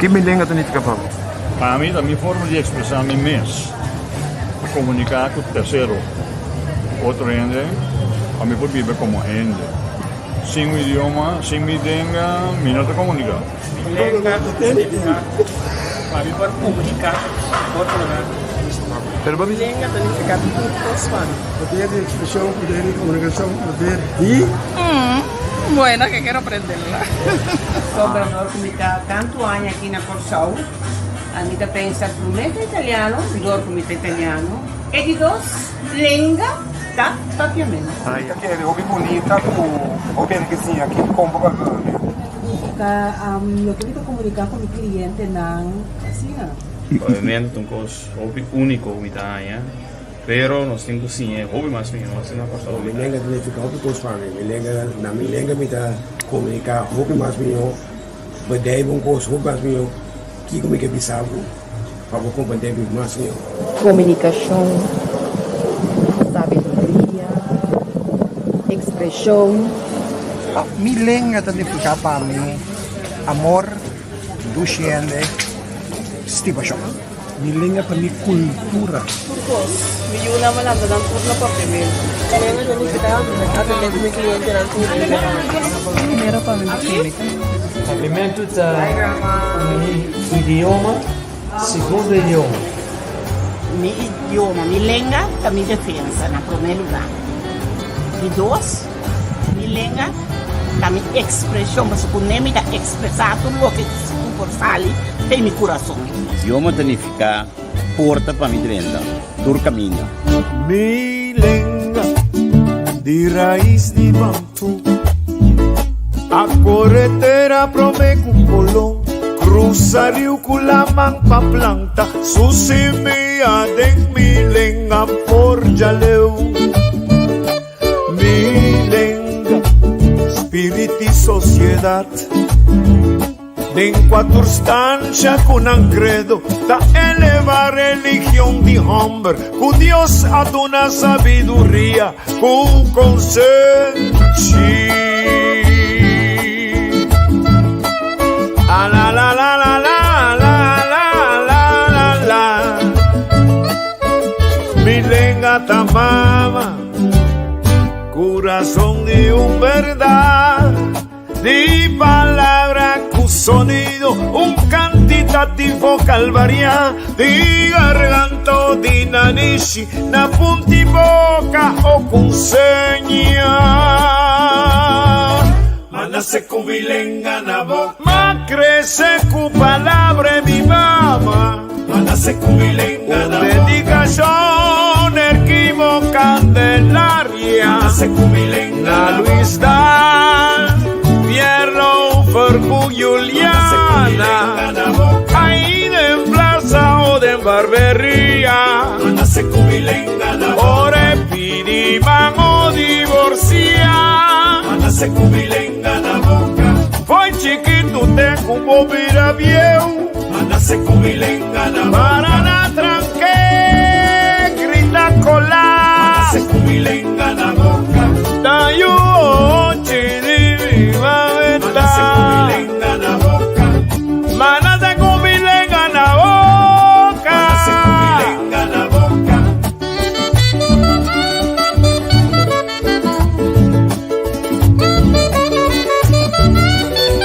Ki mi lenga ta nifiká pa bo? Pa mi ta mi forma di ekspresá mi mes, pa komuniká ku tersero, otro hende, pa mi por biba komo hende. Sin un idioma, sin mi lenga, mi no ta komuniká. Mi lenga ta nifiká pa mi por komuniká ku otronan. Mi lenga ta nifiká tur kos pa mi. Poder di ekspreshon, poder di komunikashon, poder di. Bueno, ke kero prenderla. Sobra dor ku mi ta tantu aña aki na Kòrsou, ami ta pensa promé ta italiano, dor ku mi ta italiano, e di dos lenga ta papiamentu. Mi ta kere hopi bunita ku hopi hende ke siña aki kon pa papia papiamentu. Significa loke mi ta comunica cu mi clientenan asina. Papiamentu ta un cos hopi unico cu mi ta haña. Pero nos tin ku siñ'é hopi mas mihó asina Kòrsou. Mi lenga ta nifiká hopi kos pa mi. Mi lenga, na mi lenga mi ta komuniká hopi mas mihó, bedijf un kos hopi mas mihó kiko mi ke bisa bo pa bo komprendé mi mas mihó. Komunikashon, sabiduria, ekspreshon. Mi lenga ta nifiká pa mi amor, dushi hende, stimashon. Mi lenga ta mi kultura. Tur kos. Mi yunan a lanta nan tur na papiamentu. Mi lenga ta nifiká atendé ku mi klientenan tur dia. Primero pa mi química. Papiamentu ta mi idioma, segundo idioma. Mi idioma, mi lenga ta mi defensa na promé lugá. Di dos, mi lenga ta mi ekspreshon, pasobra ku ne mi ta ekspresá tur loke ku por sali den mi kurason. Idioma ta nifiká porta pa mi drenta tur kaminda. Mi lenga di rais di Bantú A kore tera promé ku Kolon Krusa riu ku laman pa planta su simia den mi lenga for djaleu Mi lenga, spirit di sosiedat Den kua tur stansha ku nan kredo ta eleva religion di hòmber ku Dios a duna sabiduria ku konsenshi. A la la la la la la la la la la Mi lenga ta mama, kurason di un bèrdat. Di palabra ku sonido, un kantitativo kalvariá di garganta o di nanishi, na punti boka o ku seña. Ma nase ku mi lenga na boka. Ma krese ku palabra e mi mama. Ma nase ku mi lenga na boka. Un dedikashon Erquimo Candelaria. Ma nase ku mi lenga na boka. Luis Daal, Pierre ku Juliana. Ahí den plaza o den barberia. Ma nase ku mi lenga na boka. Ora e pidi man o divorcia. Ma nase ku mi lenga na boka. Foi chikitu te ku bo bira bieu. Ma nase ku mi lenga na boka. Para na tranke, grita kola. Ma nase ku mi lenga na boka. Ta yu ochi di mi mameta. Ma nase ku mi lenga na boka. Ma nase ku mi lenga na boka. Ma nase ku mi lenga na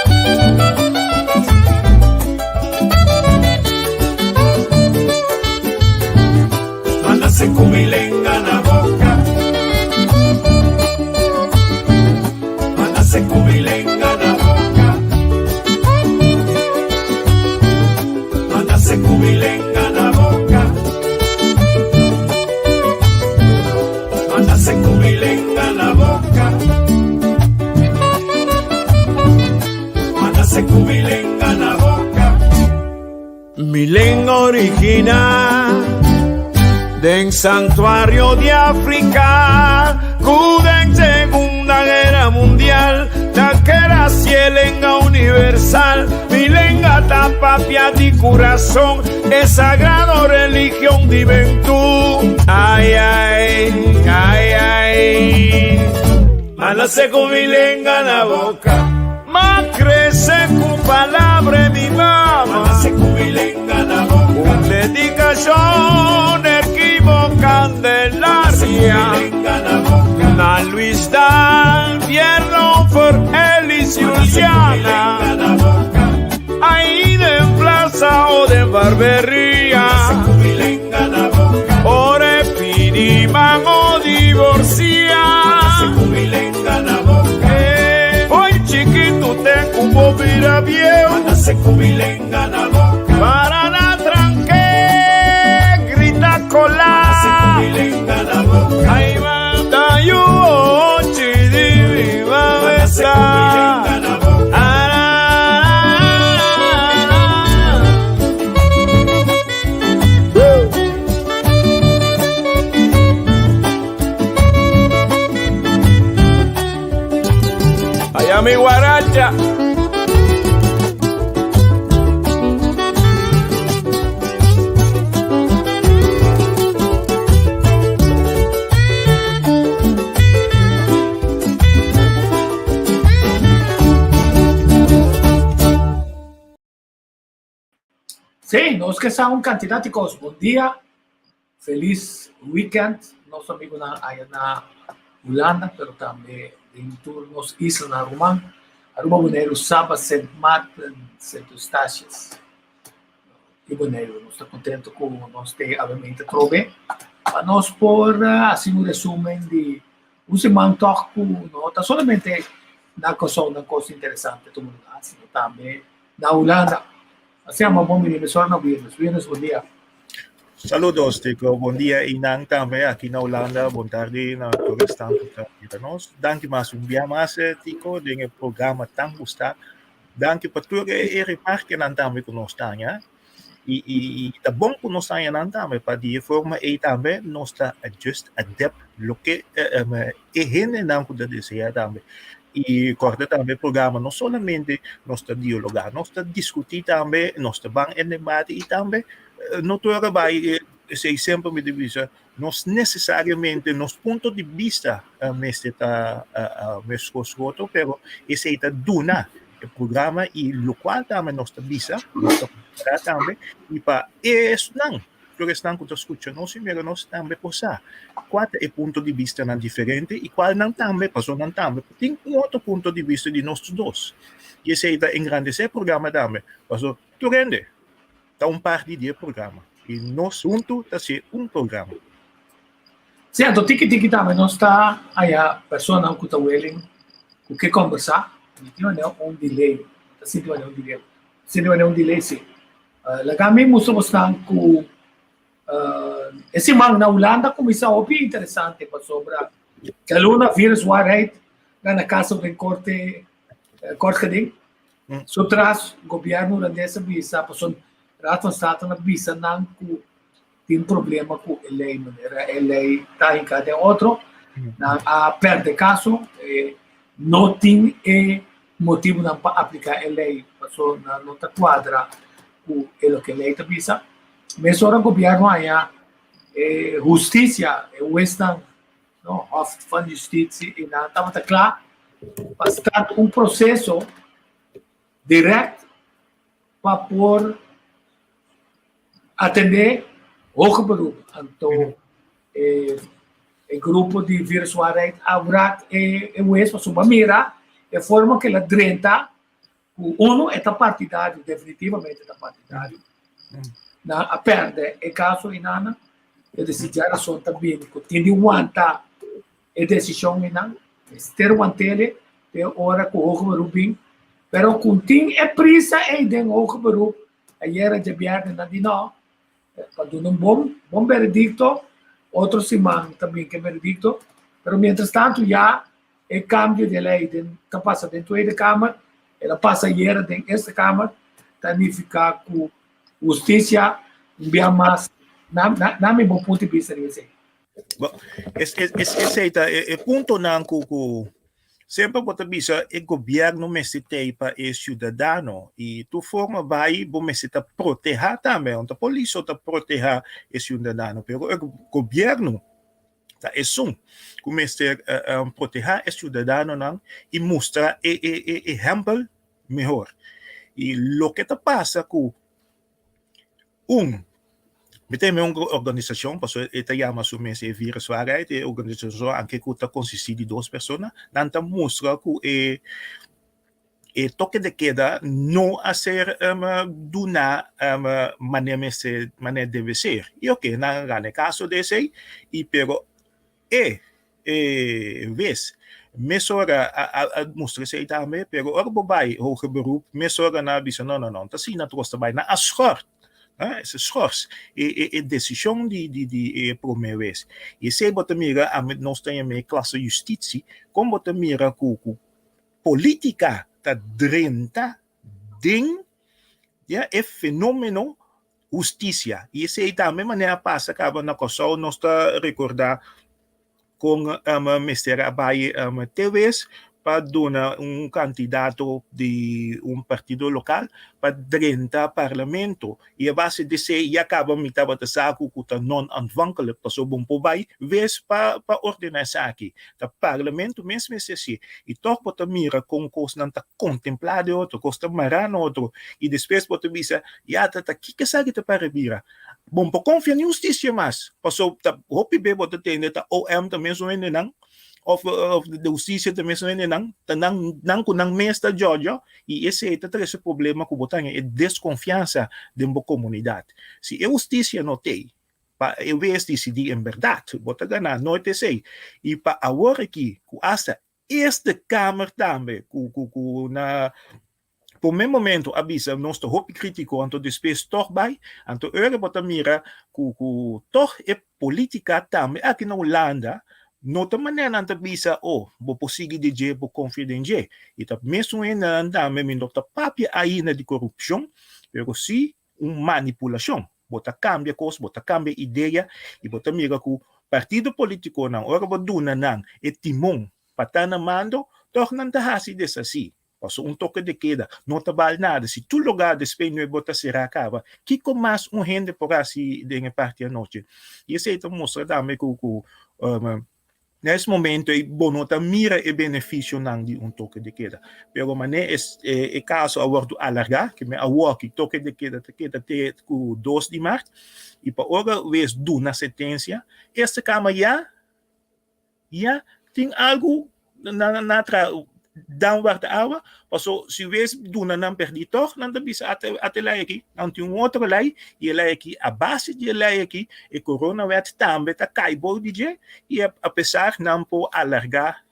boka. Manase ku mi lenga na boka. Manase ku mi lenga na boka. Manase ku mi lenga na boka. Manase ku mi lenga na boka. Manase ku mi lenga na boka. Mi lenga original den santuario di Afrika ku den Segunda Guera Mundial ta keda si e lenga universal. Mi lenga ta. papia di kurason e sagrado religion di bentu. Ai ai, ai ai. M'a nase ku mi lenga na boka. M'a krese ku palabra e mi mama. M'a nase ku mi lenga na boka. Un dedikashon Erquimo Candelaria. Na Luis Daal, Pierno for Elis Juliana. Ahí den plaza o den barberia. Ora e pidi man o divorcia. Hoy chikitu te ku bo bira bieu. Para na tranke grita kola. Ay manda yu ochi di mi mameta. Allá mi guaracha. Sí, nos ke sa un kantidat di kos. Bon dia, felis weekend, nos amigunan aya na Hulanda, pero tambe den tur nos islanan ruman, Aruba, Boneiru, Saba, Sint Maarten, Sint Eustatius i Boneiru. Nos ta kontentu ku nos te abemente atrobe pa nos por hasi un resumen di un siman tòg ku no ta solamente na Kòrsou nan kos interesante tuma lugá, sino tambe na Hulanda. Asina ma bon bini mesora na Wirnes. Wirnes, bon dia. Saludos, Tico. Bon dia y nan tambe aki na Hulanda. Bon tardi na tur esnan ku ta mira nos. Danki mas un bia mas, eh, Tico, den e programa tan gusta. Danki pa tur e, e remarkenan tambe ku nos taña. Y, y, y ta bon ku nos taña nan tambe, pa di e forma ei tambe nos ta adjust, adapt loke eh, em, e hendenan ku ta desea tambe. Y corda tambe programa no solamente nos ta dialoga, nos ta discuti tambe, nos ta ban en debate y tambe no tur a bai esey semper mi ta bisa, nos necesariamente nos punto di bista mester ta mescos cu otro, pero esey ta duna e programa y locual tambe nos ta bisa, nos ta compara tambe y pa esnan Tur esnan ku ta skucha nos i mira nos tambe por sa kua ta e punto di bistanan diferente i kualnan tambe, pasobra nan tambe por tin un otro punto di bista di nos tur dos. I esei ta engrandesé e programa tambe, pasobra tur hende ta un parti di e programa i nos huntu ta hasi un programa. Sí, anto tiki tiki tambe nos ta haya personanan ku ta willing ku ke kombersá. Mi tin manera un delay, ta sinti manera un delay, sinti manera un delay sí. Laga mi mustra bosnan ku e siman na Hulanda kuminsá hopi interesante pasobra djaluna viruswaarheid gana kaso den korte kort geding. Su tras gobièrnu hulandes a bisa pasobra Raad van State a bisa nan ku tin problema ku e lei manera e lei ta hinká den otro. Nan a pèrdè kaso no tin e motibunan pa apliká e lei paso nan no ta kuadra ku e loke e lei ta bisa. Mesora gobièrnu haña e hustisia, e huesnan, no, Hof van Justitie, i nan tabata kla pa start un proseso dirèkt pa por atendé hoger beroep. Anto e e grupo di Viruswaarheid a wrak e e hues pasobra mira e forma ku el a drenta ku uno e ta partidario, definitivamente e ta partidario. Nan a pèrdè e kaso einan, e desi djarason ta bini ku tin di wanta e desishon einan, mester want'ele te ora ku hoger beroep bin, pero ku tin e prisa ei den hoger beroep ayera djabièrnè nan di nò, pa duna un bon bon veredicto, otro siman ta bin ke veredicto, pero mientras tanto ya e cambio di ley den ta pasa den Tweede Kamer, el a pasa ayera den Eerste Kamer, ta nifica cu husticia un bia mas, na na na mi bon punto di bista riba esey. Bo, es es es esey ta e e puntonan cu cu. Semper bo ta bisa e gobièrnu mester t'ei pa e siudadano i tur forma bai bo mester ta protehá tambe. No ta polis so ta protehá e siudadano, pero e gobièrnu ta esun ku mester protehá e siudadanonan i mustra e ehèmpel mehor. I loke ta pasa ku Un, mi ta heme un organisashon, pasobra e ta yama su mes e Viruswaarheid, e organisashon anke ku ta konsistí di dos persona, nan ta mustra ku e e toke de keda no a ser duná manera mester, manera debe ser. I oke, nan a gana e kaso di esei, i pero E e wes mesora a a a mustra esei tambe, pero ora bo bai hoger beroep mesora nan a bisa no no no, ta asina tur kos ta bai. Nan a schort, e schors e e e desishon di di di e prome wes. I esei bo ta mira ami nos ta yama e klase justitsie, kon bo ta mira ku ku politika ta drenta den ya e fenomeno hustisia. I esei tambe manera a pasa kaba na Kòrsou, nos ta rekordá kon mester a bai te wes pa duna un kandidato di un partido lokal pa drenta parlamento. I a base di esei ya kaba mi tabata sa ku ku ta non-ontvankelijk pasobra bo no por bai wes pa pa ordená esaki. Ta parlamento mes mester hasié. I tòg bo ta mira kon kosnan ta kontemplá den otro, kos ta mará na otro i despues bo ta bisa Ya ta ta kiko esaki ta para bira? Bon por konfia ni hustisia mas, paso ta hopi be bo ta tende ta OM ta mesun hendenan of of de hustisia ta mesun hendenan, ta nan nan ku nan mes ta djòdjò i esei ta trese problema ku bo ta haña e deskonfiansa den bo komunidat. Si e hustisia no t'ei pa e wes disidí en bèrdat bo ta gana nooit esei i pa awor aki ku asta Eerste Kamer tambe ku ku ku na promé momento a bisa nos ta hopi krítiko anto despues tòg bai anto ora bo ta mira ku ku tòg e polítika tambe aki na Hulanda no ta manera nan ta bisa oh bo por sigui di dje bo konfia den dje i ta mesun hendenan tambe mi no ta papia ainda di korupshon pero si un manipulashon. Bo ta kambia kos, bo ta kambia idea i bo ta mira ku partido politikonan ora bo duna nan e timon pa ta na mando, tòg nan ta hasi desasí. Pasobra un toke de keda no ta bal nada. Si tur lugá despues nuebe bo ta será kaba, kiko mas un hende por hasi den e parti anochi? I esei ta mustra tambe ku ku Na es momento ei bo no ta mira e beneficionan di un toke de keda. Pero mane es e caso a wordo alarga, ke me awoki toke de keda ta keda te ku 2 di mart, i pa ora wes duna sentencia, Eerste Kamer ya ya tin algu na na tra dan warda awa, paso si wes duna nan perdí tòg, nan ta bisa ata ata e lei aki, nan tin un otro lei, i e lei aki a base di e lei aki e coronawet tambe ta kai bou di dje, i apesar nan por alargá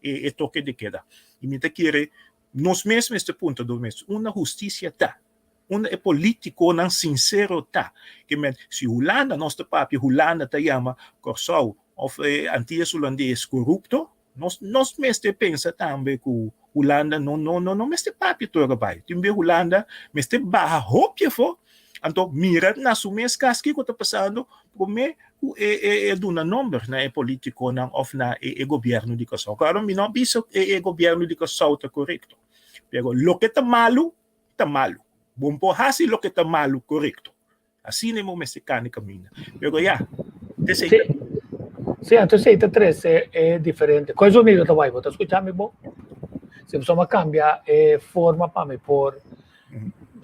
e e toke de keda. I mi ta kere nos mes mester puntra nos mes, unda hustisia ta? Unda e politikonan sinsero ta? Ke men si Hulanda nos ta papia, Hulanda ta yama Kòrsou òf e Antias Hulandes korupto, Nos nos mester pensa tambe ku Hulanda no no no no mester papia tur bai. Tin be Hulanda mester baha hopi afó, anto mira na su mes kas kiko ta pasando promé ku e e e duna nomber na e politikonan òf na e e gobièrnu di Kòrsou. Klaro mi no a bisa e e gobièrnu di Kòrsou ta korekto, pero loke ta malu ta malu. Bo no por hasi loke ta malu korekto. Asina bo mester kani kaminda. Pero ya, esei Sí, sí, anto esei ta trese e diferente. Koi zonido ta bai? Bo ta skucha mi bon? Si bo a kambia e forma pa mi por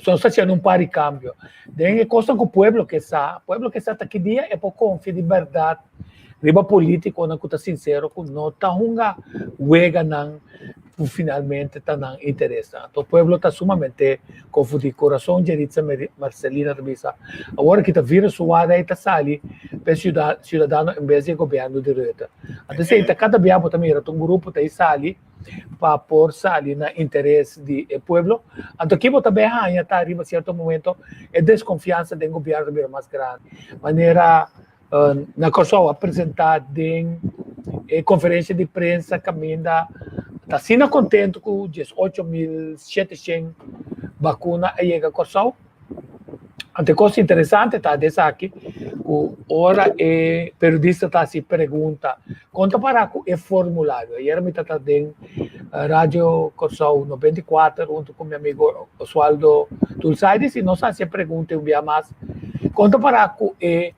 So nos ta hasiendo un par di kambio. Den e kosnan ku pueblo ke sa, pueblo ke sa ta ki dia e por konfia di bèrdat riba politikonan ku ta sinsero ku no ta hunga weganan ku finalmente ta nan interesnan. Anto pueblo ta sumamente konfundí. Kurason Jeritza Marcelina ta bisa, awor aki ta vira su wada i ta sali pa e siudadano en bes di e gobièrnu di Rutte. Anto esei ta kada bia bo ta mira ta un grupo ta i sali pa por sali na interes di e pueblo. Anto aki bo ta bay haña ta riba sierto momento e deskonfiansa den gobièrnu ta bira mas grandi. Manera Na Kòrsou a presentá den e konferensia di prensa kaminda ta asina kontentu ku 18700 bakuna a yega Kòrsou. Anto e kos interesante ta di esaki ku ora e periodista ta hasi pregunta kon ta para ku e formulario. Ayer mi tabata den Radio Kòrsou 94 huntu ku mi amigo Oswaldo Tulsaides i nos a hasi e pregunta un bia mas kon ta para ku e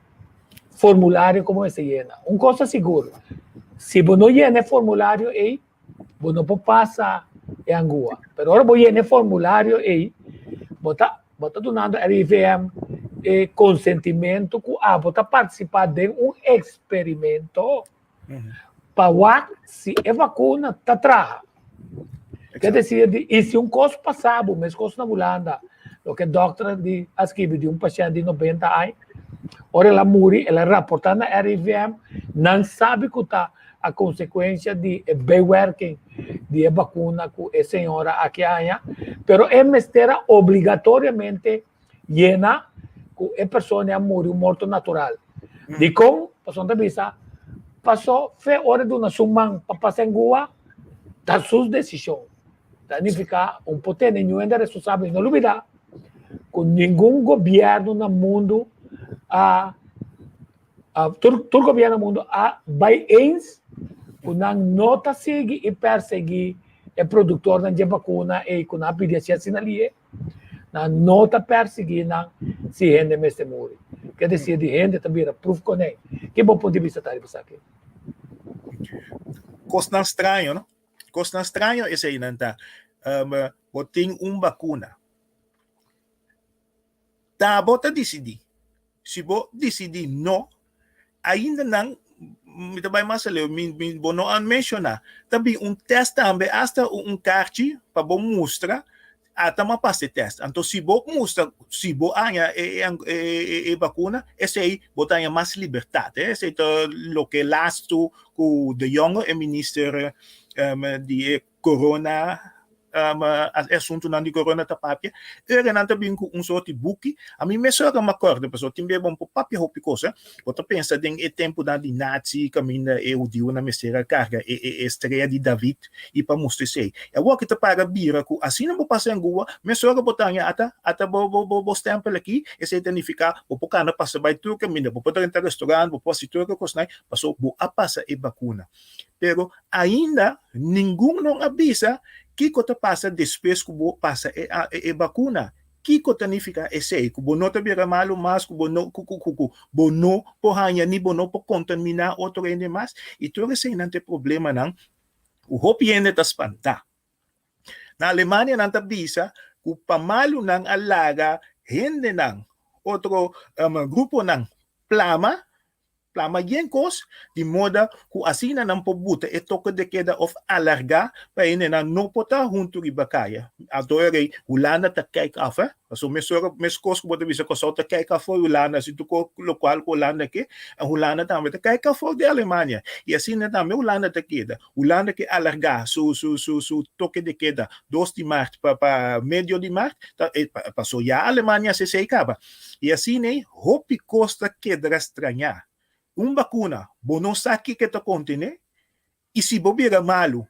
formulario ku bo mester yena. Un kos ta sigur, si bo no yena e formulario ei bo no por pasa e angua. Pero ora bo yena e formulario ei, bo ta bo ta dunando RIVM e konsentimentu ku abo ta partisipá den un eksperimento pa wak si e vakuna ta traha. Ke desir di, i si un kos pasa bo, meskos na Hulanda, loke dòkter di a skibi di un pashènt di 90 aña, ora el a muri, el a raportá na RIVM, nan sabi ku ta a konsekuensia di e bijwerking di e bakuna ku e señora aki a haña, pero e mester a obligatoriamente yena ku e persona a muri un morto natural. Dikon? Pasobra ta bisa, paso fe ora duna su man pa pasa engua, ta su desishon. Ta nifiká un por tene niun hende responsabel. No lubidá ku ningun gobièrnu na mundu a Tur tur gobierno na mundo a bai eens ku nan no ta sigui i persegui e produktornan dje bakuna ei ku nan a pidi hasi asina lihe. Nan no ta persegui nan si hende mester muri. Ke desir di hende ta bira pruf konei. Ki bo punto di bista ta riba esaki? Kosnan straño, no? Kosnan straño eseinan ta. Um, bo tin un bakuna. Ta bo ta disidí. Si bo disidí no, ainda nan, mi ta bai mas aleu, mi, mi, bo no a menshoná, ta bin un tèst tambe, asta un, un karchi pa bo mustra, ata m'a pasa e tèst. Anto si bo mustra, si bo haña e, e, e, e, e bakuna, esei bo ta haña mas libertat, eh. Esei ta loke lastu ku De Jonge, e minister di e corona um, e asuntunan di corona ta papia, ora nan ta bin ku un sorti buki, a mi mesora mi acorda, pasobra tin bia bon por papia hopi kos, eh. Bo ta pensa den e tempunan di nazi kaminda e hudiunan mester a karga e, e, e strea di David i pa mustra esei. E awor ki ta para bira ku asina bo pasa angua, mesora bo ta haña ata, ata bo, bo, bo, bo stempel aki, esei ta nifiká bo por kana pasa bai tur kaminda, bo por drenta restaurant, bo por hasi tur e kosnan, pasobra bo a pasa e bakuna. Pero ainda ningun no a bisa kiko ta pasa despues ku bo pasa e e bakuna. Kiko ta nifiká esei? Ku bo no ta bira malu mas, ku bo no ku ku ku bo no por haña ni bo no por kontaminá otro hende mas? I tur eseinan ta e problemanan ku hopi hende ta spantá. Na Alemania nan ta bisa ku pa malu nan a laga hendenan, otro gruponan plama Plama yen kos, di moda ku asina nan por buta e toke de keda òf alargá pa hendenan no por ta huntu riba kaya. Anto e rei Hulanda ta kijk af, eh. Pasobra mesora meskos ku bo ta bisa Kòrsou ta kijk af for Hulanda, si tur kos lokual ku Hulanda ke, en Hulanda tambe ta kijk af for di Alemania. I asina tambe Hulanda ta keda. Hulanda ke alargá su su su su toke de keda dos di mart pa pa medio di mart, ta pasobra ya Alemania hasi esei kaba. I asina hopi kos ta kedra strañá. Un bakuna, bo no sa kiko e ta kontené, i si bo bira malu,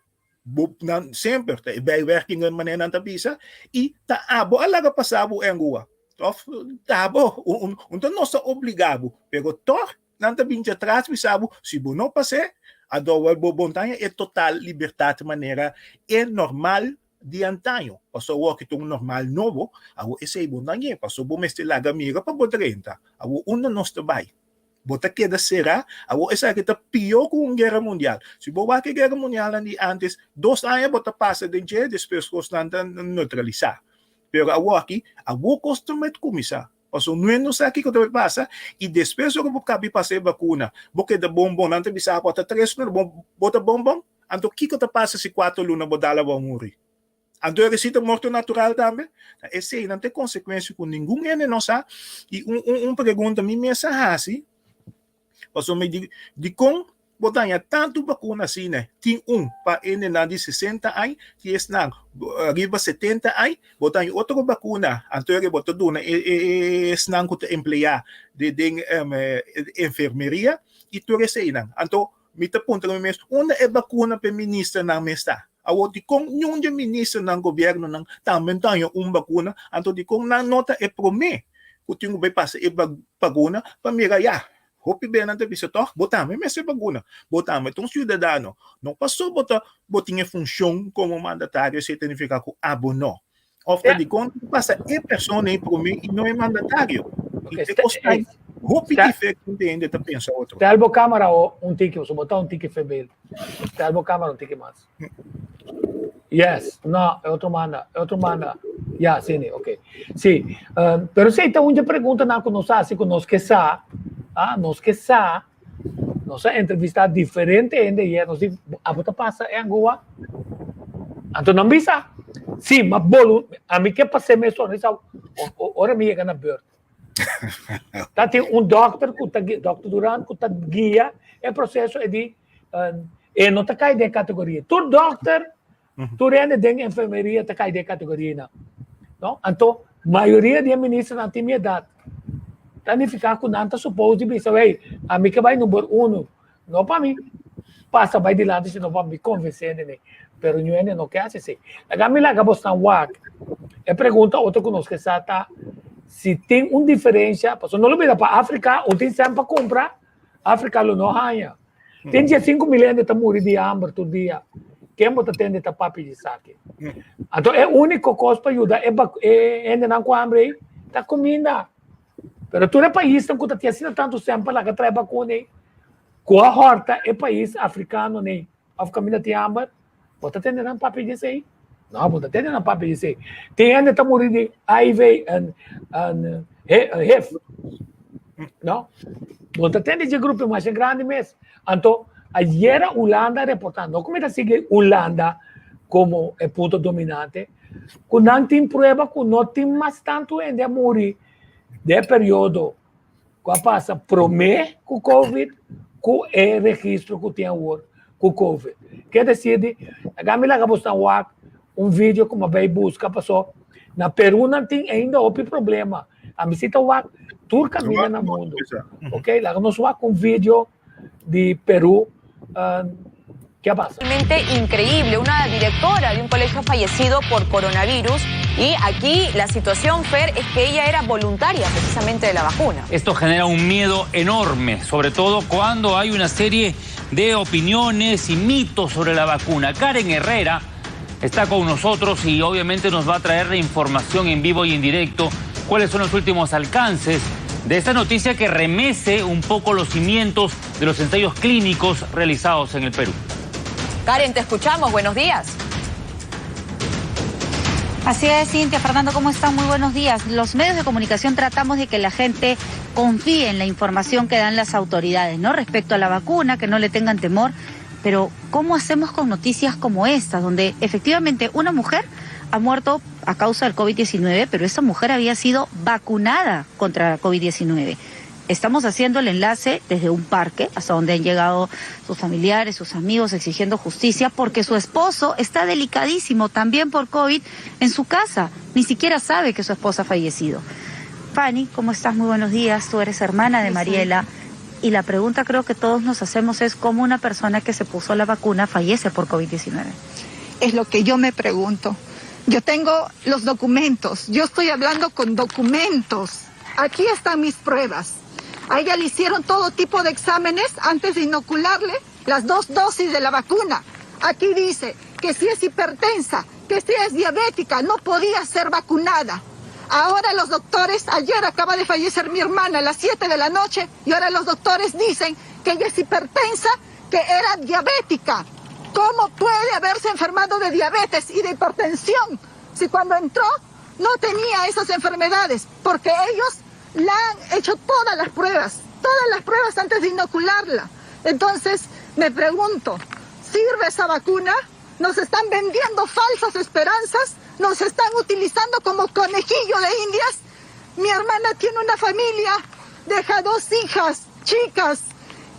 bo nan semper ta e bijwerkingen manera nan ta bisa, i ta abo a laga pasa bo engua. Òf ta abo, un ta nos ta obligá bo, pero tòg nan ta bin djatras bisa bo, si bo no pas'é, ador bo bon ta haña e total libertat manera e normal di antaño, pasobra awor ki ta un normal nobo, awor esei bo no a ñe, pasobra bo mester laga mira pa bo drenta. Awor unda nos ta bai? Bo ta keda será? Awor esaki ta pió ku un guera mundial. Si bo wak e guera mundialnan di ántes, dos aña bo ta pasa den dje, despues kosnan ta neutralisá. Pero awor aki, awor kos ta met kuminsá. Pasobra no no sa kiko ta bai pasa, i despues ora bo kabi pasa e bakuna, bo keda bon bon, nan ta bisa bo ta tres luna, bo ta bon bon. Anto kiko ta pasa si kuater luna bo dal abou muri? Anto e resita morto natural tambe? Ta eseinan ta e konsekuensia ku ningun hende no sa. I un un un pregunta mi mes a hasi, pasobra mi di, dikon bo daña tantu bakuna asina? Tin un pa hendenan di sesenta aña, tin esnan riba setenta aña, bo daña otro bakuna, anto eri bo ta duna e e esnan ku ta empleá den enfermeria i tur eseinan. Anto Mi ta puntra mi mes, unda e bakuna p'e ministernan mes ta? Awor dikon niun di e ministernan, gobiernonan, tambe no ta haña un bakuna? Anto dikon nan no ta e promé? ku tin ku bai pasa e baguna pa mira ya hopi be nan ta bisa tòg bo tambe mester baguna, bo tambe ta un siudadano, no paso bo ta bo tin e funshon komo mandatario esei ta nifiká ku abo no. Òf ta dikon ta pasa e persona ei promé i no e mandatario. I te kos ei hopi diferente hende ta pensa otro. Stel bo kamera un tiki, bo ta un tiki febil. Stel bo kamera un tiki mas. Yes, no, e otro manda, e otro manda. Ya, sí, ni, ok. Sí, pero sí, ta un pregunta na ku nos hasi, ku nos ke sa, ah, nos ke sa, nos a entrevista diferente hende y nos di, abo ta pasa e angua? Anto nan bisa, sí, ma bolu, a mi ke pasé mes ora, sa, ora mi yega na beurt. Ta tin un dokter ku ta, dokter Durant ku ta guia e proceso e di, E no ta kai den kategoria. Tur dòkter, tur hende den enfermeria ta kai den kategoria nan. No? Anto, mayoria di e ministernan tin mi edat. Ta nifiká ku nan ta supos di bisa, wey, ami ke bai number uno. No pa mi pasa bai dilanti, sino pa mi konvensé hende nei. Pero niun hende no ke hasi esei. Laga mi laga bosnan wak. E pregunta otro ku nos ke sa ta si tin un diferensha, pasobra no lo bira pa Afrika, un tin sèn pa kumpra, Afrika lo no haña. Tin 15 mil hende ta muri di hamber tur dia. Ken bo ta tende ta papia di esaki? Anto e úniko kos pa yuda e e hendenan ku hamber ei ta kuminda. Pero tur e paisnan ku ta tin asina tantu sèn pa laga trae bakuna ei, ku a hòrta e pais afrikano nei òf kaminda tin hamber, bo ta tende nan papia di esei? No, bo ta tende nan papia di esei. Tin hende ta muri di HIV en en HIV. No? Bo ta tende dje grupo masha grandi mes. Anto, ayera Hulanda a reporta, no ku mi ta sigui Hulanda komo e punto dominante, ku nan tin prueba ku no tin mas tantu hende a muri den e periodo ku a pasa promé ku Covid ku e registro ku tin awor ku Covid. Ke desir di, laga mi laga bosnan wak un video ku mi a bai buska paso na Peru nan tin ainda hopi problema. Ami si ta wak tur kaminda na mundu. Ok, laga nos wak un video di Peru ke a pasa. Realmente increíble, una directora de un colegio ha fallecido por coronavirus y aquí la situación, Fer, es que ella era voluntaria precisamente de la vacuna. Esto genera un miedo enorme, sobre todo cuando hay una serie de opiniones y mitos sobre la vacuna. Karen Herrera está con nosotros y obviamente nos va a traer la información en vivo y en directo cuáles son los últimos alcances de esta noticia que remece un poco los cimientos de los ensayos clínicos realizados en el Perú. Karen, te escuchamos. Buenos días. Así es, Cintia, Fernando, ¿cómo están? Muy buenos días. Los medios de comunicación tratamos de que la gente confíe en la información que dan las autoridades, ¿no? Respecto a la vacuna, que no le tengan temor. Pero, ¿cómo hacemos con noticias como estas, donde efectivamente una mujer ha muerto a causa del COVID-19, pero esa mujer había sido vacunada contra la COVID-19? Estamos haciendo el enlace desde un parque hasta donde han llegado sus familiares, sus amigos exigiendo justicia porque su esposo está delicadísimo también por COVID en su casa. Ni siquiera sabe que su esposa ha fallecido. Fanny, ¿cómo estás? Muy buenos días. Tú eres hermana de Mariela. Y la pregunta creo que todos nos hacemos es cómo una persona que se puso la vacuna fallece por COVID-19. Es lo que yo me pregunto. Yo tengo los documentos, yo estoy hablando con documentos. Aquí están mis pruebas. A ella le hicieron todo tipo de exámenes antes de inocularle las dos dosis de la vacuna. Aquí dice que si es hipertensa, que si es diabética, no podía ser vacunada. Ahora los doctores, ayer acaba de fallecer mi hermana a las 7 de la noche y ahora los doctores dicen que ella es hipertensa, que era diabética. ¿Cómo puede haberse enfermado de diabetes y de hipertensión si cuando entró no tenía esas enfermedades? Porque ellos la han hecho todas las pruebas, todas las pruebas antes de inocularla. Entonces, me pregunto, ¿sirve esa vacuna? ¿Nos están vendiendo falsas esperanzas? ¿Nos están utilizando como conejillo de indias? Mi hermana tiene una familia, deja dos hijas, chicas.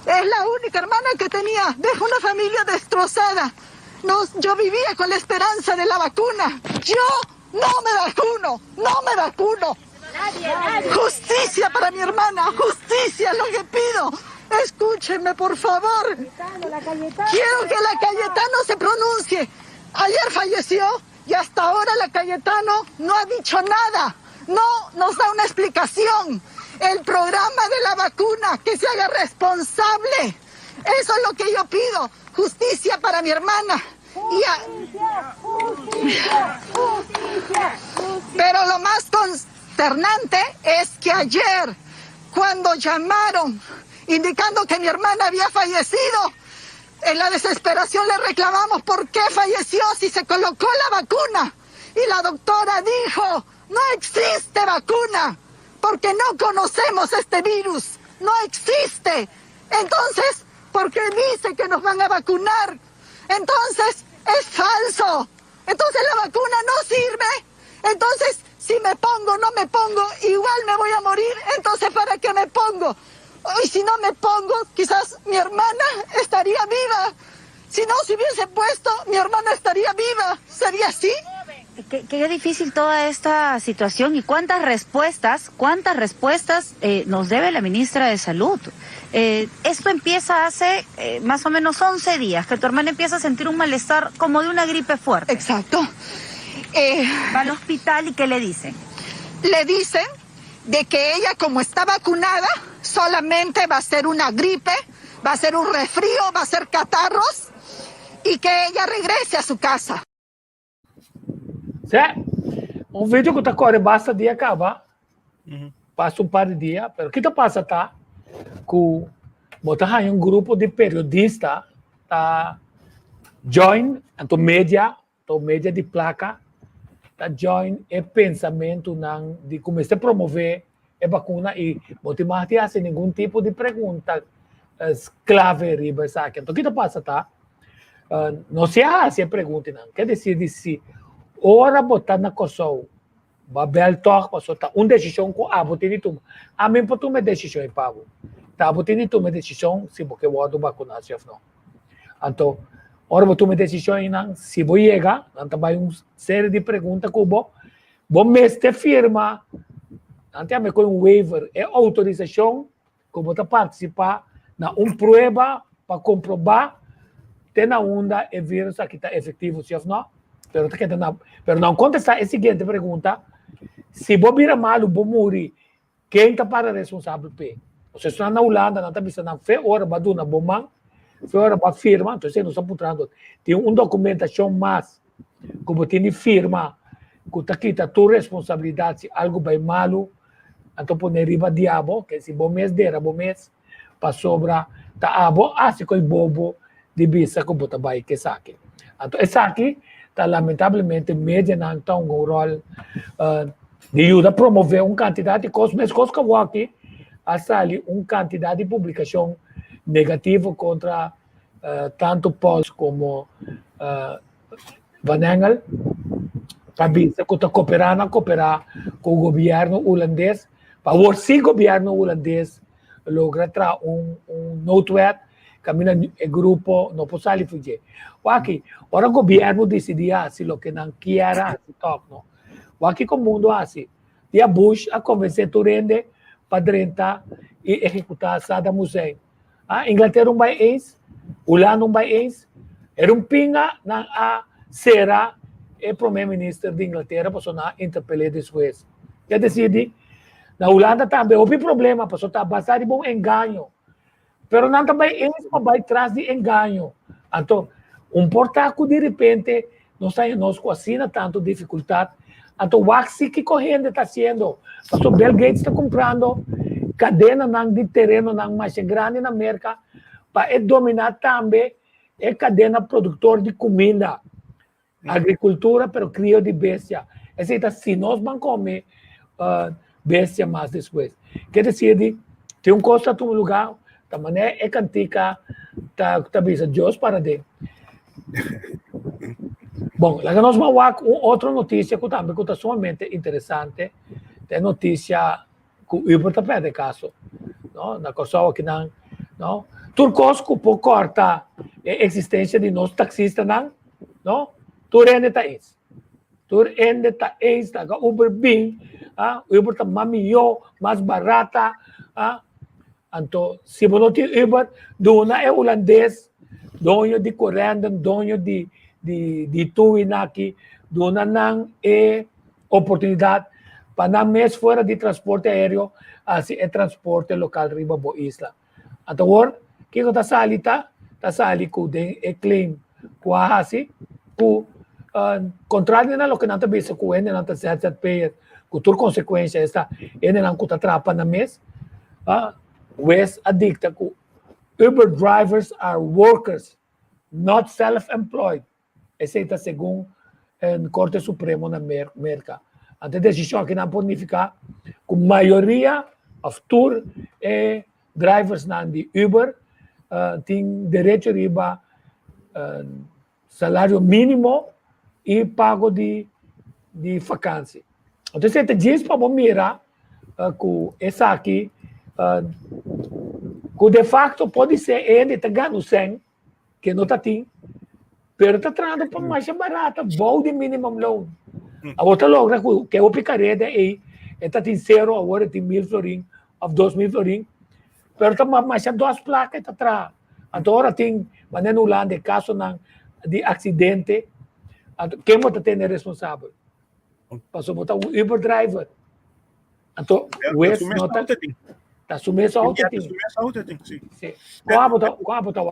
Es la única hermana que tenía, deja una familia destrozada. Nos, yo vivía con la esperanza de la vacuna. Yo no me vacuno, no me vacuno. Justicia para mi hermana, justicia es lo que pido. Escúchenme, por favor. Quiero que la Cayetano se pronuncie. Ayer falleció y hasta ahora la Cayetano no ha dicho nada. No nos da una explicación. El programa de la vacuna, que se haga responsable. Eso es lo que yo pido. Justicia para mi hermana. Justicia, justicia, justicia. Pero lo más consternante es que ayer, cuando llamaron indicando que mi hermana había fallecido, en la desesperación le reclamamos por qué falleció si se colocó la vacuna. Y la doctora dijo, no existe vacuna, porque no conocemos este virus, no existe. Entonces, ¿por qué dice que nos van a vacunar? Entonces, es falso. Entonces la vacuna no sirve. Entonces, si me pongo, no me pongo, igual me voy a morir. Entonces, ¿para qué me pongo? Y si no me pongo, quizás mi hermana estaría viva. Si no se hubiese puesto, mi hermana estaría viva. ¿Sería así? Qué, qué difícil toda esta situación y cuántas respuestas, cuántas respuestas eh, nos debe la ministra de Salud. Eh, esto empieza hace eh, más o menos 11 días, que tu hermana empieza a sentir un malestar como de una gripe fuerte. Exacto. Va al hospital y ¿qué le dicen? Le dicen de que ella como está vacunada, solamente va a ser una gripe, va a ser un resfrío, va a ser catarros y que ella regrese a su casa. Sea, un video ku ta kore basta dia kaba, pasa un par di dia, pero ki ta pasa ta ku bo ta haña un grupo di periodista ta join, anto media, to media di plaka, ta join e pensamentunan di ku mester promove e bakuna i bo tin mag di hasi ningun tipo di pregunta klave riba esaki. Anto ki ta pasa ta, no si a hasi e preguntanan, ke desir di si ora bo ta na Kòrsou bo a bèl tòg pasobra ta un desishon ku abo tin di tuma. Ami por tuma e desishon ei pa bo. Ta abo tin di tuma e desishon si bo ke wòrdu bakuná si òf no. Anto ora bo tuma e desishon einan, si bo yega nan ta bai un serie di pregunta ku bo, Bo mester firma, nan ta yama ku un waiver, e outorisashon ku bo ta partisipá na un prueba pa komprobá te na unda e virus aki ta efektivo si òf nò. Pero ta keda na, pero nan kontestá e siguiente pregunta, si bo bira malu bo muri, Ken ta para responsabel p'e? Osea, esnan na Hulanda nan ta bisa nan fe ora bo a duna bo man, fe ora bo a firma, entonces nos ta puntrando, tin un documentacion mas ku bo tin di firma ku ta kita tur responsabilidad si algo bai malu, anto pone riba di abo, ke si bo mes dera bo mes, pasobra ta abo hasi ku e bobo di bisa ku bo ta bai ku esaki. Anto esaki ta lamentablemente medianan ta hunga un ròl di yuda promové un kantidat di kos, meskos ku awor a sali un kantidat di publikashon negativo kontra tantu Pols komo Van Engel pa bisa ku ta koperá nan koperá ku gobièrnu hulandes pa awor si gobièrnu hulandes logra traha un un noodwet kaminda e grupo no por sali for dje. Wak, ora gobièrnu disidí hasi loke nan kier hasi tòg no. Wak kiko mundu hasi. Dia Bush a konvensé tur hende pa drenta i ehekutá Saddam Hussein. Ah, Inglatera un bai eens, Hulanda un bai eens. Era un pinga nan a sera e prome minister di Inglatera pasobra nan a interpel'é despues. Ke desidi, na Hulanda tambe hopi problema pasobra ta basa riba un engaño. Pero nan ta bai eens pa bai tras di engaño. Anto, un por ta ku di repente nos ta haña nos ku asina tantu difikultat. Anto wak si kiko hende ta hasiendo. Pasobra Bill Gates ta kumprando kadenanan di terenonan masha grandi na Merka pa e dominá tambe e kadena produktor di kuminda. Agrikultura pero krio di bestia. Esei ta si nos ban kome bestia mas despues. Ke desir di tin un kos ta tuma lugá ta manera e kantika ta ta bisa Dios para den. Bon, laga nos ban wak un otro notisia ku tambe ku ta sumamente interesante, ta e notisia ku Uber ta pèrdè kaso, no, na Kòrsou akinan, no. Tur kos ku por kòrta e eksistensia di nos taksistanan, no, tur hende ta eens. Tur hende ta eens, laga Uber bin, ah, Uber ta mas mihó, mas barata, ah. Anto, si bo no tin Uber, duna e hulandes, doño di Corendon, doño di di di Tuwinaki, duna nan e oportunidat. Pa nan mes fuera di transporte aéreo hasi e transporte lokal riba bo isla. Anto awor kiko ta sali ta? Ta sali ku den e claim ku a hasi ku kontrario na loke nan ta bisa ku hendenan ta ZZP'er ku tur konsekuensha esta hendenan ku ta traha pa nan mes, wes a dikta ku Uber drivers are workers not self-employed. Esei ta segun Korte Supremo na Merka. Anto e desishon akinan por nifiká ku mayoria òf tur e driversnan di Uber tin derecho riba salario mínimo i pago di di fakansi. Anto esei ta djis pa bo mira ku esaki ku defakto podisé e hende ta gana un sèn ke no ta tin, pero ta trahando pa masha barata bou di minimum loan. Awor ta logra ku ke hopi kareda ei e ta tin sero awor e tin mil florin of 2000 florin, pero ta masha dos plaka e ta traha. Anto ora tin manera na Hulanda e kasonan di aksidente, anto ken bo ta tene responsabel? Pasobra bo ta un Uber driver. Anto wes no ta ta su mes auto tin. Su mes auto tin, si. Si. Kua bo ta kua bo ta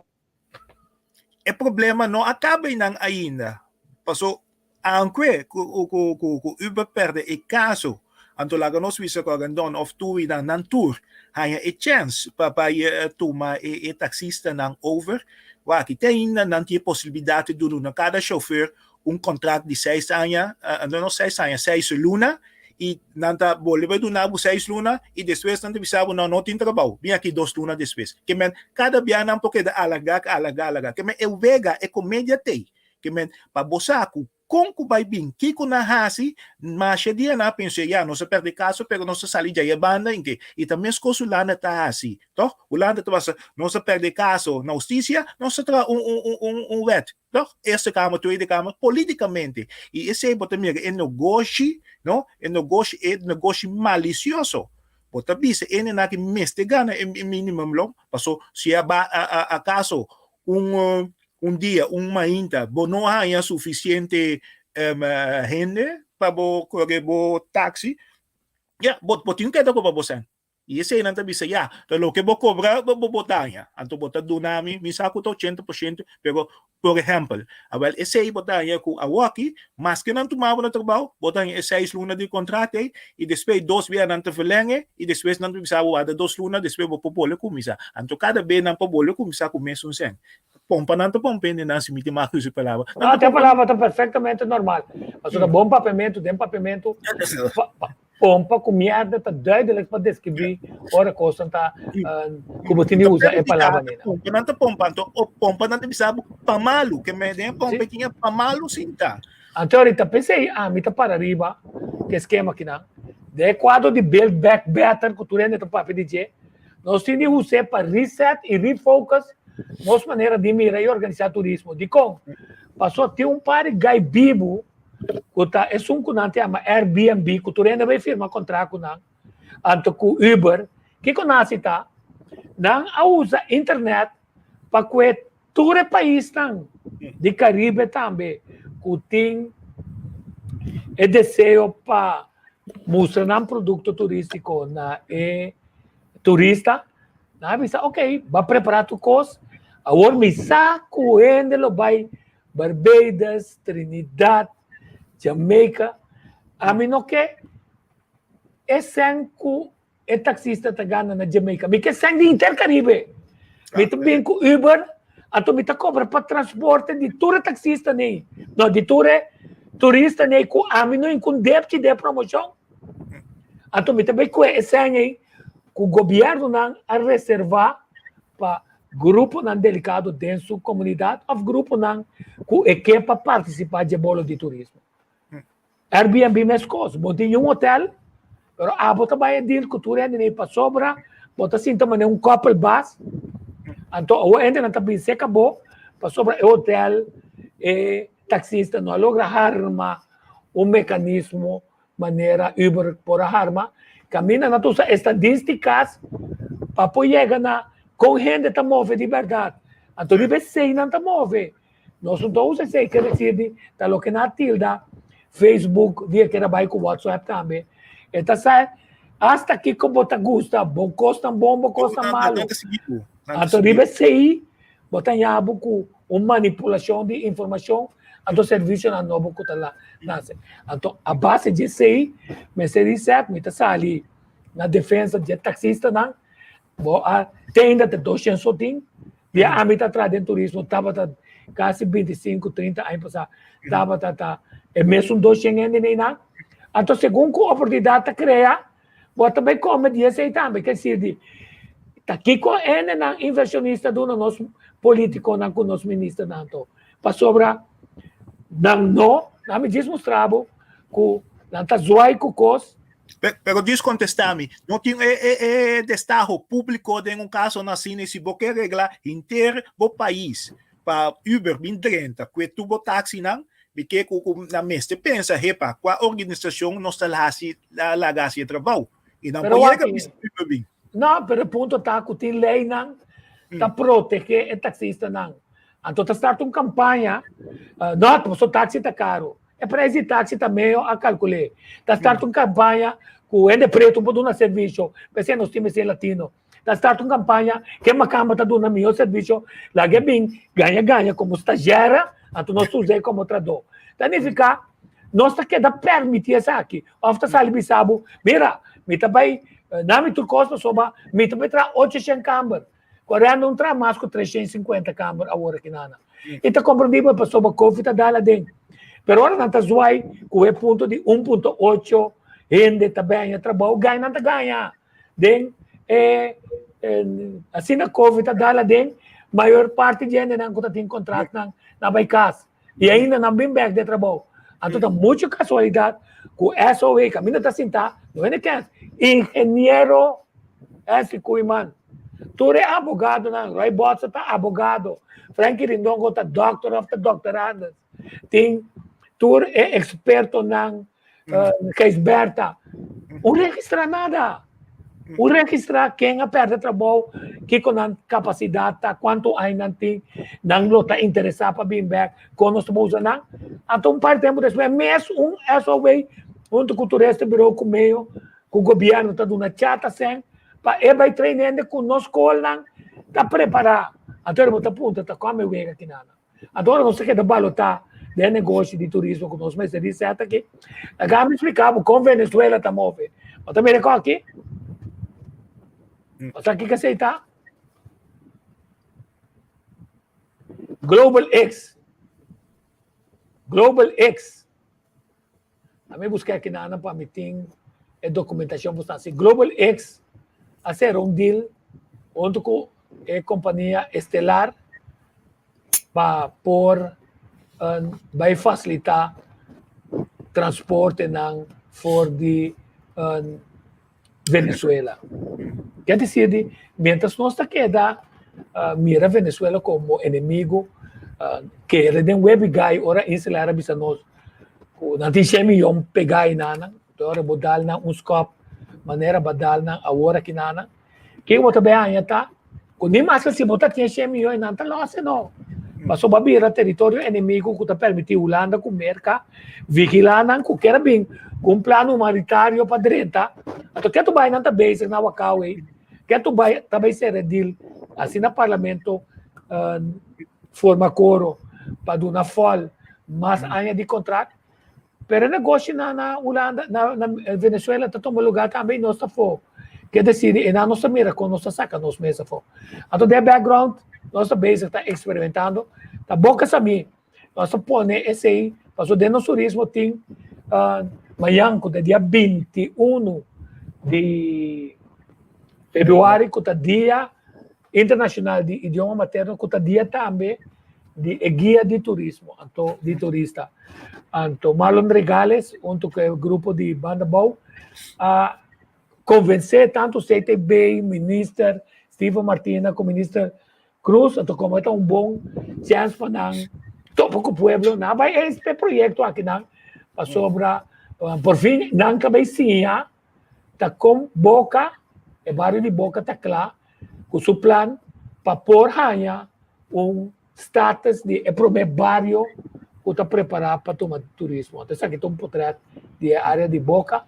E problema no a kaba einan ainda. Paso aunque ku ku ku ku Uber perde e kaso, anto laga nos bisa ku Arendon of Tui nan nan tur haña e chèns pa bai tuma e e taksistanan over. Wak te ainda nan tin e posibilidat di duna na kada chauffeur un kontrakt di seis aña, no no seis aña, seis luna, i nan ta bolbe bai duna bo seis luna i despues nan ta bisa bo no, no tin trabou, bin aki dos luna despues. Ke men kada bia nan por keda alarga, alarga, alarga. Ke men e wega, e komedia t'ei. Ke men pa bo sa ku kon ku bai bin, kiko nan hasi, masha dia nan a pensa ya nos a pèrdè kaso pero nos a sali djai e banda en ke. I ta meskos Hulanda ta hasi, tòg? Hulanda ta basa nos a pèrdè kaso na hustisia, nos ta traha un un un un wet. Toch? Eerste Kamer, Tweede Kamer, políticamente. I esei bo ta mira e negoshi, no? E negoshi, e negoshi malisioso. Bo ta bisa e hendenan aki mester gana e minimumloon, paso si a ba akaso un un dia, un mainta, bo no haña sufisiente hende pa bo kore bo taxi, ya, bo bo tin keda koba bo sèn. I eseinan ta bisa, Ya, ta loke bo kobra bo bo daña. Anto bo ta duna mi, mi sa ku ta 80%, pero por ehèmpel, awèl esei bo daña ku awoki, maske nan tuma bo na trabou, bo daña e seis luna di kontrato ei, i despues dos bia nan ta verleng'e, i despues nan ta bisa bo warda dos luna, despues bo por bolbe kuminsá. Anto kada be nan por bolbe kuminsá ku mesun sèn. Pompa nan ta pompa hende nan si mi tin mag usa e palabra. No, te palabra ta perfectamente normal. Pasobra bon papiamentu, den papiamentu, Pompa ku mierda ta duidelijk pa deskribí ora kosnan ta ku bo tin di usa e palabra nina. Pompa nan ta pompa anto o pompa nan ta bisa bo pa malu ke me den pompa tin pa malu sinta. Anto ahorita p'esei ami ta para riba ku e skema kinan den e kuadro di build back better ku tur hende ta papia di dje nos tin di us'é pa reset i refocus nos manera di mira i organisá turismo. Dikon? Pasobra tin un par di gai bibu ku ta esun ku nan ta yama Airbnb ku tur hende bai firma kontrakt ku nan, anto ku Uber, kiko nan hasi ta? Nan a usa internet pa kue tur e paisnan di Karibe tambe ku tin e deseo pa mustra nan produkto turistiko na e turista. Nan a bisa ok, bo a prepara tur kos, awor mi sa ku hende lo bai Barbados, Trinidad, Jamaica. Ami no ke e sèn ku e taksista ta gana na Jamaica. Mi ke sèn di Inter Caribe. Mi ta bin ku Uber, anto mi ta kobra pa transporte di tur e taksista nei. No, di tur e turista nei ku ami no inkun depchi den e promoshon. Anto mi ta bai kue e sèn ei ku gobièrnunan a reservá pa Gruponan delikado den su komunidat òf gruponan ku e ke pa partisipá dje bolo di turismo. Airbnb meskos, bo tin un hotel, pero abo ta bai e deal ku tur hende nei pasobra bo ta sinta manera un koppel bas, anto awor hendenan ta bin seka bo pasobra e hotel, e taksista no a logra harma un mekanismo manera Uber por a harma, kaminda nan ta usa estadísticas pa por yega na kon hende ta move di bèrdat. Anto riba esei nan ta move. Nos no ta usa esei, ker desir di ta loke nan a tilda Facebook dia keda bai ku WhatsApp tambe. E ta sa hasta kiko bo ta gusta, bo kosnan bon, bo kosnan malu. Anto riba esei bo ta haña bo ku un manipulashon di informashon, anto servisionan nobo ku ta nase. Anto a base di esei mester di sèt mi ta sali na defensa di e taksistanan, bo a te ainda ta doshen sotin, Dia ami ta traha den turismo tabata kasi 25, 30 aña pasá tabata ta e mesun 200 hende neinan. Anto segun ku oportunidat ta krea, bo ta bai kome di esei tambe. Ke sir di ta kiko hendenan invershonista duna nos politikonan ku nos ministernan anto? Pasobra nan no, nan mi djis mustra bo ku nan ta zwai ku kos. Pero djis kontestá mi, no tin e e e destaho públiko den un kaso na asina si bo ke regla henter bo pais pa Uber bin drenta kue tur bo taksinan, mi ke ku ku nan mester pensa hepa kua organisashon nos ta hasi laga hasi e trabou i nan Pero por yega wak, bisa Uber bin. No, pero e punto ta ku tin leinan ta protege e taksistanan. Anto ta start un kampaña, no, pasobra taksi ta karu. E prijs di taxi ta meo a calculé. Ta start un campaña cu hende preto por duna servicio, p'esei nos tin mester latino. Ta start un campaña ke macamba ta duna miho servicio, laga e bin gaña gaña como stagiaire, anto nos ta us'é como trahador. Ta nifica nos ta keda permiti esaki of ta sali bisa bo, mira, mi ta bay na mi tur cos pasobra mi ta bay traha ocho shen camber. Korea no traha mas ku 350 kamber awor aki nana. I ta komprendibel pasobra Covid ta dal aden. Pero ora nan ta zwai ku e punto di 1.8 hende ta bèña trabou, gay nan ta gaña. Den e asina Covid ta dal aden, mayor parti di hendenan ku ta tin kontraktnan na bai kas. I ainda nan bin bèk den trabou. Anto ta muchu kasualidat ku SOE kaminda ta sintá, no hende kens, ingeniero Essie Koeiman, tur e abogadonan, Roy Botsa ta abogado, Frankie Rindongo ta dòkter òf ta dòkterandus, tin tur e ekspertonan, Gijsbertha, un registrá nada. Un registrá ken a pèrdè trabou, kiko nan kapasidat ta, kuantu aña nan tin, nan lo ta interesá pa bin bèk, kon nos ta por usa nan. Anto un par di tempu despues mes un SOW huntu ku Toeristen Bureau ku medio ku gobièrnu ta duna chata sèn pa e bai train hende ku nos skolnan ta prepará. Anto bo ta puntra ta kòm e wega kinan. Anto ora nos ta keda balotá den e negoshi di turismo ku nos mester di sèt aki, laga mi splika bo kon Venezuela ta move. Bo ta mira kon aki? Bo sa kiko esei ta? Global X. Global X. A mi buska aki nan pa mi tin e dokumentashon ku sta hasi. Global X a sera un deal huntu ku e kompania Estelar pa por bai fasilitá transportenan for di Venezuela. Ke desir di mientras nos ta keda mira Venezuela komo enemigo, kere den webi gai ora Inselair a bisa nos ku nan tin shen miyon pegá enanan, ora bo dal nan un skòp manera bo a dal nan awor aki nanan. Ke bo ta bay haña ta ku ni maske si bo ta tin e shen miyon nan ta lòs e no. Pasobra bo a bira teritorio enemigo ku ta permití Hulanda ku Merka vigilá nan ku kier a bin ku un plan humanitario pa drenta. Anto ke tu bay nan ta bezig na Wakao ei? Ke tu bay ta bay sera deal asina parlamento forma koro pa duna fòl mas aña di kontrakt? Pero e negoshi na na Hulanda, na na Venezuela ta tuma lugar tambe y nos ta afó. Ke decir, e nan nos ta mira con nos ta saca nos mes afó. Anto den background nos ta bezig ta experimentando, ta boca sa mi, nos ta pone esey, pasobra den nos turismo tin uh, mayan cu ta dia 21 di februari cu ta dia Internacional di Idioma Materno cu ta dia tambe di e guia di turismo, anto di turista. Anto Marlon Regales hunto cu e grupo di Banda Bou a convence tanto CTB, Minister Steven Martina cu Minister Cruz, anto como e ta un bon chance pa nan topa cu pueblo, nan a bay e proyecto aki nan pasobra por fin nan ta bay siña ta kon Boca, e bario di Boca ta kla ku su plan pa por haña un status di e promé bario ku ta prepará pa tuma turismo. Anto esaki ta un potrèt di e área di Boca.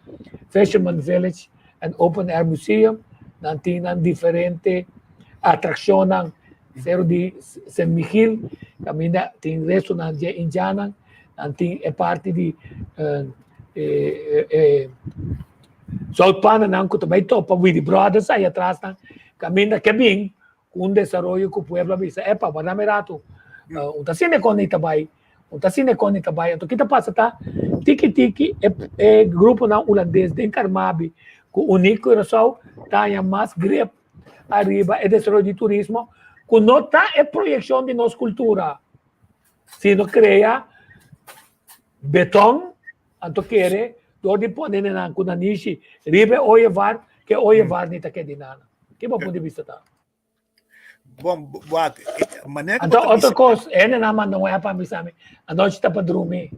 Fisherman Village and Open Air Museum. Nan tin nan diferente atrakshonnan. Seru di Sint Michiel, kaminda tin restonan dje indjannan. Nan tin e parti di e zoutpannennan ku ta bai topa Willy Brothers ai atras nan. Kaminda ke bin ku un desaroyo ku pueblo a bisa, epa, wardami rato, un ta asina e kos ni ta bai. Un ta asina e kos ni ta bai. Anto ki ta pasa ta, tiki tiki e e gruponan hulandes den Carmabi ku uní Curaçao ta haña mas grip ariba e desaroyo di turismo ku no ta e proyekshon di nos kultura, sino krea beton anto kere dor di pone nan ku nanishi riba e ooievaar ke ooievaar ni ta keda di nada. Ki bo punto di bista ta? Bom, wak, maneira Anto, otro kos, hende nan manda un app a bisa mi, anochi ta pa drumi.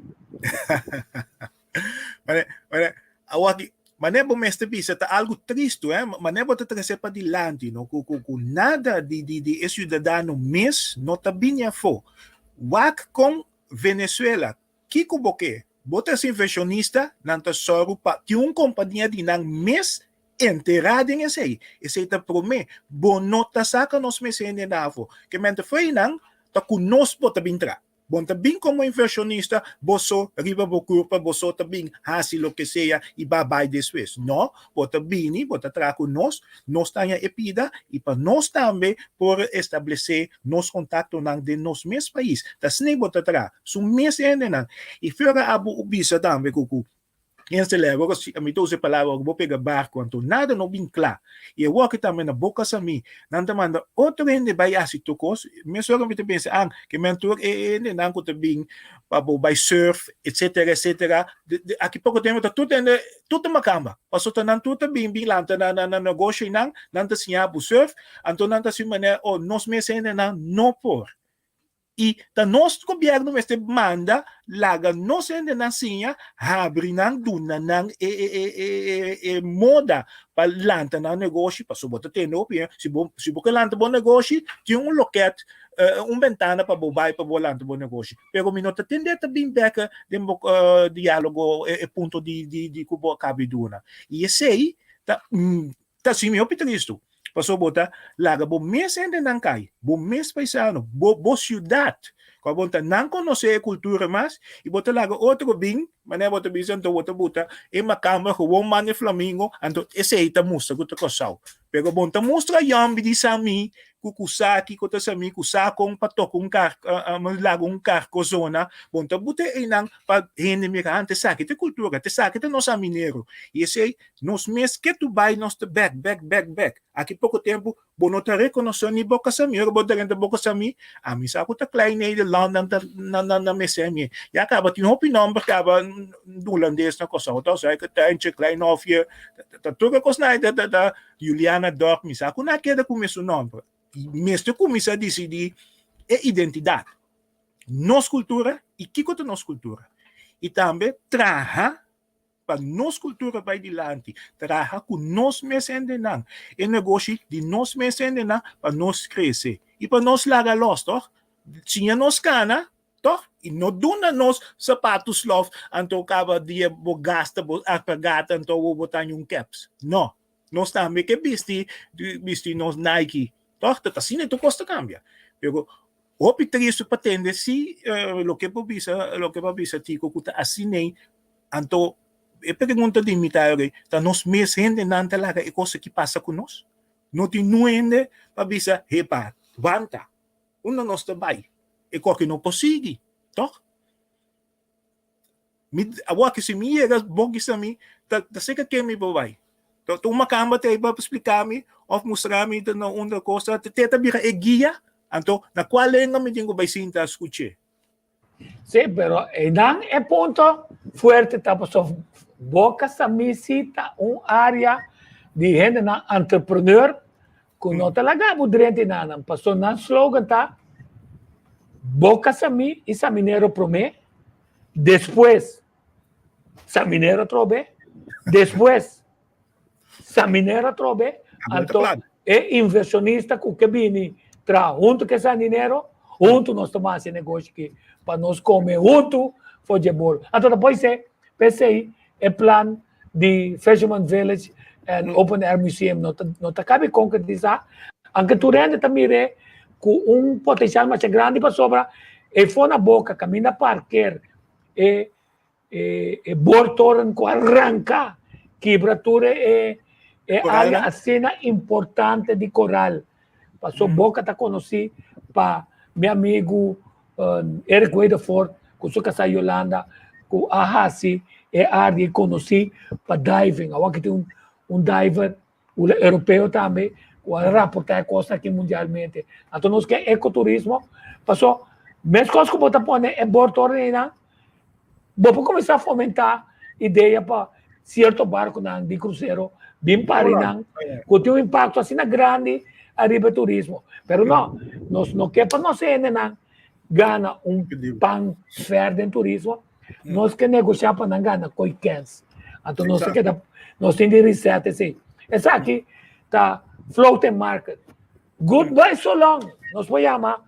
Mane, mane, awaki, mane bo mester bisa ta algo tristo, eh? Mane bo ta trese pa dilanti, no? Ku, ku, ku nada di, di, di e ciudadano mes no ta bini afó. Wak kon Venezuela, kiko bo ke? Bo ta inversionista, nan ta sòru pa tin un kompania di nan mes enterá den esei. Esei ta promé. Bo no ta saka nos mes hende na afó. Ke mente fo'i nan ta ku nos bo ta bin tra. Bo no ta bin komo inversionista, bo so riba bo kurpa, bo so ta bin hasi loke sea i ba bai despues. No, bo ta bini, bo ta traha ku nos, nos ta haña e pida i pa nos tambe por establesé nos kontaktonan den nos mes pais. Ta asina bo ta traha. Su mes hendenan. I fuera abo bisa tambe ku ku Ense lei, awor si mi ta usa e palabra awor bo pega barco anto nada no bin cla. Y awor aki tambe na bo casa mi, nan ta manda otro hende bay haci tur cos. Mesora mi ta pensa, ah, ke men tur e hendenan cu ta bin pa bo bay surf, etcetera, etcetera, aki poco tempo ta tur hende, tur ta macamba. Pasobra nan tur ta bin bin lanta na na negoshi nan, nan ta siña bo surf, anto nan ta haci manera, oh, nos mes hendenan no por. I ta nos gobierno mester manda laga nos hendenan siña habri nan duna nan e e e e e e moda pa lanta nan negoshi pasobra bo ta tende hopi eh si bo si bo ke lanta bo negoshi tin un loket un bentana pa bo bai pa bo lanta bo negoshi pero mi no ta tende ta bin bek den bo dialogo e punto di di di ku bo a kabi duna i esei ta Ta si mi hopi tristu, pasobra bo ta laga bo mes hendenan kai, bo mes paisano, bo bo siudat, kua bo ta nan konosé e kultura mas i bo ta laga otro bin, manera bo ta bisa anto bo ta buta e makamba gewoon man e flamingo, anto esei ta mustra ku ta Kòrsou. Pero bo no ta mustra yòmbi di Samí ku ku sa kiko ta Samí, ku sa kon pa toka un kar, laga un karko zona, bo no ta buta einan pa hende mira, han ta esaki ta e kultura, ta esaki ta nos aminero. I esei Nos mes ke tu bai nos ta bek, bek, bek, bek. Aki poko tempu bo no ta rekonosé ni bo kasa mi. Ora bo drenta bo kasa mi, ami sa ku ta Klein Nederland nan ta nan nan nan mester mi. Ya kaba tin hopi nòmber kaba hulandes na Kòrsou ta Suikertuintje, Klein Hofje, ta tur e kosnan ei ta ta ta Juliana Dorp mi sa ku nan a keda ku mesun nòmber. Mester kuminsá disidí e identidat, nos kultura i kiko ta nos kultura. I tambe traha Pa nos kultura bai dilanti, traha ku nos mes hendenan, e negoshi di nos mes hendenan pa nos krese i pa nos laga los, tòg? Siña nos kana, tòg? I no duna nos sapatu slòf anto kaba dia bo gasta bo alpargata anto awor bo ta haña un kèps. No, nos tambe ke bisti bisti nos Nike, tòg? Ta asina tur kos ta kambia. Pero hopi tristu pa tende si loke bo bisa loke bo a bisa Tico ku ta asin'ei Anto, e pregunta di mi ta awe, ta nos mes hendenan ta laga e kos aki pasa ku nos? No tin niun hende pa bisa, Hepa, wanta, unda nos ta bai? E koki no por sigui, tòg? Mi, awor ki si mi yega bon kisa mi, ta, ta seka ken mi por bai? Ta, ta un makamba ta ei pa splika mi òf mustra mi ta na unda kos ta, te ta bira e guia, anto na kua lenga mi tin ku bai sinta skuch'é? Sí, pero einan e punto fuerte ta pasobra Boca Samisi ta un área di hendenan entrepreneur ku no ta laga bo drenta enanan pasobra nan slogan ta Boca Sami i Saminero promé, despues Saminero atrobe, despues Saminero atrobe, anto e inversionista ku ke bini traha huntu ku e saninero, huntu nos ta hasi e negoshi aki pa nos kome huntu for dje bolo. Anto ta por esei, p'esei e plan. di Fisherman Village and Open Air Museum no ta no ta kabi konkretisá, anke tur hende ta mir'é ku un potensial masha grandi pasobra e for na boka kaminda parker e e e boortoren ku a ranka kibra tur e e área asina importante di koral. Paso boka ta konosí pa mi amigu Eric Wedervoort ku su kasá Yolanda ku a hasi e área konosí pa diving. Awor aki tin un un diver europeo tambe ku a raportá e kos aki mundialmente. Anto nos ke ekoturismo paso meskos ku bo ta pone e boortoren einan Bo por kuminsá fomentá idea pa sierto barkunan di krusero bin pari nan ku tin un impakto asina grandi ariba e turismo. Pero no, nos no ke pa nos hendenan gana un pan fèr den turismo, nos ke negoshá pa nan gana koi kèns. Anto nos ta keda, nos tin di reset esei. Esaki ta floating market. Goodbye so long! Nos por yama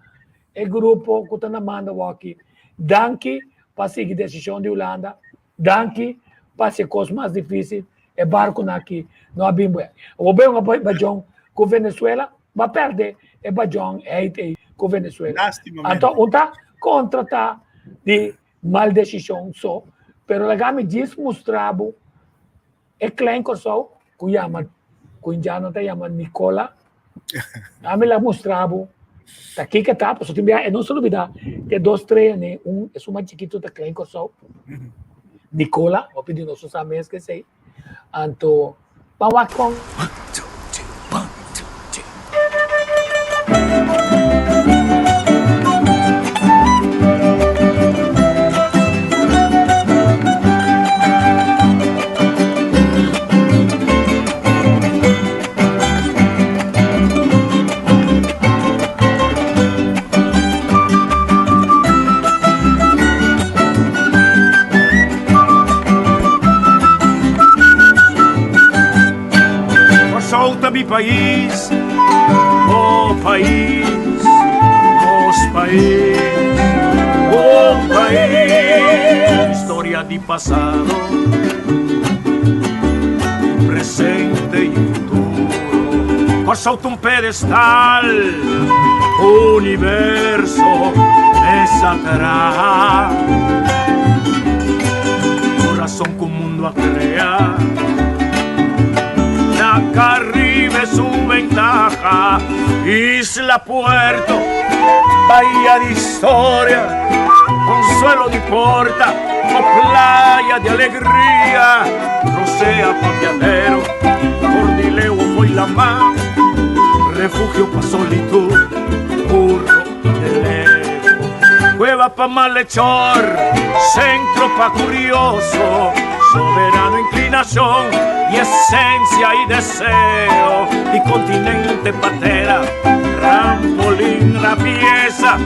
e grupo ku ta na manda wòki. Danki pa sigui desishon di Hulanda. Danki pa hasi e kos mas difísil. E barkunan aki no a bin bue. Awor bai un bajon ku Venezuela, bo a pèrdè e bajon heit ei ku Venezuela. Anto un ta kontra ta di mal desishon so, pero laga mi djis mustra bo E klein Kòrsou ku yama, ku indiano ta yama Nicola, ami la mustra bo ta kiko ta, pasobra tin bia e no sa lubida te dos strea ne, un esun mas chikitu ta klein Kòrsou, Nicola, hopi di nos no sa mes kesei, anto ban wak kon. Kòrsou ta mi pais, bo pais, nos pais, bo pais. Historia di pasado, presente i futuro. Kòrsou ta un pedestal, universo mes a traha. Kurason ku mundu a krea. Na Caribe su ventaja, Isla Puerto, bahía de historia, consuelo di porta o playa de alegría, rosea pa viajero, Cordileo foi la mar, refugio pa solitud, burro y de cueva pa malhechor, centro pa curioso, soberano inclinación y esencia y deseo, y continente patera, trampolín la pieza,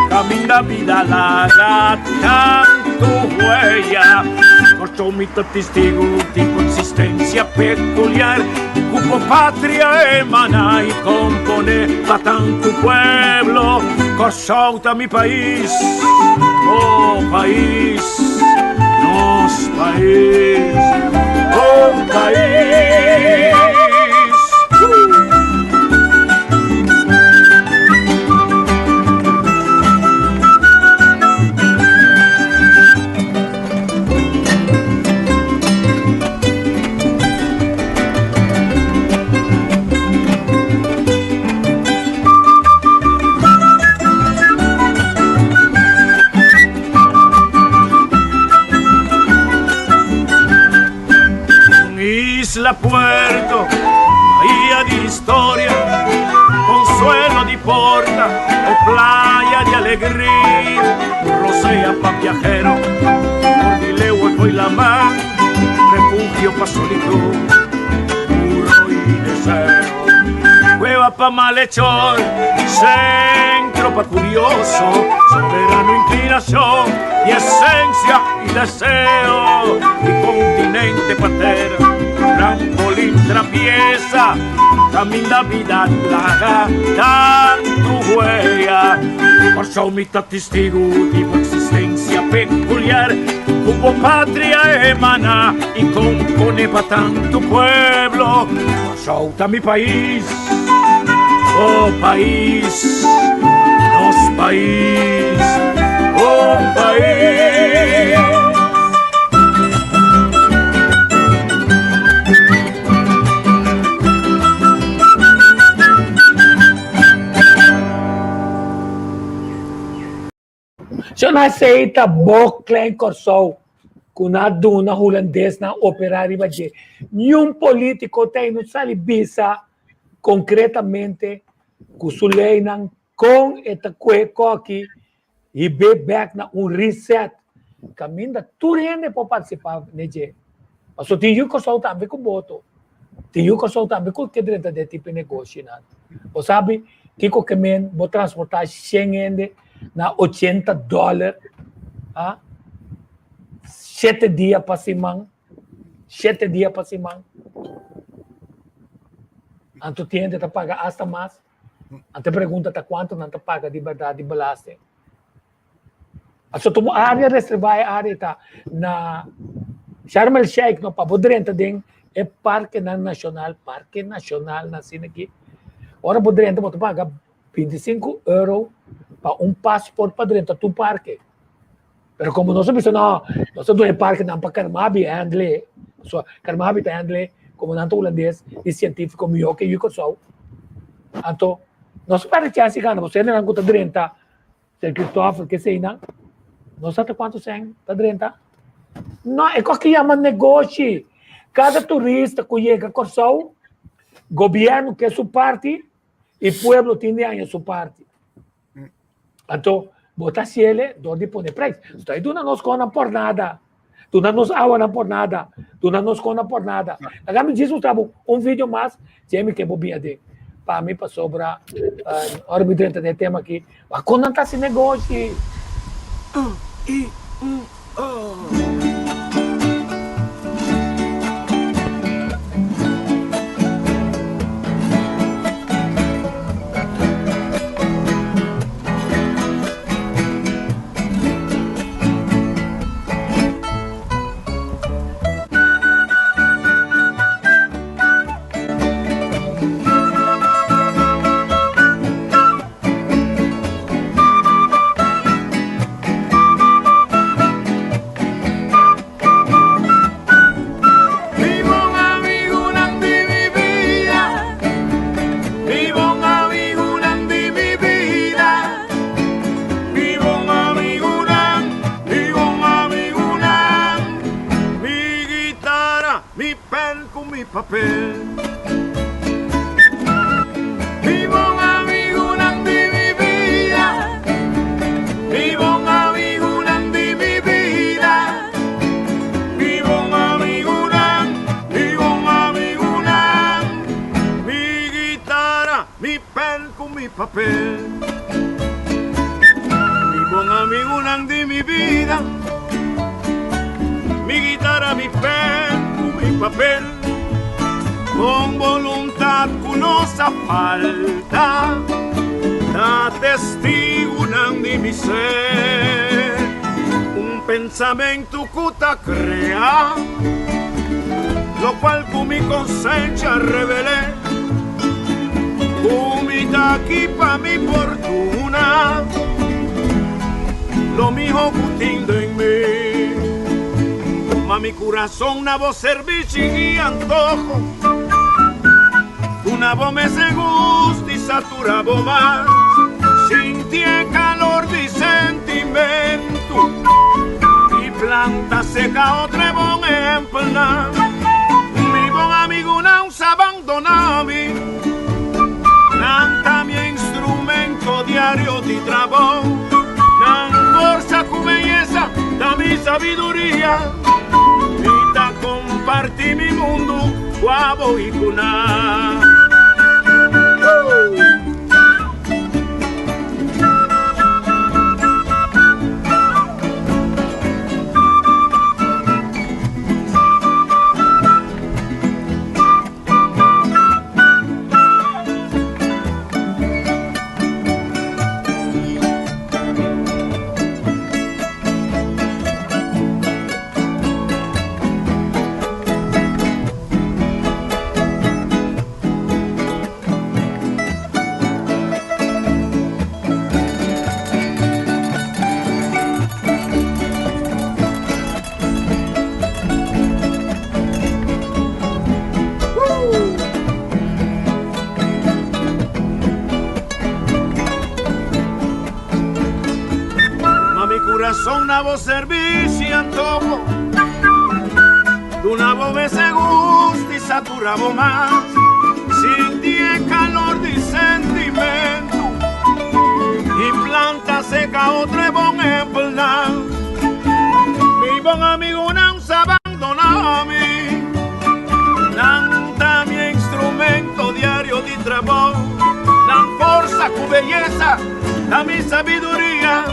camina vida larga, tanto huella, Corchomita testigo de consistencia peculiar, cupo patria emana y compone pa tanto pueblo, Kòrsou mi pais, oh pais, nos pais, oh pais. Isla Puerto, bahía de historia, consuelo de porta o playa de alegría, rosea pa viajero, Cordileo y la mar, refugio pa solitud, puro y deseo. Cueva pa malhechor, centro pa curioso, soberano inclinación y esencia y deseo, y continente patera, trampolín trapieza, caminda vida plaga, tanto huella, por mi testigo de existencia. pekuliar ku bo patria emaná i komponé pa tantu pueblo. Kòrsou ta mi pais, bo pais, nos pais, un pais. Shon esei ta bo Klein Kòrsou ku nan a duna hulandesnan operá riba dje. Niun polítiko ta ei no sali bisa konkretamente ku su leinan kon e ta kue kòki hib'é bèk na un reset kaminda tur hende por partisipá n'e dje. Pasobra tin yu Kòrsou tambe ku boto. Tin yu Kòrsou tambe ku ke drenta den e tipo di negoshinan. Bo sabi kiko ke men bo transportá shen hende na ochenta dòler, ah, shete dia pa siman, shete dia pa siman. Anto tin hende ta paga asta mas. Anto e pregunta ta kuantu nan ta paga di bèrdat di belasting. Pasobra tur área reservá e área ta na Sharm el Sheikh no pa bo drenta den e parkenan nashonal, parke nashonal na asina aki. Ora bo drenta bo ta paga 25 euro pa un pasport pa drenta tur parke. Pero komo nos a bisa no, nos ta duna e parkenan pa Carmabi handle, pasobra Carmabi ta handle komo nan ta hulandes i sientífiko mihó ke yu Kòrsou. Anto nos a pèrdè chèns di gana pasobra hendenan ku ta drenta Sint Christopher, ke eseinan, no sa ta kuantu sèn ta drenta. No, e kos ki yama negoshi. Kada turista ku yega Kòrsou, gobièrnu ke su parti i pueblo tin di haña su parti. Anto, bo ta hasiel dor di pone preis. Stoi duna nos konan por nada. Duna nos awanan por nada. Duna nos konan por nada. Laga mi djis mustra bo un video mas, dje mi ke bo bin aden. Pa mi pasobra ora mi drenta den e tema aki, ma kon nan ta hasi negoshi? Un, i, un, o. Mi bon amigunan di mi bida, mi bon amigunan di mi bida. Mi bon amigunan, mi bon amigunan, mi guitara, mi pen ku mi papel. Mi bon amigunan di mi bida, mi bon amigunan di mi bida, mi bon amigunan, mi bon amigunan, mi guitara, mi pen ku mi papel. Mi bon amigunan di mi bida, mi guitara, mi pen ku mi papel. Con voluntad ku no sa falta, ta testigunan di mi ser. Un pensamentu ku ta krea, lokual ku mi konsencha revel'é. Ku mi ta aki pa mi fortuna, lo miho ku tin den mi. Ma mi kurason na bo serbishi i antoho, Duna bo mester gust i satura bo mas. Sinti e kalor di sentimentu i planta seka otro e bon ehempelnan. Mi bon amigunan sa bandona mi, nan ta mi instrumento diario di trabou, nan forsa ku beyesa ta mi sabiduria, mi ta komparti mi mundu ku abo i ku nan. na bo servisio antoho, Duna bo mes e gusto i satura bo mas, Sinti e calor di sentimento I planta seca otro e bon ehempelnan. Mi bon amigunan sa bandona mi, Nan ta mi instrumento diario di trabou, Nan forsa cu beyesa ta mi sabiduria,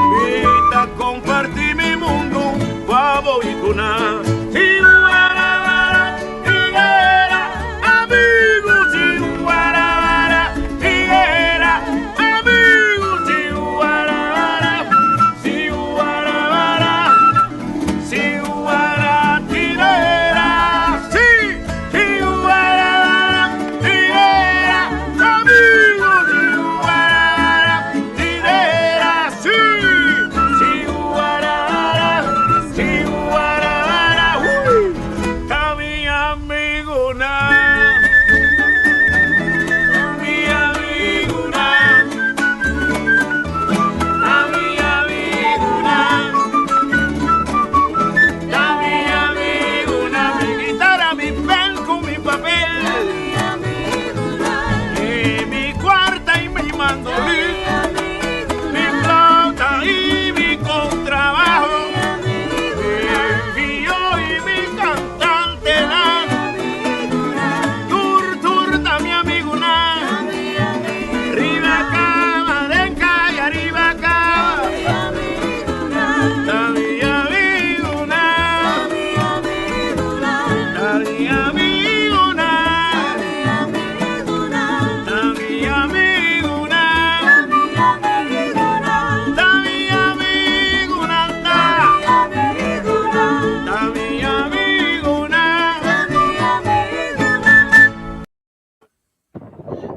Mi ta comparti mi mundo cu abo y cu nan.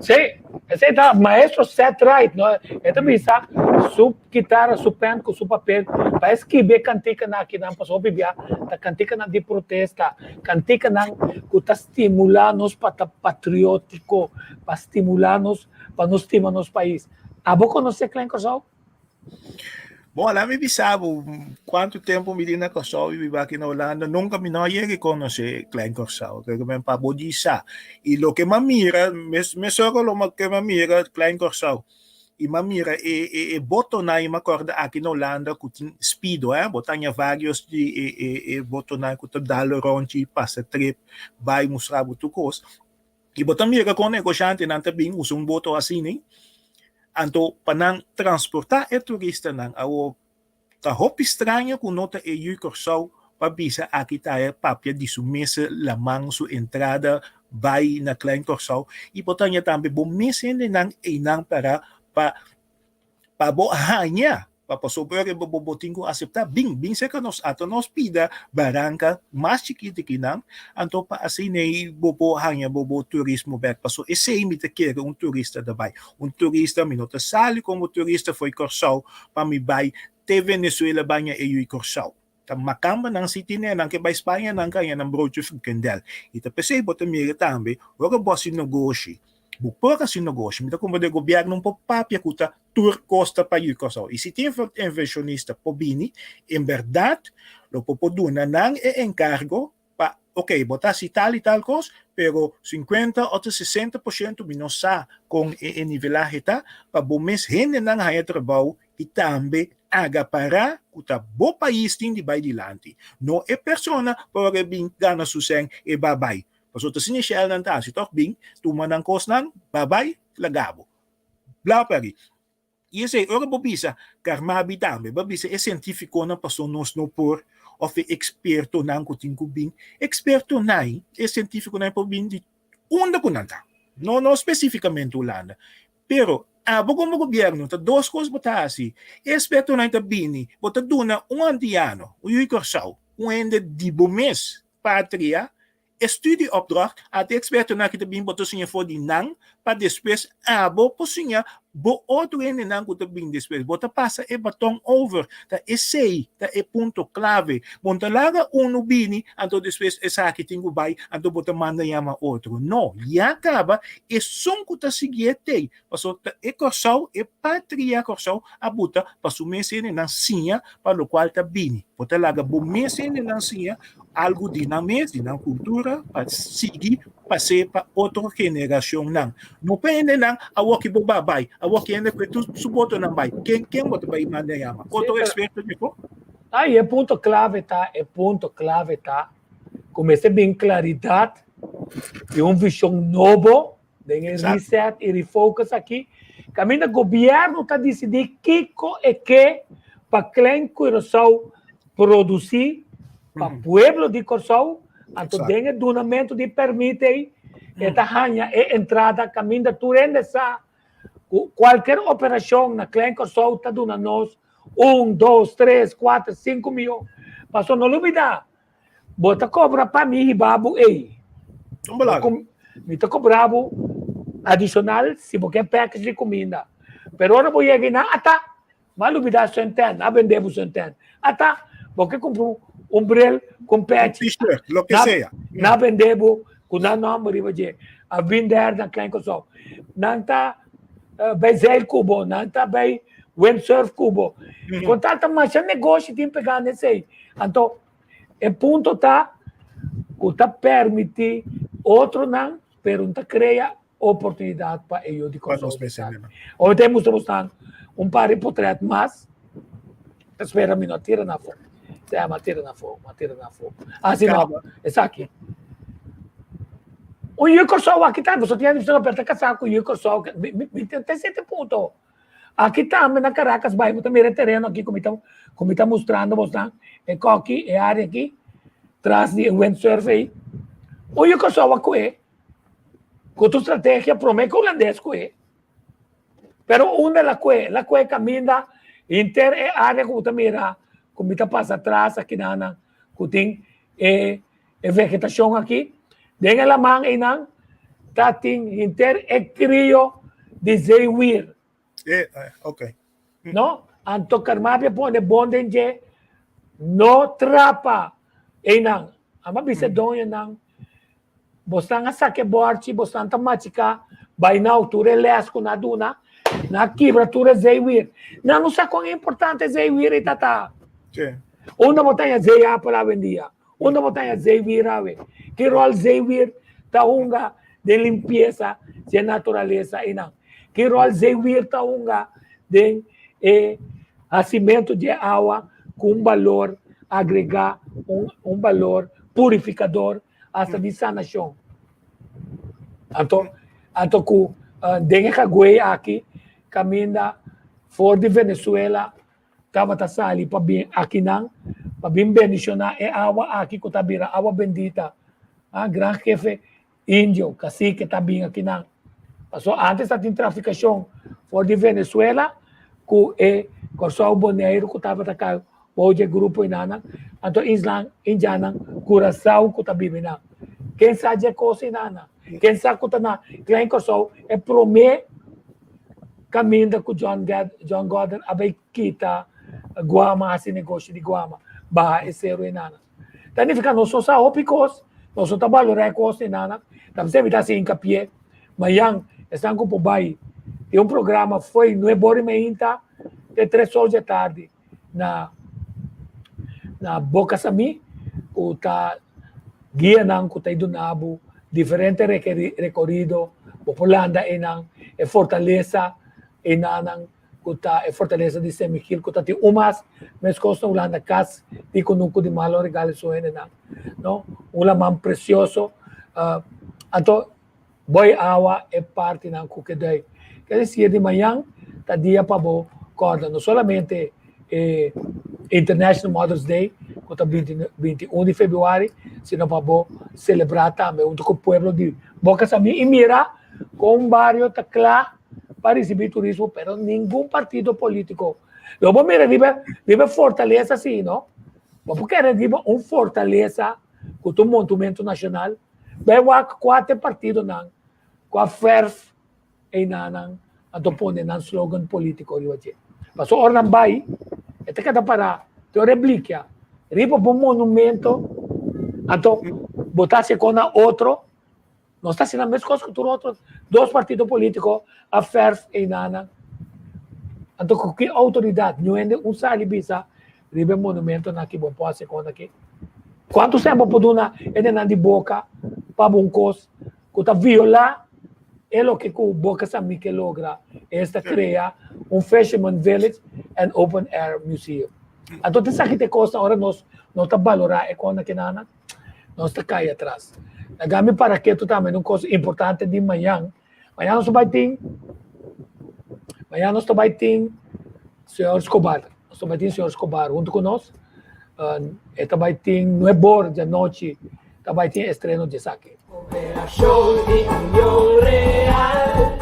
Sí, esei ta maestro Seth Wright, no? E ta bisa su kitara, su pen ku su papel pa e skibi e kantikanan akinan pasobra hopi bia ta kantikanan di protesta, kantikanan ku ta stimulá nos pa ta patriótiko, pa stimulá nos pa nos stima nos pais. Abo konosé Klein Kòrsou? Bon, laat mi bisa bo, kuantu tempu mi tin na Kòrsou i biba aki na Hulanda, nunka mi no a yega konosé Klein Kòrsou. Kere men pa bo di sa. I loke mi a mira, mesora lo ke mi a mira Klein Kòrsou, i mi a mira e e e botonan, i mi a kòrda aki na Hulanda ku tin spido, eh, bo ta haña vários di e e e botonan ku ta dal ròntje i pasa trip bai mustra bo tur kos. I bo ta mira kon negoshantenan ta bin usa un boto asina, anto pa nan transportá e turistanan. Awor, ta hopi straño ku no ta e yu Kòrsou pa bisa aki ta e papia di su mes laman, su entrada bai na Klein Kòrsou. I bo ta haña tambe bo mes hendenan einan pará pa Pa bo haña, pa pasobra ora bo bo tin ku aseptá, bin, bin serka nos, ata nos pida baranka mas chikito ki nan, anto pa asin'ei bo por haña bo bo turismo bèk. Paso esei mi ta kere un turista ta bai. Un turista, mi no ta sali komo turista fo'i Kòrsou pa mi bai te Venezuela baña e yu'i Kòrsou. Ta makamba nan si tine, nan ke bai Spaña nan ka haña nan broodje frikandel. I ta p'esei bo ta mira tambe ora bo hasi nogoshi, bo por hasi nogoshi, mi ta komprende gobièrnu no por papia ku ta tur kos ta pa yu Kòrsou. I si tin invershonista por bini, en bèrdat lo por por duna nan e enkargo pa ok bo ta hasi tal i tal kos, pero sinkuenta òf 60% mi no sa kon e nivelahe ta, pa bo mes hendenan haña trabou i tambe agapará ku ta bo pais tin di bai dilanti, no e persona pa ora e bin gana su sèn e ba bai. Pasobra ta asina e shèlnan ta hasi tòg, bin tuma nan kosnan, ba bai, laga bo. Bla p'ari. I esei ora bo bisa Carmabi tambe, bo a bisa e sientífikonan pasobra nos no por òf e ekspertonan ku tin ku bin. Ekspertonan, e sientífikonan por bin di unda ku nan ta, no no spesífikamente Hulanda. Pero abo komo gobièrnu ta dos kos bo ta hasi, e ekspertonan ta bini, bo ta duna un antiano, un yu di Kòrsou, un hende di bo mes patria. E studieopdracht, ata e ekspertonan aki ta bin bo ta siña for di nan pa despues abo por siña bo otro hendenan ku ta bin despues. Bo ta pasa e baton over. Ta esei ta e punto klave. Bo no ta laga unu bini anto despues esaki tin ku bai anto bo ta manda yama otro. No, ya kaba esun ku ta siguié t'ei. Pasobra ta e Kòrsou, e patria Kòrsou a buta pa su mes hendenan siña pa lokual ta bini. Bo ta laga bo mes hendenan siña algu di nan mes, di nan kultura, pa sigui pas'é pa otro generashonnan. No pa hendenan awor ki bo ba bai, awor ki hende kue tur su botonan bai. Ken ken bo ta bai manda yama? Otro eksperto di afó? Ai, e punto klave ta, e punto klave ta ku mester bin klaridat i un vishon nobo den e reset i refocus aki, kaminda gobièrnu ta disidí kiko e ke pa Klein Curaçao produsí pa pueblo di Kòrsou, anto den e dunamentu di pèrmit ei e ta haña e entrada kaminda tur hende sa ku kualker operashon na Klein Kòrsou ta duna nos un, dos, tres, kuater, sinku mion. Pasobra no lubidá, Bo ta kobra pa mi hiba bo ei. Mi ta kobra bo adishonal si bo ke package di kuminda. Pero ora bo yega einan, ata, m'a lubida senten, a bende bo senten. Ata, bo ke kumpra un bril ku un pechi. Un t-shirt, loke sea. Nan a bende bo ku nan nòmber riba dje. A bin der na Klein Kòrsou. Nan ta bai zeil ku bo, nan ta bai windsurf ku bo. Kontal ta masha negoshi tin pegá na esei. Anto, E punto ta ku ta permití otronan, pero no ta krea oportunidat pa e yu di Kòrsou. Hopi ta mustra bosnan un par di potrèt mas. Ta spera mi no tira na afó. Sea mi a tira na afó, mi a tira na afó. Ah, si no, esaki. Un yu di Kòrsou aki ta, boso tin hende bisa no, pero ta kasá ku yu di Kòrsou. Mi ta sete punto. Aki tambe na Caracas bai bo ta mira e tereno aki ku mi ta ku mi ta mustrando bosnan e koki e área aki tras di e windsurf ei. Un yu Kòrsou a kohe ku tur strategia promé ku hulandes kohe. Pero unda el a kohe? El a kohe kaminda henter e área ku bo ta mira ku mi ta pasa tras akinanan ku tin e E vegetashon aki den e laman einan ta tin henter e krio di zeewier. E, ok. No? Anto Carmapia pone bon den dje, no trapa einan. Ama bisa e doñonan, bosnan a saka e bòrchi, bosnan ta machiká, bai nau tur e lès ku nan a duna, nan a kibra tur e zeewier. Nan no sa kon importante e zeewier ei ta ta. Unda bo ta haña zeeapel awendia? Unda bo ta haña zeewier awe? Ki ròl zeewier ta hunga den limpiesa di e naturalesa einan? Ki ròl zeewier ta hunga den e hasimentu di e awa ku un balor agregá, un balor purifikador, asta di sanashon? Anto, anto ku den e Hagüey aki kaminda for di Venezuela tabata sali pa bin akinan pa bin bendishoná e awa aki ku ta bira awa bendita. Ah, gran jefe indio, kasike ta bin akinan. Pasobra ántes ta tin trafikashon for di Venezuela ku e Kòrsou, Boneiru ku tabata kai bou dje grupo enanan, anto islan indjannan Kurasao ku ta biba einan. Ken sa dje kos enanan? Ken sa ku ta na Klein Kòrsou e promé kaminda ku John John Gordon a bai kita guama hasi negoshi di guama baha e seru enana. Ta nifiká nos no sa hopi kos, nos no ta balorá e kos enana, ta p'esei mi ta hasi hinkapié mayan esnan ku por bai tin un programa fo'i nuebe ora i meinta te tres or dje tardi na na Boca Samí ku ta guianan ku ta duna bo diferente rekorido, bo por landa einan e fortalesa einanan ku ta e fortalesa di San Miguel ku ta tin un mas meskos na Hulanda kas di kunuku di malo regalo su hendenan no un laman presioso anto Boy awa e partinan ku kedai. Ke desir di mañan ta dia pa bo kòrda no solamente e International Mother's Day ku ta 21 di febrüari, sino pa bo selebrá tambe huntu ku pueblo di Boca Samí i mira kon un bario ta kla pa risibí turismo pero ningun partido polítiko. Lo bo mira riba riba e fortalesa si no, bo por kere riba un fortalesa ku ta un montumento nashonal. Bai wak kua ta e partidonan ku a fèrf einanan anto pone nan slogan polítiko riba dje. Pasobra ora nan bai e ta keda pará te ora e blikia riba bo monumento anto bo ta hasi kon na otro. Nos ta hasi meskos ku tur otro dos partido polítiko a fèrf einanan. Anto ku ki outoridat niun hende un sali bisa riba e monumentonan aki bo por hasi kon aki? Kuantu sèn bo por duna hendenan di boka pa bo un kos ku ta violá e loke ku Boka San Mi ke logra, esta krea un fisherman village and open air museum. Anto ta esaki ta e kosnan ora nos no ta balorá e kosnan kinanan, nos ta kai atras. Laga mi para ketu tambe na un kos importante di mañan. Mañan nos ta bai tin, mañan nos ta bai tin señor Escobar, nos ta bai tin señor Escobar huntu ku nos. E ta bai tin nuebe or di anochi ta bai tin estreno di esaki. Cooperacion y union real,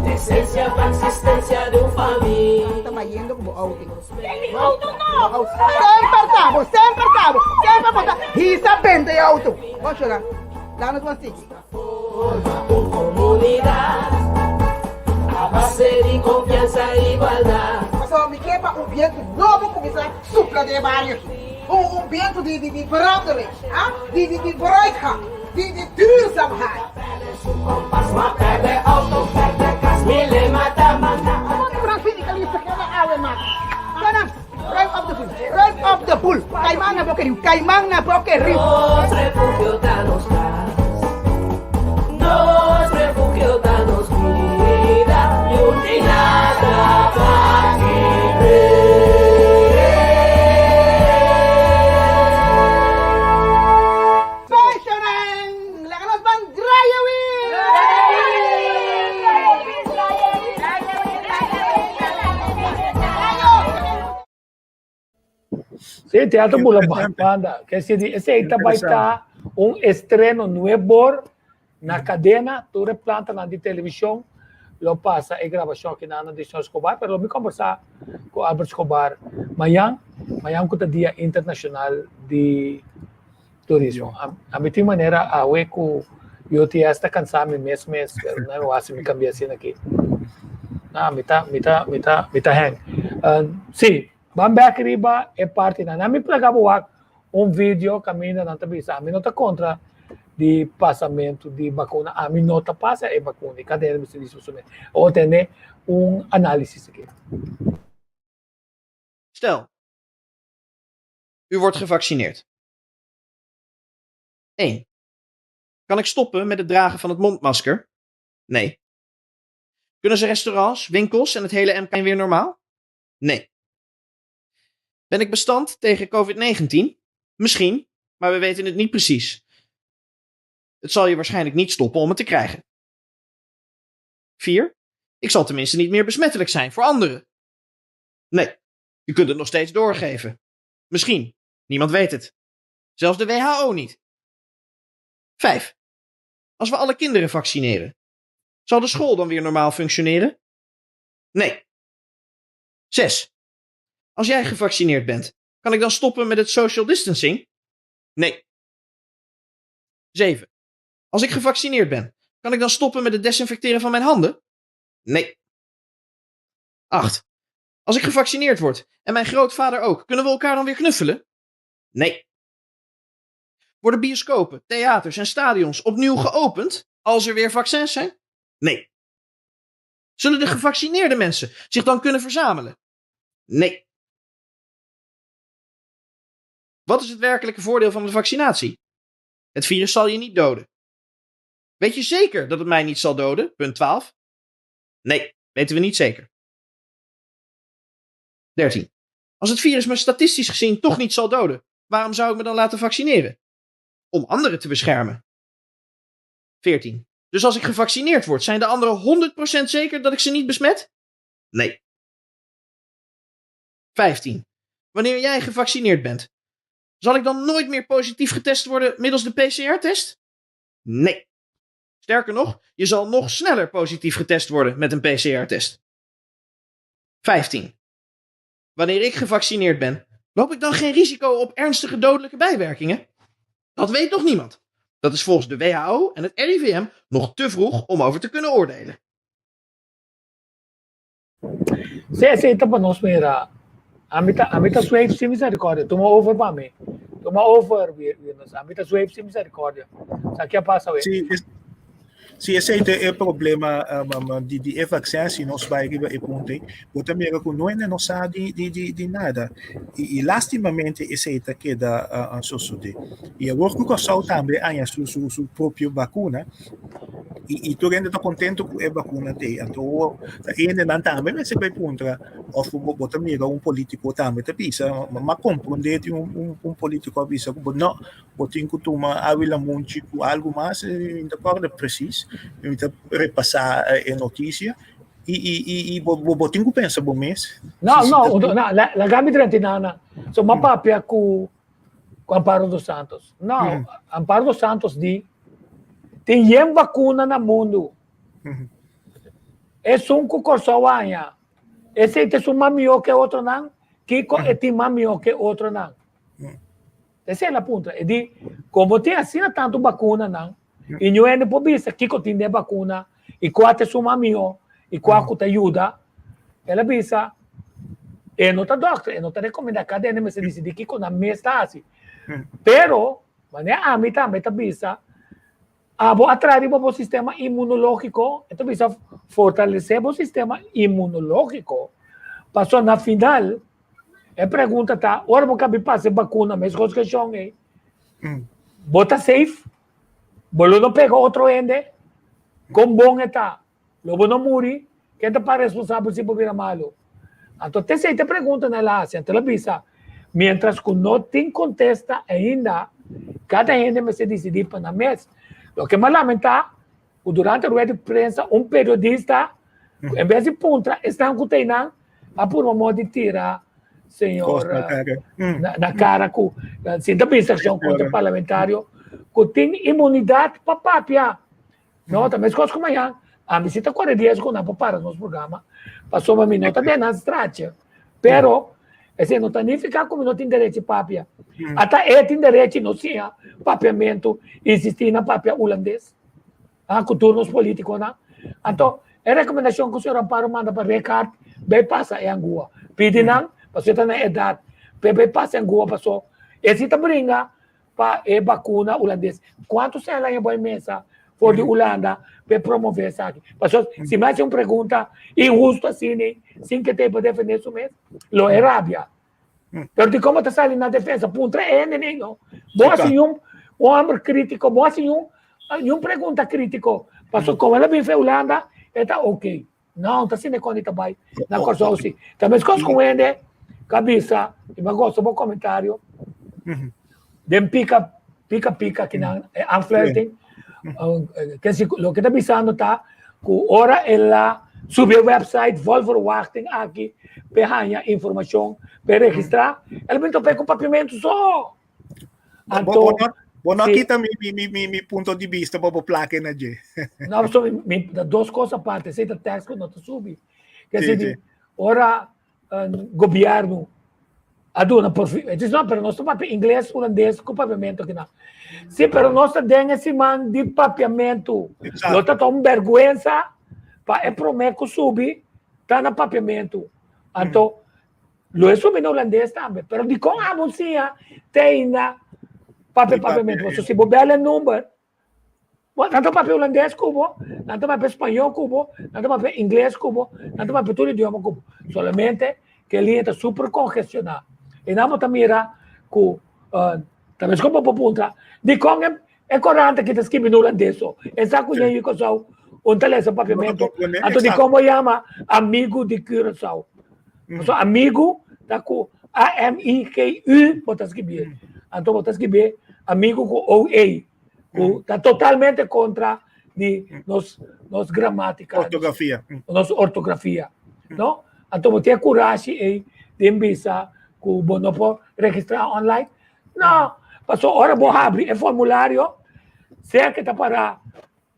esencia pa existencia di un famia. Ta bayendo cu bo auto. Mi auto no! Semper ta bo, semper ta bo, semper bo ta hisa benta e auto. Bo chora, laga nos ban sigui. Forma un comunidad a base di confianza e igualdad. Pasobra mi ke pa un bientu nobo kuminsá supla den e bario aki. Un un bientu di di di verandering, ah, di di di vooruitgang, di di duurzaamheid. Ruim op de boel, ruim op de boel. Kaiman na boke riu, kaiman na boke riu. Nos refugio ta nos kas, nos refugio ta nos bida, niun tin nada pa kibr'é. Pensionan, laga nos ban draai awi! Sí, Teatro Boulevard Banda. Ke si di esei ta bai ta un estreno nuevo na cadena, tur e plantanan di televishon lo pasa e grabashon aki nan di señor Escobar, pero lo mi kombersá ku Albert Escobar mañan, mañan ku ta dia internashonal di turismo. Ami tin manera awe ku UTS ta kansa mi mes mes, pero no mi wasi mi kambia asina aki. No, mi ta, mi ta, mi ta, mi ta hang. Sí, ban bek riba e partinan. Nan mi plaga bo wak un video kaminda nan ta bisa ami no ta kontra di pasamentu di bakuna, ami no ta pasa e bakuna. I kada hende mester bisa su mes. Awor tene un análisis aki. Stel, u wordt gevaccineerd. 1. Kan ik stoppen met het dragen van het mondmasker? Nee. Kunnen ze restaurants, winkels en het hele MK weer normaal? Nee. Ben ik bestand tegen COVID-19? Misschien, maar we weten het niet precies. Het zal je waarschijnlijk niet stoppen om het te krijgen. 4. Ik zal tenminste niet meer besmettelijk zijn voor anderen. Nee, je kunt het nog steeds doorgeven. Misschien. Niemand weet het. Zelfs de WHO niet. 5. Als we alle kinderen vaccineren, zal de school dan weer normaal functioneren? Nee. 6. Als jij gevaccineerd bent, kan ik dan stoppen met het social distancing? Nee. 7. Als ik gevaccineerd ben, kan ik dan stoppen met het desinfecteren van mijn handen? Nee. 8. Als ik gevaccineerd word en mijn grootvader ook, kunnen we elkaar dan weer knuffelen? Nee. Worden bioscopen, theaters en stadions opnieuw geopend als er weer vaccins zijn? Nee. Zullen de gevaccineerde mensen zich dan kunnen verzamelen? Nee. Wat is het werkelijke voordeel van de vaccinatie? Het virus zal je niet doden. Weet je zeker dat het mij niet zal doden? Punt 12. Nee, weten we niet zeker. 13. Als het virus me statistisch gezien toch niet zal doden, waarom zou ik me dan laten vaccineren? Om anderen te beschermen. 14. Dus als ik gevaccineerd word, zijn de anderen 100% zeker dat ik ze niet besmet? Nee. 15. Wanneer jij gevaccineerd bent, zal ik dan nooit meer positief getest worden middels de PCR-test? Nee. Sterker nog, je zal nog sneller positief getest worden met een PCR-test. 15. Wanneer ik gevaccineerd ben, loop ik dan geen risico op ernstige dodelijke bijwerkingen? Dat weet nog niemand. Dat is volgens de WHO en het RIVM nog te vroeg om over te kunnen oordelen. Sí, esei ta pa nos mira. Ami ta, ami ta zweef sin misericordia. Tuma over pa mi. Tuma over, Wirnes. Ami ta zweef sin misericordia. Sa ki a pasa we? Sí, es, sí, esei ta e problema um, um, di, di e vaccin, si nos bai riba e punto ei. Bo ta mira ku no hende no sa di, di, di, di nada. I, i lastimamente esei ta keda uh, uh, sosodé. I awor ku Kòrsou tambe haña su, su, su propio bakuna, I i tur hende ta kontentu ku e bakuna t'ei. Anto ta hendenan tambe mester bai puntra òf bo bo ta mira un polítiko tambe ta bisa, m'a komprondé tin un un un polítiko a bisa ku bo no, bo tin ku tuma awa i lamunchi ku algu mas, mi no ta kòrda presis, mi ta repasá e notisia i i i i bo bo tin ku pensa bo mes. No, no, no, laga mi drenta nan. So m'a papia ku ku Amparo dos Santos. No, mm. Amparo dos Santos di tin yen vacuna na mundo. Mm -hmm. Esun ku Kòrsou haña. Esei ta esun mas mihó ke otronan? Kiko e tin mas mihó ke otronan? Esei el a puntra. E di, komo tin asina tantu bakunanan, i niun hende por bisa kiko tin den bakuna i kua ta esun mas mihó i kua ku ta yuda, el a bisa, e no ta dòkter, e no ta rekomendá, kada hende mester disidí kiko nan mes ta hasi. Pero, manera ami tambe ta bisa, abo a traha riba bo sistema inmunológiko, e ta bisa fortalesé bo sistema inmunológiko, pasobra na final e pregunta ta, ora bo kabi pasa e bakuna meskos ku e shon ei, bo ta safe? Bo lo no pega otro hende? Kon bon e ta? Lo bo no muri? Ken ta para responsabel si bo bira malu? Anto t'esei ta e pregunta nan el a hasi. Anto el a bisa, Mientras ku no tin kontesta ainda, kada hende mester disidí pa nan mes. Loke mi a lamentá, ku durante rueda di prensa un periodista, en bes di puntra esnan ku ta einan, a purba modo di tira señor na kara ku sin ta bisa akshon kontra parlamentario ku tin inmunidat pa papia. No, ta meskos ku mañan. Ami si ta kore riesgo nan por para nos programa pasobra mi no ta den nan straatje. Pero esei no ta nifiká ku mi no tin derechi papia. Ata e tin derechi no siña papiamentu, insistí na papia hulandes. Ah, ku tur nos polítikonan. Anto, e rekomendashon ku señor Amparo manda pa Rickard, bai pasa e angua. Pidi nan, pasobra e ta na edat, p'e bai pasa e angua paso e si ta bringa pa e bakuna hulandes. Kuantu sèn laña bo a mesa for di Hulanda p'e promove esaki? Pasobra si mi hasi un pregunta inhusto asina, sin ke ta e por defende su mes, lo e rabia. Pero di komo ta sali na defensa? Puntra e hende nei no. Bo hasi un un homber kritiko, bo hasi un un pregunta kritiko. Pasobra komo el a bin fe Hulanda, e ta ok. No, ta asina kon i ta bai na Kòrsou si. Ta meskos ku un hende ku a bisa, i mi a gosta bo komentario, den pika pika pika kinan e aanfluiting, ke si loke ta bisando ta ku ora el a subi e website vol verwachting aki p'e haña informashon p'e registrá, el a bin top'é ku papiamentu so. Anto, bo no kita mi, mi, mi, mi punto di vista pa bo plaka na dje. No, so mi, mi, da dos cosas aparte. Esei ta tekst ku no ta subi. Ke sí, sí. ora uh, gobierno a duna por fin. Dice, no, pero nos ta papia ingles, holandés, ku papiamento kina. Sí, pero nos ta den e siman di papiamento. Lo ta un vergüenza pa e promé ku subi ta na papiamento. Anto, Lo e subi na holandés tambe. Pero dikon abo siña te ainda papia papiamentu? Pasobra si bo bel e number, bo, nan ta papia holandés ku bo, nan ta papia spañó ku bo, nan ta papia ingles ku bo, nan ta papia tur idioma ku bo. Solamente ku e liña ta super kongestioná. I nan bo ta mira ku ta mes kon bo por puntra, dikon e E korant aki ta skibi na hulandes so. E sa ku ña Kòrsou un ta lesa papiamentu. Anto di kon bo yama Amigu di Curaçao? Pasobra amigu ta ku A-M-I-G-U bo ta skibié. Anto bo ta skibié amigu ku O-E, ku ta totalmente kontra di nos nos gramátika. Ortografia. Nos ortografia. No? Anto bo tin e kurashi ei di bisa ku bo no por registrá online. No, paso ora bo habri e formulario, sea ke ta para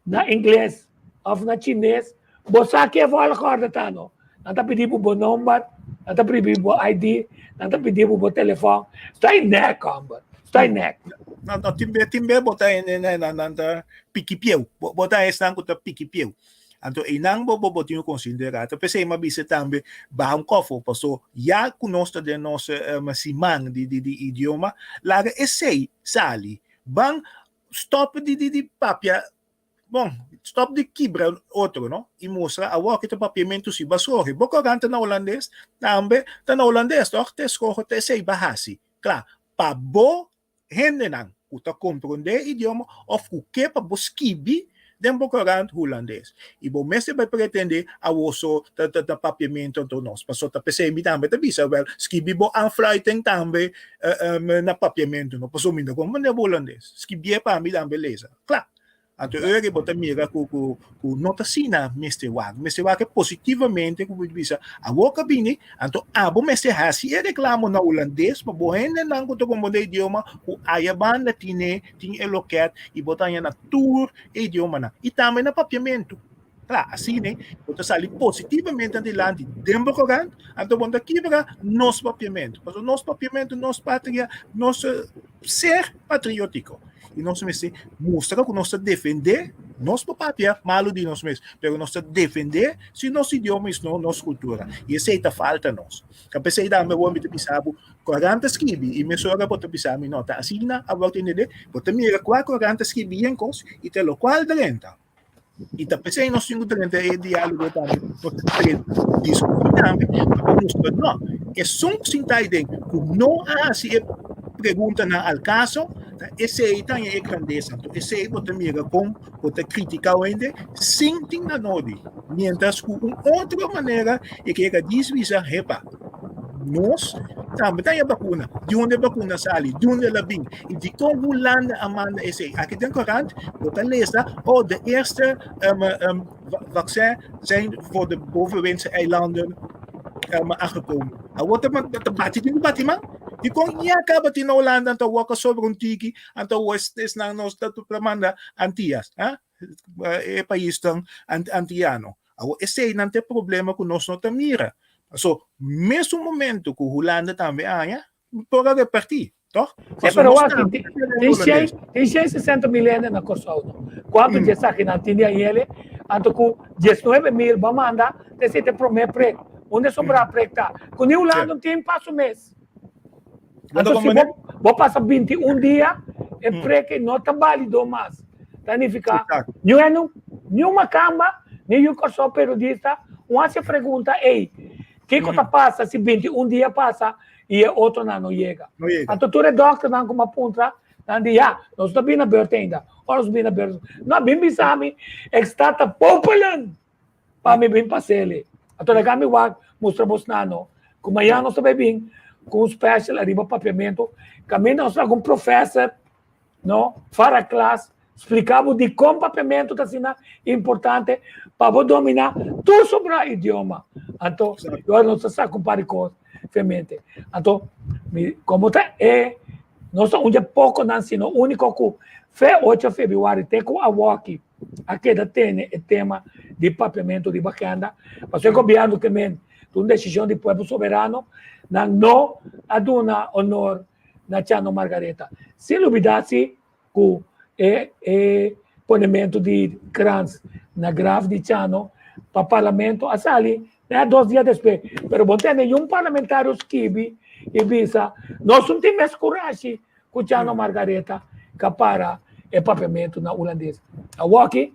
na ingles of na chines, bo sa ke volgorde ta no. Nan ta pidi bo bo nomber, nan ta pidi bo ID, nan ta pidi bo bo telefon. Sta i nek, homber. Steinek. No, no, tin be, tin be bo ta en en nan nan ta piki pieu. Bo, bo ta esnan ku ta piki pieu. Anto einan bo bo bo tin ku konsiderá. Ta p'esei mi a bisa tambe baha un kòfo paso ya ku nos ta den nos um, siman di di di idioma, laga esei sali. Ban stòp di di di papia Bon, stop di kibra otro, no? I mustra awor ki ta papiamentu si bo a skohe. Bo korant ta na hulandes, tambe ta na hulandes, tòg? Te skohe ta esei bo a hasi. Kla, pa bo hendenan ku ta komprondé idioma òf ku ke pa bo skibi den bo korant hulandes. I bo mester bai pretendé awor so ta ta ta papiamentu anto nos. Pasobra ta p'esei mi tambe ta bisa, wèl, skibi bo aanfluiting tambe na papiamentu, no? Pasobra mi no komprondé bo hulandes. Skibié pa mi tambe lesa. Kla. Anto e ora bo ta mira ku ku ku no ta asina mester wak. Mester wak positivamente ku bo bisa awor ka bini, anto abo mester hasi e reklamo na hulandes pa bo hendenan ku ta komprondé idioma ku aya banda tine tin e loket i bo ta haña na tur e idiomanan i tambe na papiamentu. Kla, asina bo ta sali positivamente adilanti den bo korant, anto bo no ta kibra nos papiamentu. Pasobra nos papiamentu, nos patria, nos ser patriótiko. I nos mester mustra ku nos ta defendé, nos por papia malu di nos mes, pero nos ta defendé si nos idioma i nos kultura. I esei ta falta nos. Ta p'esei tambe awor mi ta bisa bo, korant ta skibi i mesora bo ta bisa mi no ta asina awor ta entendé, bo ta mira kua korant ta skibi yen kos i ta lokual drenta. I ta p'esei nos tin ku drenta e diálogo tambe, nos ta diskutí tambe pa mustra no, esun ku sinta ei den ku no a hasi e preguntanan al kaso, ta esei ta e grandesa. Anto esei bo ta mira kon bo ta kritiká un hende sin tin na nodi, miéntras ku un otro manera e ke yega dis bisa, hepa, nos tambe ta haña bakuna, di unda e bakuna sali, di unda el a bin, i dikon Hulanda a manda esei. Aki den korant bo ta lesa, oh, de eerste um, vaccin zijn voor de bovenwindse eilanden aangekomen. Awor ta ta bati tin ku bati man. Dikon ya kaba tin na Hulanda anto awor ka sobra un tiki, anto awor esnan nos ta manda Antillas, ha? E paisnan antiano. Awor eseinan ta e problema ku nos no ta mira. Paso mesun momento ku Hulanda tambe haña, por a repartí, tòg? Sí, pero wak, tin shen, tin shen sesenta mil hende na Kòrsou, no? Kuantu dje esakinan tin di ayele? Anto ku diesnuebe mil bo a manda, ta esei ta e promé prek. Unda e sobrá prek ta? Ku ni Hulanda no tin pa su mes. Anto si bo, bo pasa 21 dia, e prek no ta bálido mas. Ta nifiká, niun hende, niun makamba, ni yu Kòrsou periodista, un hasi e pregunta ei, kiko ta pasa si 21 dia pasa i e otronan no yega? Anto tur e dòkternan ku mi a puntra, nan di, ya, nos no ta bini na beurt ainda. Ora nos bini na beurt, no a bin bisa mi, ek sta ta popelen! Pa mi bin pasele. Anto laga mi wak mustra bos nano ku mañana nos ta bai bin ku un special ariba papiamentu. Kaminda nos ta ku un professor no fara klas splika bo dikon papiamentu ta asina importante pa bo domina tur sobra idioma. Anto ora nos ta saka un par di kos femente. Anto mi komo ta e nos ta un dje pokonan sino uniko ku fe ocho febrüari te ku awoki. a keda tene e tema di papiamentu riba agenda, pasobra e gobièrnu ke men ta un desishon di pueblo soberano, nan no a duna honor na Chano Margaretha. Sin lubidá si ku e e ponementu di krans na graf di Chano pa parlamento a sali na dos dia despues, pero bo tende yun parlamentario skibi i bisa nos no tin mes kurashi ku Chano Margaretha ka para e papiamentu na hulandes. Awoki,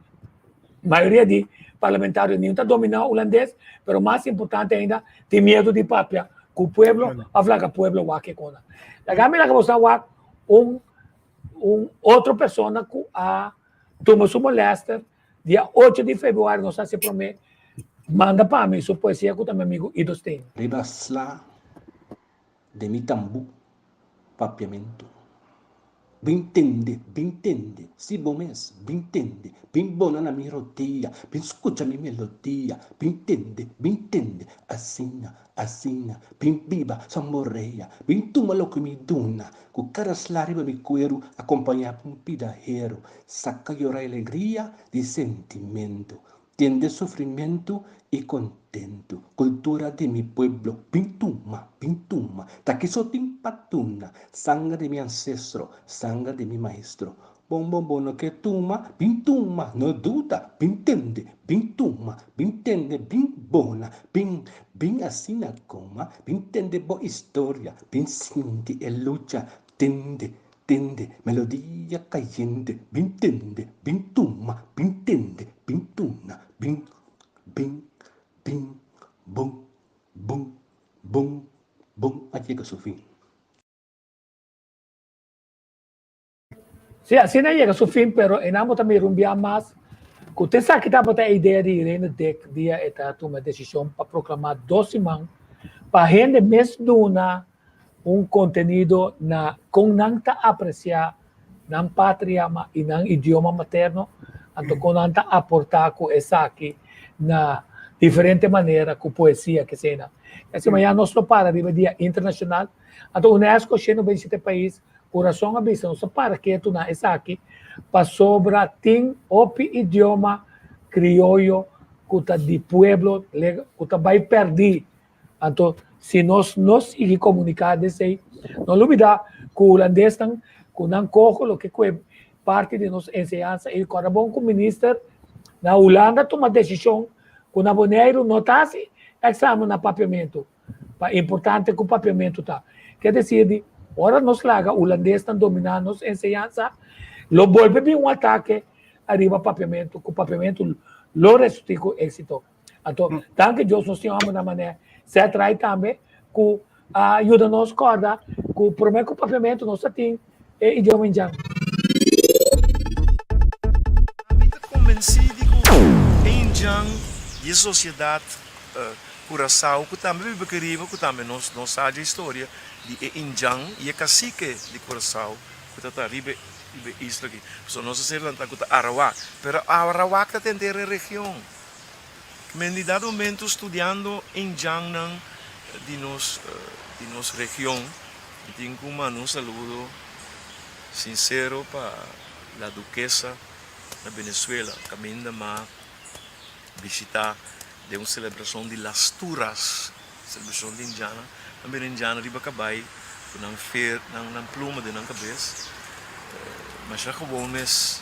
mayoria di parlamentario ni ta dominá hulandes, pero mas importante ainda, tin miedu di papia ku pueblo òf laga pueblo wak e kona. Laga mi laga boso wak un un otro persona ku a tuma su molèster dia ocho di febrüari nos hasi promé manda pa mi su poesia ku ta mi amigu Ido Steen. Riba sla Den mi tambú papiamentu. Bin tende, bin tende, si bo mes, bin tende, bin bona na mi rodia, bin skucha mi melodia, bin tende, bin tende, asina, asina, bin biba samborea, bin tuma loke mi duna, ku kada sla riba mi kueru akompañá pa un pida heru, saka yora alegria di sentimentu. Tende sufrimentu i kontentu. Kultura di mi pueblo, bin tuma, bin tuma. Ta kiso tin pa duna. Sanger di mi ansestro, sanger di mi maestro. Bon bon bo no ke tuma, bin tuma, no duda, bin tende, bin tuma, bin tende, bin bona, bin, bin asina koma, bin tende bo historia, bin sinti e lucha, tende, Tende, melodia kayente, bin tende, bin tuma, bin tende, bin tuna, bin, bin, bin, bun, bun, bun, bun a yega su fin. Sí, asina a yega su fin, pero einan bo ta mira un bia mas ku te esaki tabata e idea di Irene Dick dia e ta tuma e desishon pa proklamá dos siman pa hende mes duna un kontenido na kon nan ta apresiá nan patria i nan idioma materno, anto kon nan ta aportá ku esaki na diferente manera ku poesia keseinan. Asina mañana nos lo para riba dia internashonal, anto UNESCO 127 pais ku rason a bisa nos ta para ketu na esaki pasobra tin hopi idioma krioyo ku ta di pueblo ku ta bai pèrdí. Anto, si nos no sigui komuniká di esei, no lubidá ku hulandesnan ku nan koho loke ku e parti di nos enseñansa i kòrda bon ku minister na Hulanda tuma desishon ku na Boneiru no ta hasi èksamen na papiamentu, pa importante ku papiamentu ta. Ke desir di ora nos laga hulandesnan dominá nos enseñansa, lo bolbe bin un atake ariba papiamentu ku papiamentu lo resultí ku éksito. Anto, danki Dios nos tin hombernan manera Seth Wright tambe ku a yuda nos kòrda ku promé ku papiamentu nos ta tin e idioma indjan. Mi ta konbensí di ku e indjan di e sosiedat Kurasao ku tambe biba aki riba ku tambe nos no sa dje historia di e indjan i e kasike di Kurasao ku ta ta riba e isla aki. Pasobra nos a ser lantá ku ta Arawak pero Arawak ta tenter e region. Men di dado momento studiando indjannan di nos di nos region mi tin ku manda un saludo sincero pa la Duquesa na Venezuela kaminda m'a bishita den un selebrashon di Las Turas selebrashon di indjannan nan bira indjannan riba kabai ku nan fer nan pluma den nan kabes masha gewoon mes.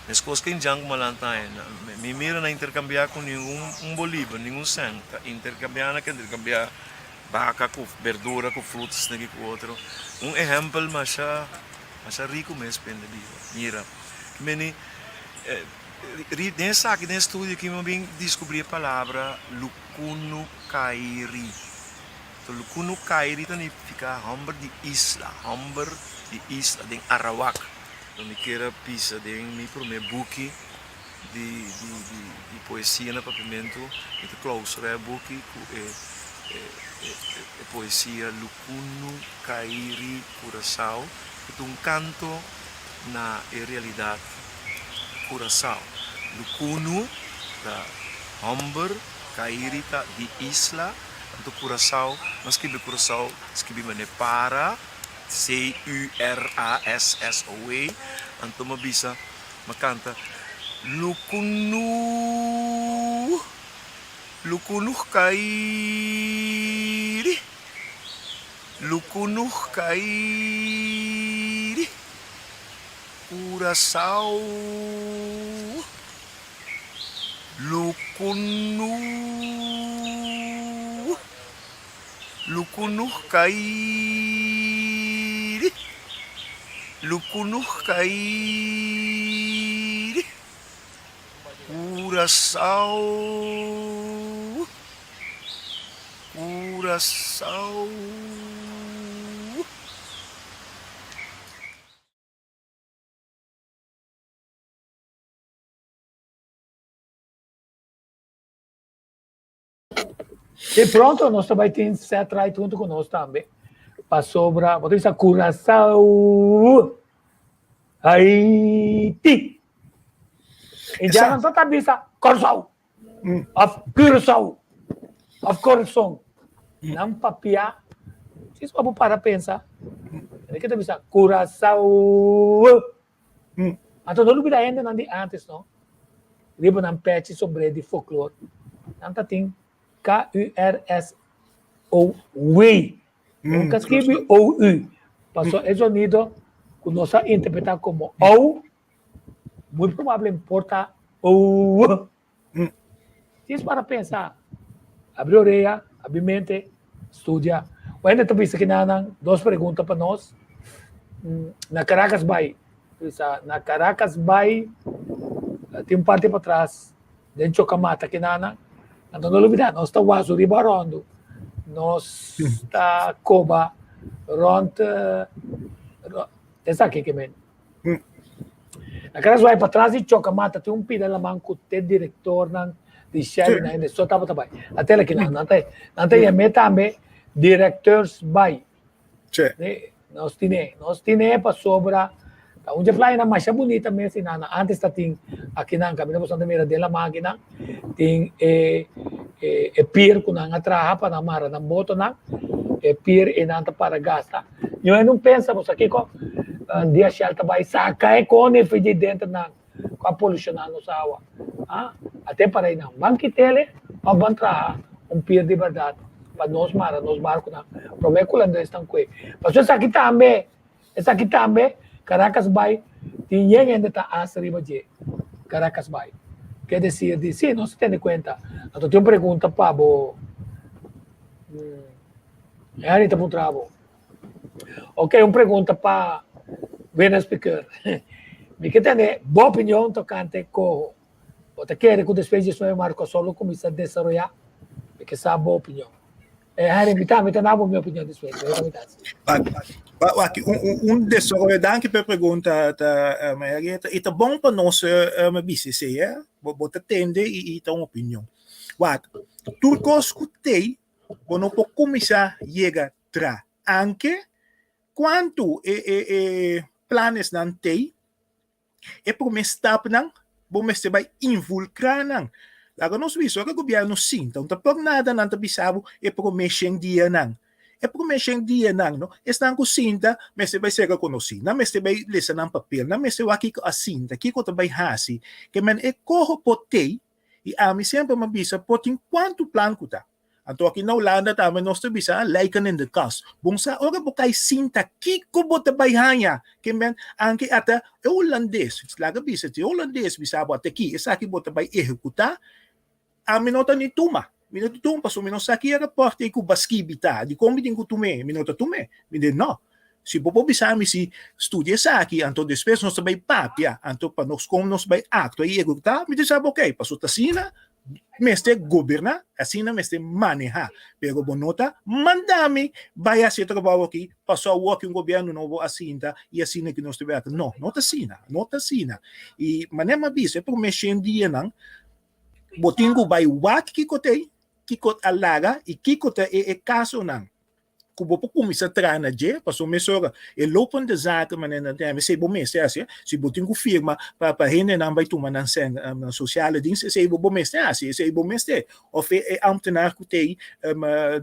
Meskos ku indjan ku malanta aña, mi mira na interkambiá ku ningun un bolívar, ningun sèn. Ta interkambiá na ke interkambiá baka ku berdura ku frutas niki ku otro. Un ehèmpel masha masha riku mes pende biba. Mira, meni den esaki den e studio aki mi a bin diskubrí e palabra lukunukairi. Lukunukairi ta nifiká hòmber di isla, hòmber di isla den Arawak. Lo mi kier a bisa den mi promé buki di di poesia na papiamentu, mi ta clausura e buki ku e e poesia Lukunu Kairi Curaçao, ku ta un kanto na e realidat Curaçao. Lukunu ta hòmber, Kairi ta di isla, anto Curaçao, nan skibi Curaçao skibi manera para. C-U-R-A-S-S-O-E, anto m'a bisa, m'a kanta, Lukunu, lukunu kairi, lukunu kairi, Curaçao, lukunu. Lukunuh kairi, lukunuh kairi, Curaçao, Curaçao. I pronto nos ta bai tin Seth Wright huntu ku nos tambe pasobra bo ta bisa Curaçao Haiti i dja nan ta bisa Kòrsou òf Curaçao òf Corazon nan papia si bo para pensa ke ta bisa Curaçao. Anto no lubida hendenan di antes no. Riba nan pechi sombré di folklor, nan ta tin K-U-R-S-O-W. Nunca skibi O-U. Paso e zonido ku nos a interpretá komo ou, muy probable por ta ou. Djis para pensa, abri orea, abri mente, studia. Wende ta bisa kinanan dos pregunta pa nos. Na Caracas bai, bisa na Caracas bai tin un parti patras den Chocamata kinanan. Anto no lubida nos ta wasu riba rondo. Nos ta koba rond esaki ke men. Na Caracas bai patras di Chocamata tin un pida laman ku te direktornan di Shell i nan hende so tabata bai. Atela kinan nan ta nan ta yam'é tambe directeurs bai. Nos tine, nos tine pasobra ta un dje playanan masha bunita mes i nan antes ta tin akinan kaminda boso ta mira den laman akinan tin e e pier ku nan a traha pa nan mara nan botonan e pier einan ta para gasta. Yo e no pensa boso kiko dia Shell ta bai saka e kone fi di denter nan ku a polushona nos awa ah ate para einan ban kitele of ban traha un pier di berdad pa nos mara nos barkunan prome ku hulandesnan kue pasobra esaki tambe esaki tambe Caracas bai tin yen hende ta asa riba dje Caracas bai ke desir di si nos ta tene kuenta anto tin un pregunta pa bo. Henry ta puntra bo. Ok, un pregunta pa Winner Speaker. Mi ke tene bo opinion tokante koho. Bo ta kere ku despues di 19 mart Kòrsou lo kuminsá desaroyá? Mi ke sa bo opinion. Eh, Henry, mi ta, mi ta na bo mi opinion despues. Wak, un desaroyo, danki pa e pregunta, ta, Henry. E ta bon pa nos bisa esei, eh. Bo ta tende i ta un opinion. Wak, tur kos ku tei bo no por kuminsá yega tra. Anke kuantu e e e planesnan tei, e promé stapnan bo mester bai invulkrá nan. Laga nos bisa ora gobièrnu sinta, no ta por nada nan ta bisa bo e promé shen dianan. E promé shen dianan no, esnan ku sinta mester bai ser rekonosí, nan mester bai lesa nan papel, nan mester wak kiko a sinta, kiko ta bai hasi. Ke men e koho por tei I ami semper mi a bisa por tin kuantu plan ku ta. Anto aki na Hulanda tambe nos ta bisa lijken in de kast. Bon sa ora bo kai sinta kiko bo ta bai haña. Ke men anke ata e hulandes, laga bisa si e hulandes bisa bo ata aki esaki bo ta bai ehekutá, ami no ta ni tuma. Mi no ta tuma pasobra mi no sa ki e rapòrt ei ku bo a skibi ta. Dikon mi tin ku tum'é? Mi no ta tum'é. Mi di no. Si bo por bisa mi si studia esaki, anto despues nos ta bai papia, anto pa nos kon nos bai aktua i ehekutá, mi ta bisa bo okey, pasobra ta asina mester goberná, asina mester manehá. Pero bo no ta manda mi bai hasi e trabou aki pasobra awor ki un gobièrnu nobo a sinta i asina ki nos ta bai aktua. No, no ta asina, no ta asina. I manera mi a bisa e promé shen dianan bo tin ku bai wak kiko ta ei, kiko a laga i kiko ta e kasonan. ku bo por kuminsá traha na dje, pasobra mesora e lopende zaken manera nan ta yama, esei bo mester hasi, si bo tin ku firma pa pa hendenan bai tuma nan sèn nan sosiale dienst, esei bo bo mester hasi, esei bo mester, òf e ambtenaar ku t'ei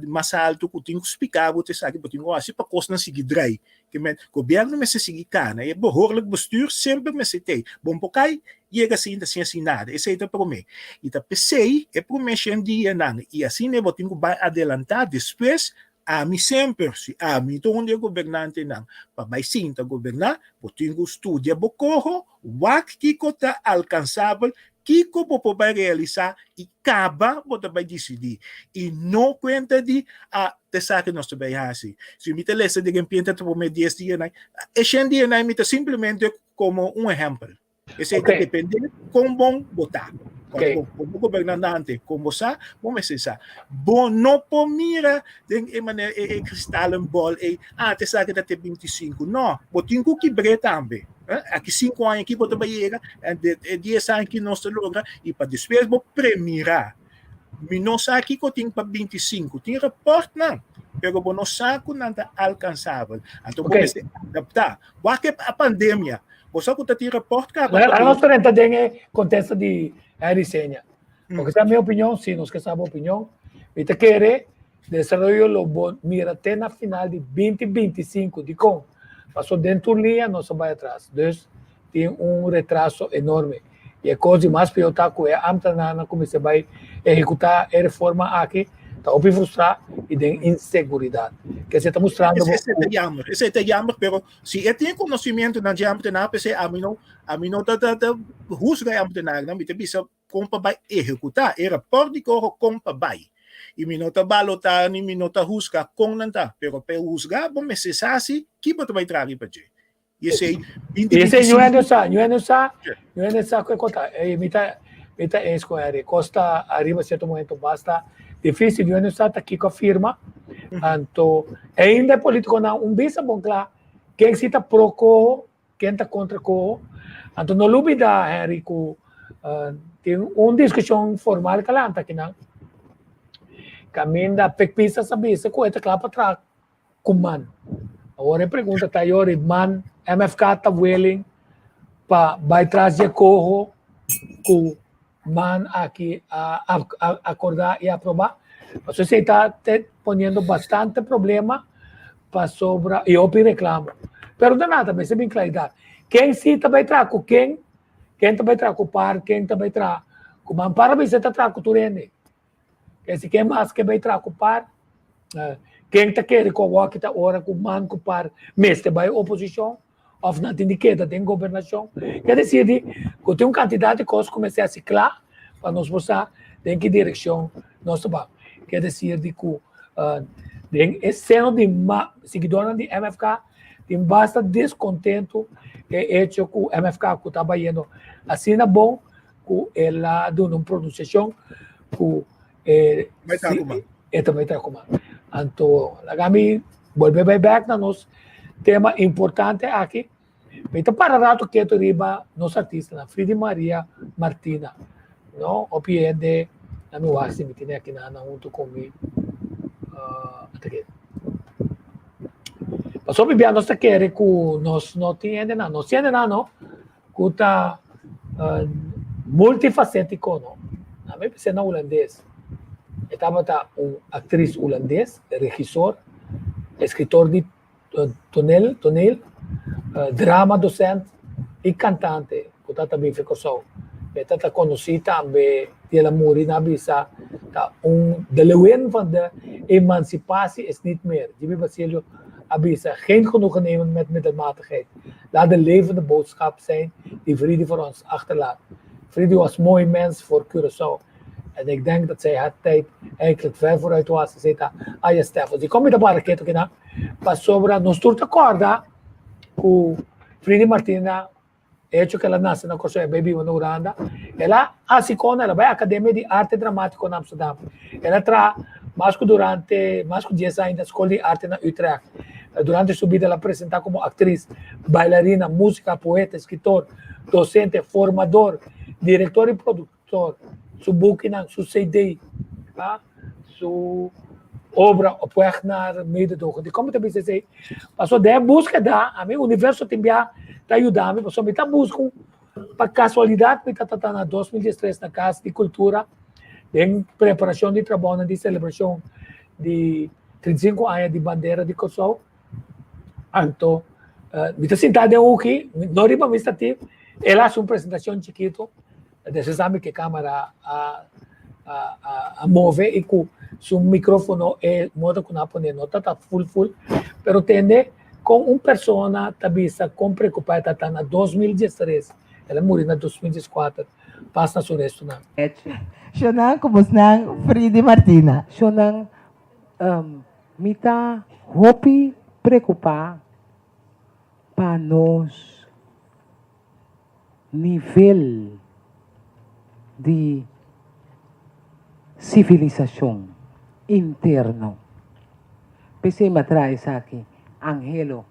mas altu ku tin ku splika bo esaki bo tin ku hasi pa kosnan sigui drai. Ke men, gobièrnu mester sigui kana, e behoorlijk bestuur semper mester t'ei, bo no por kai yega sinta sin hasi nada, esei ta promé. I ta p'esei e promé shen dianan i asina bo tin ku bai adelantá despues, ami semper, si ami ta un di e gobernantenan pa bai sinta goberná, bo tin ku studia bo koho, wak kiko ta alkansabel, kiko bo por bai realisá i kaba bo ta bai disidí. I no kuenta di, ah, ta esaki nos ta bai hasi. Si mi ta lesa di repente ta promé dies dianan, e shen dianan mi ta simplemente komo un ehèmpel. Esei ta depende kon bon bo ta. Okay. Como gobernante, kon bo sa, bo mester sa. Bo no por mira den e manera e, e kristallen bol ei, ah, te sa ke ta te 25. No, bo tin ku kibr'é tambe. Eh? Aki 5 aña aki bo ta bai yega, en de, e 10 aña ki nos ta logra, i pa despues bo premira. Mi no sa kiko tin pa 25. Tin rapòrtnan, pero bo no sa ku nan ta alkansabel. Anto bo mester adaptá. Wak e pandemia. Bo sa ku ta tin rapport kaba. Bueno, nos ta renta den e contesta di Harry Seña. Porque sa mi opinion, si nos ke sa bo opinion, mi ta kere desaroyo lo bo mira te na final di 2025. Dikon? Paso den tur liña nos a bai atras. Dus tin un retraso enorme. I e kos di mas pió ta ku e ámtenarnan ku mester bai ehekutá e reforma aki ta hopi frustrá i den inseguridat. Kese ta mustrando bo Esei ta jammer, esei ta jammer, pero si e tin konosimientonan dje ámtenar, p'esei ami no, ami no ta ta ta husga e ámtenarnan, mi ta bisa kon pa bai ehekutá e rapòrt di koro kon pa bai. I mi no ta balotá ni mi no ta husga kon nan ta, pero pa e husga bo mester sa si ki bo ta bai traha riba dje. I esei binti I esei ñu hende sa, ñu hende sa, ñu hende sa ku e kota. E mi ta mi ta eens ku Henry. Kos ta ariba sierto momento basta difísil. Ñu hende sa ta kiko a firma. Anto ainda e polítikonan un bisa bon kla ken si ta pro koho, ken ta kontra koho. Anto no lubida Henry ku tin un diskushon formal kalanta akinan kaminda Pek Pisas a bisa ku e ta kla pa traha ku man. Awor e pregunta ta yori, man MFK ta willing pa bai tras di e koho ku man aki a akorda i aproba? Pasobra esei ta poniendo bastante problema pasobra i hopi reklamo. Pero de nada, mester bin klaridat. Ken si ta bai traha ku ken, ken ta bai traha ku par, ken ta bai traha ku man. Para bisa ta traha ku tur hende. Kesi ken mas ke bai traha ku par? Ken ta kere ku awor ki ta ora ku man ku par mester bai oposishon òf nan tin di keda den gobernashon? Ke desir di ku tin un kantidat di kos ku mester hasi kla pa nos por sa den ki direkshon nos ta bai. Ke desir di ku den e seno di siguidornan di MFK tin basta deskontentu e echo ku MFK ku ta bayendo asina bon ku el a duna un pronunsiashon ku e e ta bai traha ku man. Anto laga mi bolbe bai bek na nos tema importante aki. Mi ta para rato ketu riba nos artistanan, Fridi Maria Martina, no? Hopi hende na mi wak si mi tene aki nan huntu ku mi. Ata Pasobra bia nos ta kere ku nos no tin hendenan, nos tin hendenan no ku ta multifacético no. A mi pensé na hulandes. E tabata un actriz hulandes, regisor, escritor di tonel, toneel, drama docent y cantante ku tabata bivi Kòrsou. E tabata konosí tambe di el a muri nan a bisa ta un de leeuwin van de emancipatie is niet meer. Jimmy Basilio a bisa geen genoegen nemen met middelmatigheid. Laat de levende boodschap zijn die Fridi voor ons achterlaat. Fridi was mooi mens voor Curaçao. En ik denk dat zij haar tijd eigenlijk ver vooruit was. Esei ta Aya Steffens. Dikon mi ta para ketu kinan? Pasobra nos tur ta kòrda ku Fridi Martina, e hecho ku el a nase na Kòrsou i a bai biba na Hulanda, el a hasi kon el a bai Akademia di Arte Dramátiko na Amsterdam. El a traha mas ku durante mas ku dies aña na Skol di Arte na Utrecht. Durante su bida el a presentá komo aktris, bailarina, músika, poeta, eskritor, dosente, formador, direktor i produktor. Su bukinan, su CD, su obra Op weg naar mededogen. Dikon mi ta bisa esei? Pasobra den e búskeda, ami universo tin bia ta yuda mi, pasobra mi ta buska un, pa kasualidat mi ta tata na 2013 na Kas di Kultura den preparashon di trabounan di selebrashon di 35 aña di bandera di Kòrsou. Anto mi ta sintá den hoki, no riba mi stativ, el a hasi un presentashon chikitu, despues ami ku e kamera a a move i ku su mikrofono e modo ku nan a pone no ta ta ful ful, pero tende kon un persona ta bisa kon preokupá e ta ta na 2013, el a muri na 2014, pas na su restonan. Shonnan ku bosnan Fridi Martina. Shonnan Mi ta hopi preokupá pa nos nivel di sivilisashon interno. P'esei mi a traha esaki, Angelo.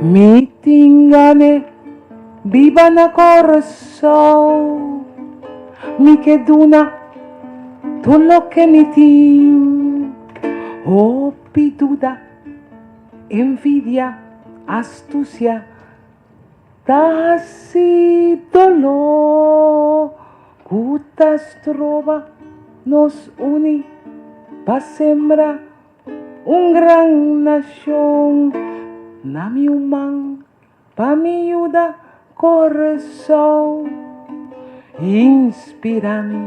Mi tin gane biba na Kòrsou, mi ke duna Tur loke mi tin, hopi duda. Envidia, astucia ta hasi doló ku ta stroba nos uni pa sembra un gran nashon. Na mi human pa mi yuda Kòrsou. Inspirá mi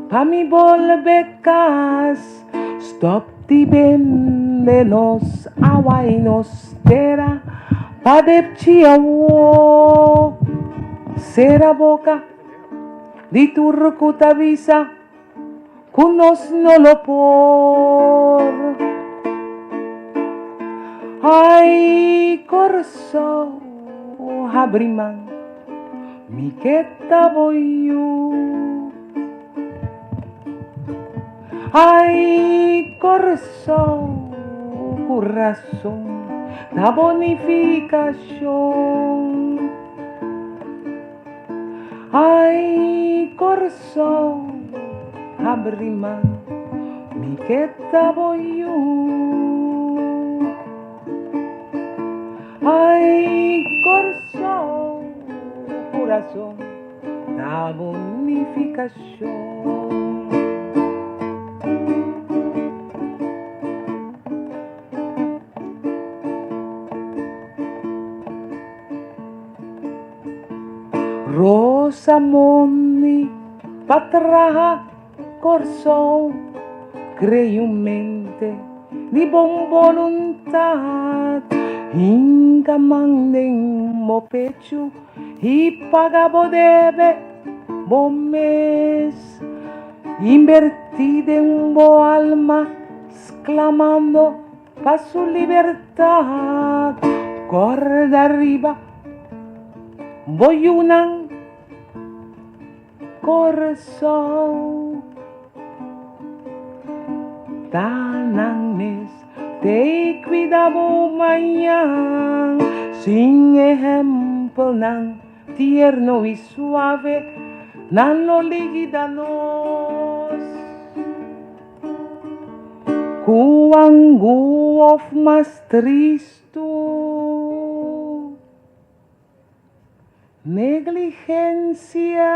pa mi bolbe kas. Stòp di bende nos awa i nos tera pa depchi awó. Sera boka di tur ku ta bisa ku nos no lo por. Ai Kòrsou, habri man, mi ke ta bo yu. Ai Kòrsou, kurason ta bo nifikashon. Ai Kòrsou, habri man, mi ke ta bo yu. Ai Kòrsou, kurason ta bo nifikashon. Rosa Moni pa traha Kòrsou krei un mente di bon boluntat Hinka man den bo pechu i paga bo debe bo mes Inbertí den bo alma sklamando Pa su libertad corda riba bo yunan Corsou. Ta nan mes t'ey cuida bo mañan sin ehempelnan tierno y suave nan lo ligida nos. Ku angu of mas tristu. Negligensia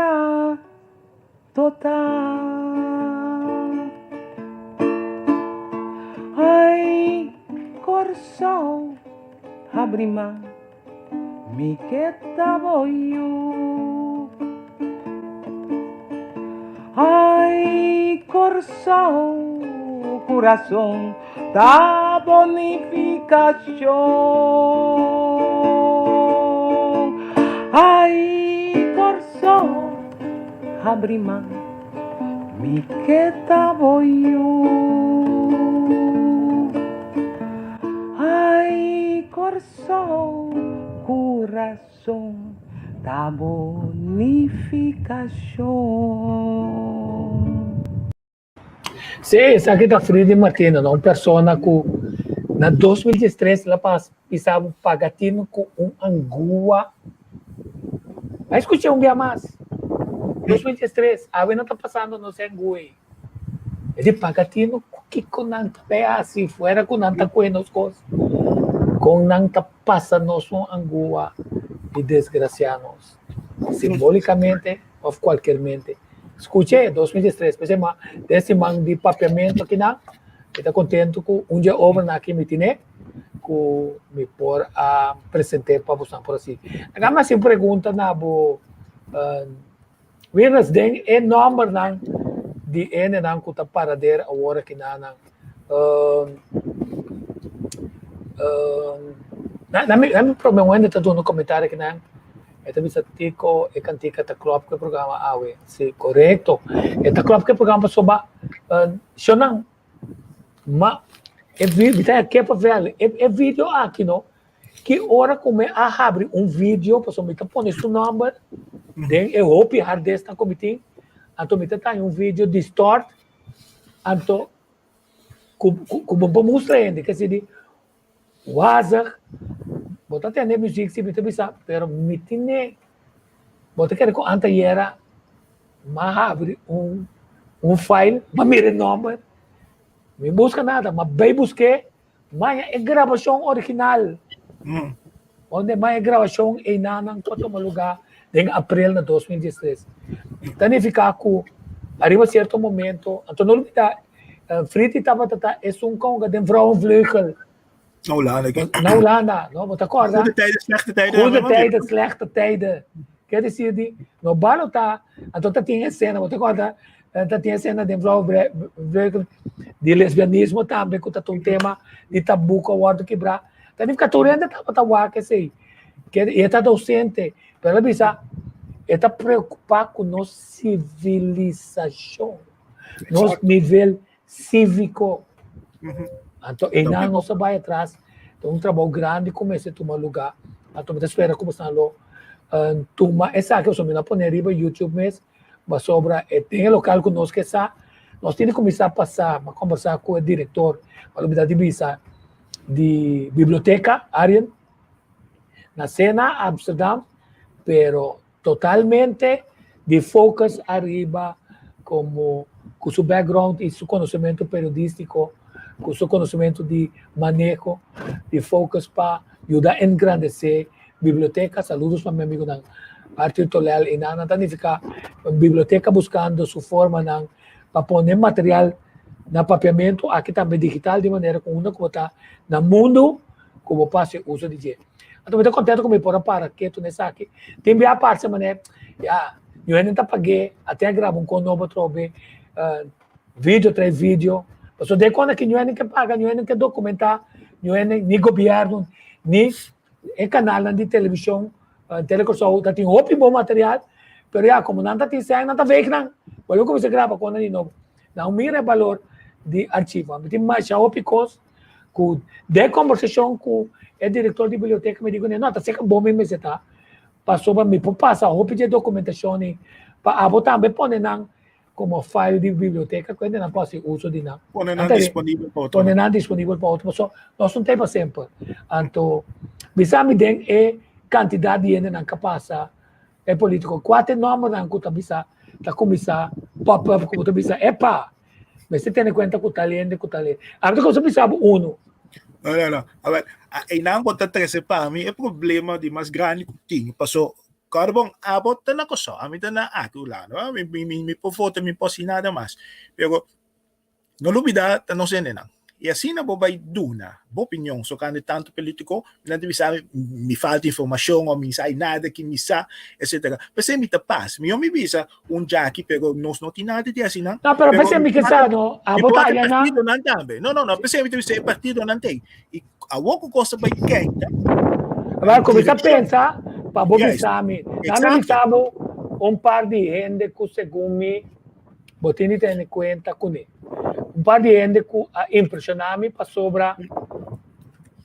total. Ai Kòrsou habri man. Mi ke ta bo yu. Ai Kòrsou, kurason ta bo nifikashon. Ai Kòrsou, habri man, mi ke ta bo yu. Ai Kòrsou. Kòrsou, kurason ta bo nifikashon. Sí, esaki ta Fridi Martina, no? Un persona ku na 2013 la pas bisa bo paga tinu ku un angua. A escuché un bia mas. 2013, awe no ta pasando nos e angua ei. E di paga tinu ku kiko nan ta bay hasi fuera ku nan ta kohe nos kos, kon nan ta pasa nos un angua i desgrasia nos, simbolikamente òf kualkermente. Skuch'é, 2013, p'esei ma den siman di papiamentu akinan, mi ta kontentu ku un dje obranan aki mi tine ku mi por a present'é pa boso por hasi. Laga mi hasi un pregunta na bo. Winners den e nombernan di hendenan ku ta parader awor aki na nan. Na mi na mi prome un hende ta duna un komentario aki nan, e ta bisa Tico e kantika ta klòp ku e programa awe. Si, korekto. E ta klòp ku e programa pasobra shownan ma e mi ta ke pa vèl e video aki no Ki ora ku mi a habri un video, pasobra mi ta pone su nòmber den e hopi hardesnan ku mi tin, anto mi ta taña un video distòrt, anto ku ku bo por mustra hende, ke si di wazig, bo ta tende e muzik si mi ta bisa, pero mi tine, bo ta kere ku antayera m'a habri un un file, m'a mira e nòmber, mi buska nada, m'a bai busk'é. Maya e grabashon original. Onde maya e grabashon einanan ku a tuma lugá den aprel na 2013. Ta nifiká ku ariba sierto momento, anto no lubidá, Friti tabata ta esun konga den Vrouwenvleugel. Na Hulanda ke? Na Hulanda, no? Bo ta kòrda? Goede tijden, slechte tijden. Goede tijden, slechte tijden. Ker desir di, no balo ta, anto ta tin esena, bo ta kòrda? Ta tin esena den Vrouwenvleugel di lesbianismo tambe ku ta un tema di tabú ku a wòrdu kibrá. Ta nifiká tur hende tabata wak esei. Ker i e ta dosente, pero el a bisa e ta preokupá ku nos sivilisashon, nos nivel síviko. Anto einan nos a bai atras, ta un trabou grandi ku mester tuma lugá. Anto mi ta spera ku boso lo tuma esaki, pasobra mi no a pone riba YouTube mes, pasobra e den e lokal ku nos ke sa, nos tin di kuminsá pasa, mi a kombersá ku e direktor, mi a lubidá di bisa, di biblioteka, Arjen, na Sena, Amsterdam, pero Totalmente di focus ariba como cu su background y su conocemento periodistico, cu su conocemento di maneho, di focus pa yuda engrandece biblioteca. Saludos pa mi amigonan Arthur Tolel y nan. Nan ta nifica biblioteca buscando su formanan pa pone material na papiamento, aki tambe digital, di manera cu unda cu bo ta na mundo ku bo por hasi uso di dje. Anto mi ta kontento ku mi por a para ketu na esaki. Tin bia parse manera, ya, yu hende ta pag'é, a tin a graba un kon nobo atrobe, video trae video. Pasobra den kònde ki yu hende ke paga, yu hende ke dokumentá, yu hende, ni gobièrnu, ni e kanalnan di televishon, Tele Kòrsou ta tin hopi bon material, pero ya, komo nan ta tin sèn, nan ta veeg nan. Bolbe kuminsá graba konnan di nobo. Nan mira e balor di archivo. Mi tin masha hopi kos ku den kombersashon ku e direktor di biblioteka mi di kuné, no, ta seka bon mi mester ta, pasobra mi por pasa hopi di e dokumentashon ei pa abo tambe pone nan komo file di biblioteka ku hende nan por hasi uso di nan. Pone nan disponibel pa otro. Pone nan disponibel pa otro, pasobra nos no ta ei pa semper. Anto, bisa mi den e kantidat di hendenan ku a pasa e politiko, kua ta e nòmbernan ku ta bisa ta kuminsá pop up ku bo ta bisa, epa! Mester tene kuenta ku tal hende, ku tal hende. Ami ta kuminsá bisa bo unu. No, no, no. A ber, einan bo ta trese pa mi e problema di mas grandi ku tin. Paso, kòrda bon, abo ta na Kòrsou, ami ta na aki Hulanda. Mi, mi, mi, mi por vota, mi por hasi nada mas. Pero No lubida ta nos hendenan. I asina bo bai duna bo opinion sokante tantu politiko, mi nan ta bisa mi, mi falta informashon o mi sa nada ki mi sa, etcetera. P'esei mi ta pas. Mihó mi bisa un djaki, pero nos no tin nada di asina. No, pero p'esei mi ke sa no, abo ta aya nan. Partidonan tambe. No, no, no, p'esei mi ta bisa e partidonan t'ei. I awor ku kos ta bai kenta. Awor kuminsá pensa pa bo bisa mi. Dame bisa bo un par di hende ku segun mi Bo tin di tene kuenta kuné. Un par di hende ku a impreshoná mi pasobra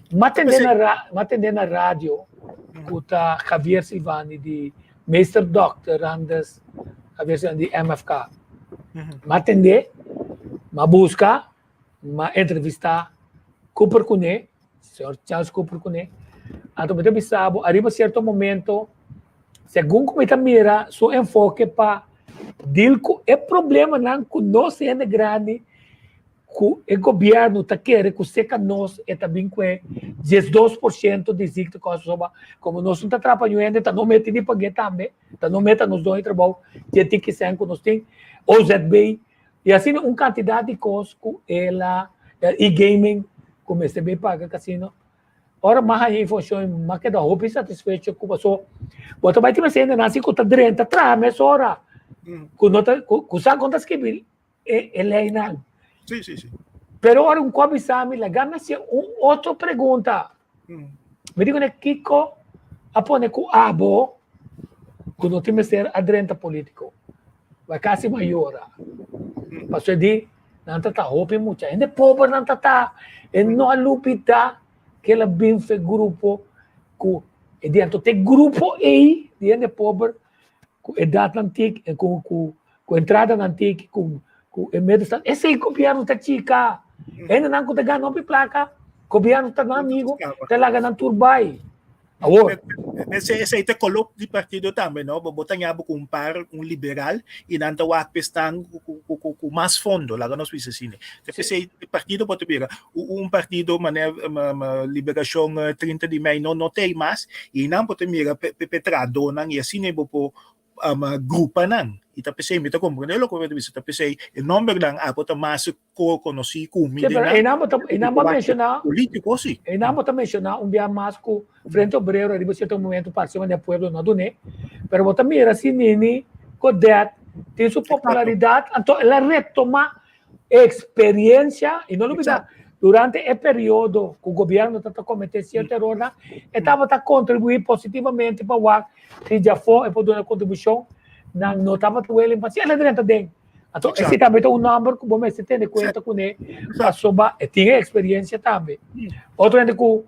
m'a tende na ra m'a tende na radio ku ta Javier Silvani di Meester Dokter Randers Javier Silvani di MFK. M'a tende, m'a buska, m'a entrevistá Cooper kuné, señor Charles Cooper kuné. Anto mi ta bisa bo ariba sierto momento Segun ku mi ta mira su enfoke pa deal ku e problemanan ku nos hende grandi ku e gobièrnu ta kere ku seka nos e ta bin ku e 12% di ziektekosten pasobra komo nos no ta traha pa niun hende ta no mete di pag'é tambe ta no mete nos doño di trabou dje tiki sèn ku nos tin OZB i asina un kantidat di kos ku el a e-gaming ku mester bin paga kasino. Ora m'a haña informashon m'a keda hopi satisfecho ku paso bo ta bai tin mes hendenan si ku ta drenta traha mesora ku no ta ku sa kon ta skibi e e leinan. Sí, sí, sí. Pero ora un ku a bisa mi laga mi hasi un otro pregunta. Mi di kuné kiko a pone ku abo ku no tin mester a drenta politiko. Bai kasi mayora. Paso e di Nan ta ta hopi mucha. Hende pober nan ta ta. E no a lubida ku el a bin fe grupo ku e di anto te grupo ei di hende pober ku edatnan tik ku ku ku entradanan tik ku ku e medio esei gobierno ta chika. Hendenan ku ta gana hopi plaka gobierno ta nan amigo ta laga nan tur bai. Awor. Ese ese ta koló di partido tambe, no? Bo bo ta ña bo ku un par un liberal i nan ta wak pestan ku ku ku ku ku mas fondo, laga nos bisa asina. Te p'esei e partido por ta bira un partido manera Liberashon 30 di mei no no t'ei mas i nan por ta mira p'e p'e trahadónan i asina bo por grupanan. I ta p'esei mi ta komprendé loke bo ta bisa, ta p'esei e nòmbernan abo ta mas konosí ku mi Sí, den pero nan einan bo ta, einan bo a menshoná, polítiko sí. einan bo ta menshoná un bia mas ku Frente Obrero riba sierto momento parse manera pueblo no a dun'é, pero bo ta mira si Nini Godett tin su popularidat, anto el a retomá e experiencia, y no lubida, durante e periodo cu gobierno ta ta comete cierto erornan, e tabata contribui positivamente pa wak si djafó e por duna contribucion, nan no tabata willing pa si el a drenta den. Anto, ese tambe ta un nomber cu bo mester tene cuenta cune, pasobra e tin e experiencia tambe. Otro hende cu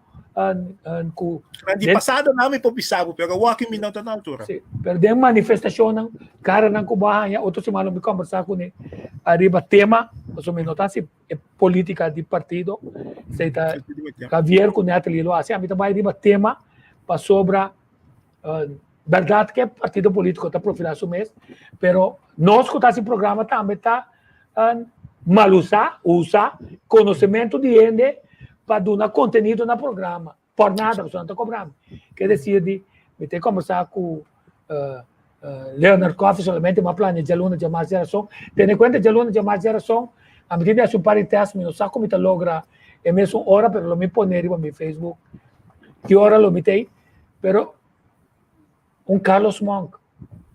cu Di pasado nan mi por bisa bo, pero awor aki mi no ta na altura. Sí, pero den manifestacionnan, caranan cu bo a haña, otro siman lo mi conversa cune ariba tema, pasobra mi no ta haci e politica di partido, esey ta Javier cu Natalie lo haci, ami ta bay riba tema pasobra berdad cu e partido politico ta profila su mes, pero nos cu ta haci programa tambe ta malusa, usa conocemento di hende pa duna contenido na programa. Por nada, pasobra nan ta cobra mi. Ke decir di, mi ta conversa cu Leonard Coffey solamente mi a plania djaluna, djamars, djarason. Tene cuenta djaluna, djamars, djarason, ami tin di haci un par di test, mi no sa con mi ta logra e mesun ora, pero lo mi pone riba mi Facebook ki ora lo mi ta ey. Pero un Carlos Monk,